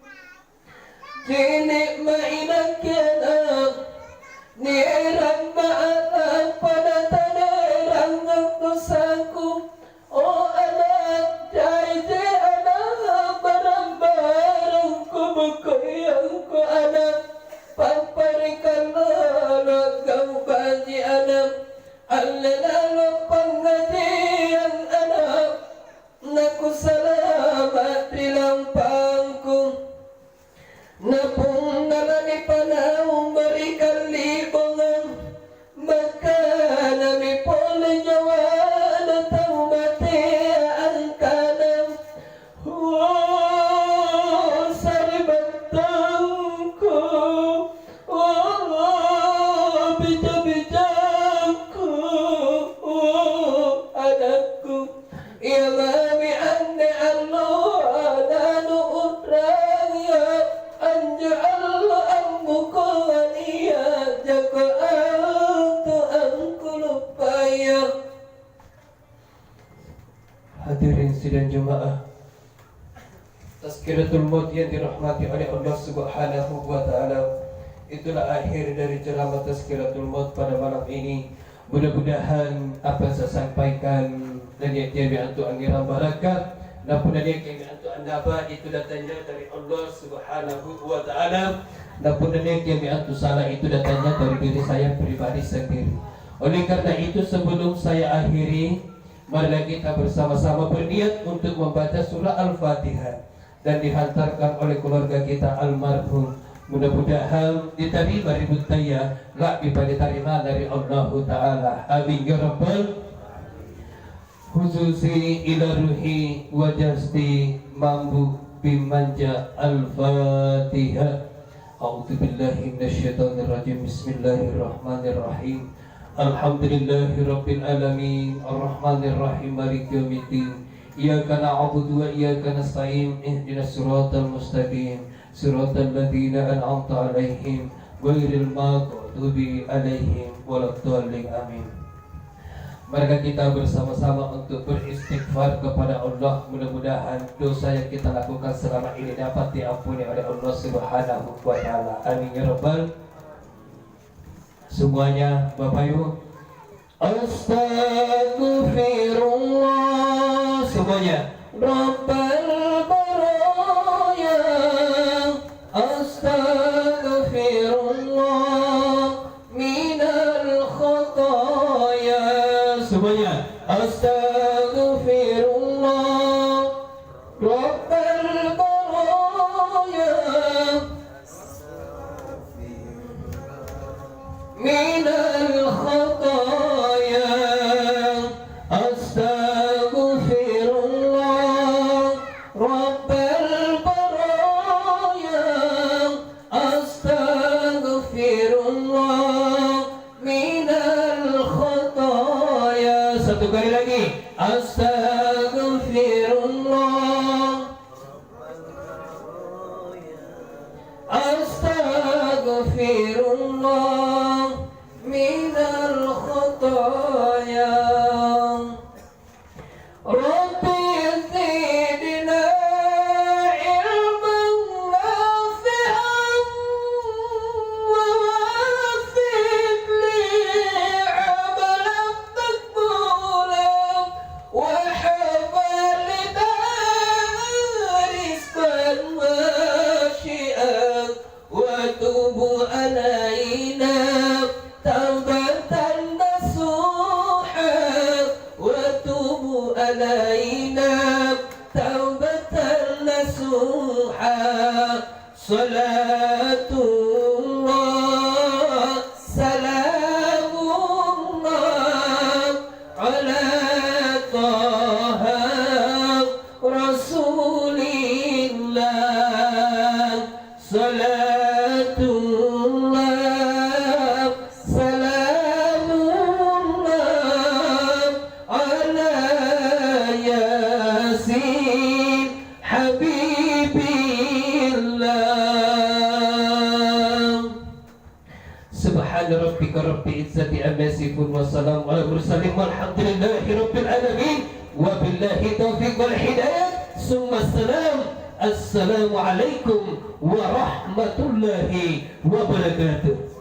Cini'ma inakke ana', nieramma ana' pada tanierangang dosaku. O ana', jaiji ana', barang-barang kubokoiangko ana', papparikalolo gau' baji' ana', alle lalo pangngajiang ana', nakusalama' ri lampangku. Na punna lanipanaung ri kallibongang, makkanami pole nyawana tau matea angkana, "O, sari'battangku, o, bija-bijangku, o, anakku." Ia mami anne alloa nanuu'rangia, anjo allo ammukoa nia' jako antu angkuluppaya. Hadirin sidang jemaah, Tazkiratul maut yang dirahmati oleh Allah Subhanahu wa Ta'ala, itulah akhir dari ceramah Tazkiratul maut pada malam ini. Mudah-mudahan apa yang saya sampaikan dan yang tiada antu anggaran barakat, dan pun yang tiada antu andaba itu datangnya dari Allah Subhanahu wa Ta'ala, dan pun yang tiada antu salah itu datangnya dari diri saya pribadi sendiri. Oleh karena itu, sebelum saya akhiri, marilah kita bersama-sama berniat untuk membaca surah Al-Fatihah dan dihantarkan oleh keluarga kita almarhum. Mudah-mudahan diterima ri buttaya, la'bi paditarima dari Allahu Ta'ala. Amin ya Rabbal. Khususi ila ruhi wa jasdi Mambu bin Manja. Al-Fatihah. A'udzu billahi minasyaitonir rajim. Bismillahirrahmanirrahim. Alhamdulillahi rabbil alamin. Arrahmanirrahim. Maliki yaumiddin. Iyyaka na'budu wa iyyaka nasta'in. Ihdinas siratal mustaqim. Siratal ladzina an'amta 'alaihim, ghairil maghdubi 'alaihim waladdallin. Amin. Marilah kita bersama-sama untuk beristighfar kepada Allah. Mudah-mudahan dosa yang kita lakukan selama ini dapat diampuni oleh Allah Subhanahu wa Ta'ala. Amin ya Rabbal. Semuanya, Bapak Ibu. Astagfirullah. Semuanya. Rabbal baraya. Astagfirullah. Minal khataya. Semuanya. Astagfirullah. Rabbal baraya. Minal khataya. Astagfirullah. Rabbal baraya. Astagfirullah minal khataya. Satu kali lagi. Astagfirullah. Astagfirullah minal khataya. Rabbi zidna ilman nafi'an wa wafiq li amalan maqbulan wa hab lana rizqan wasi'an. وتب علينا توبة نصوحا، وتب علينا توبة نصوحا. صلاة الله، سلام الله على طه رسول الله. صلاة الله، سلام الله على ياسين حبيب الله. سبحان ربك رب العزة عما يصفون، وسلام على المرسلين، والحمد لله رب العالمين، وبالله التوفيق والهداية، ثم السلام. السلام عليكم ورحمة الله وبركاته.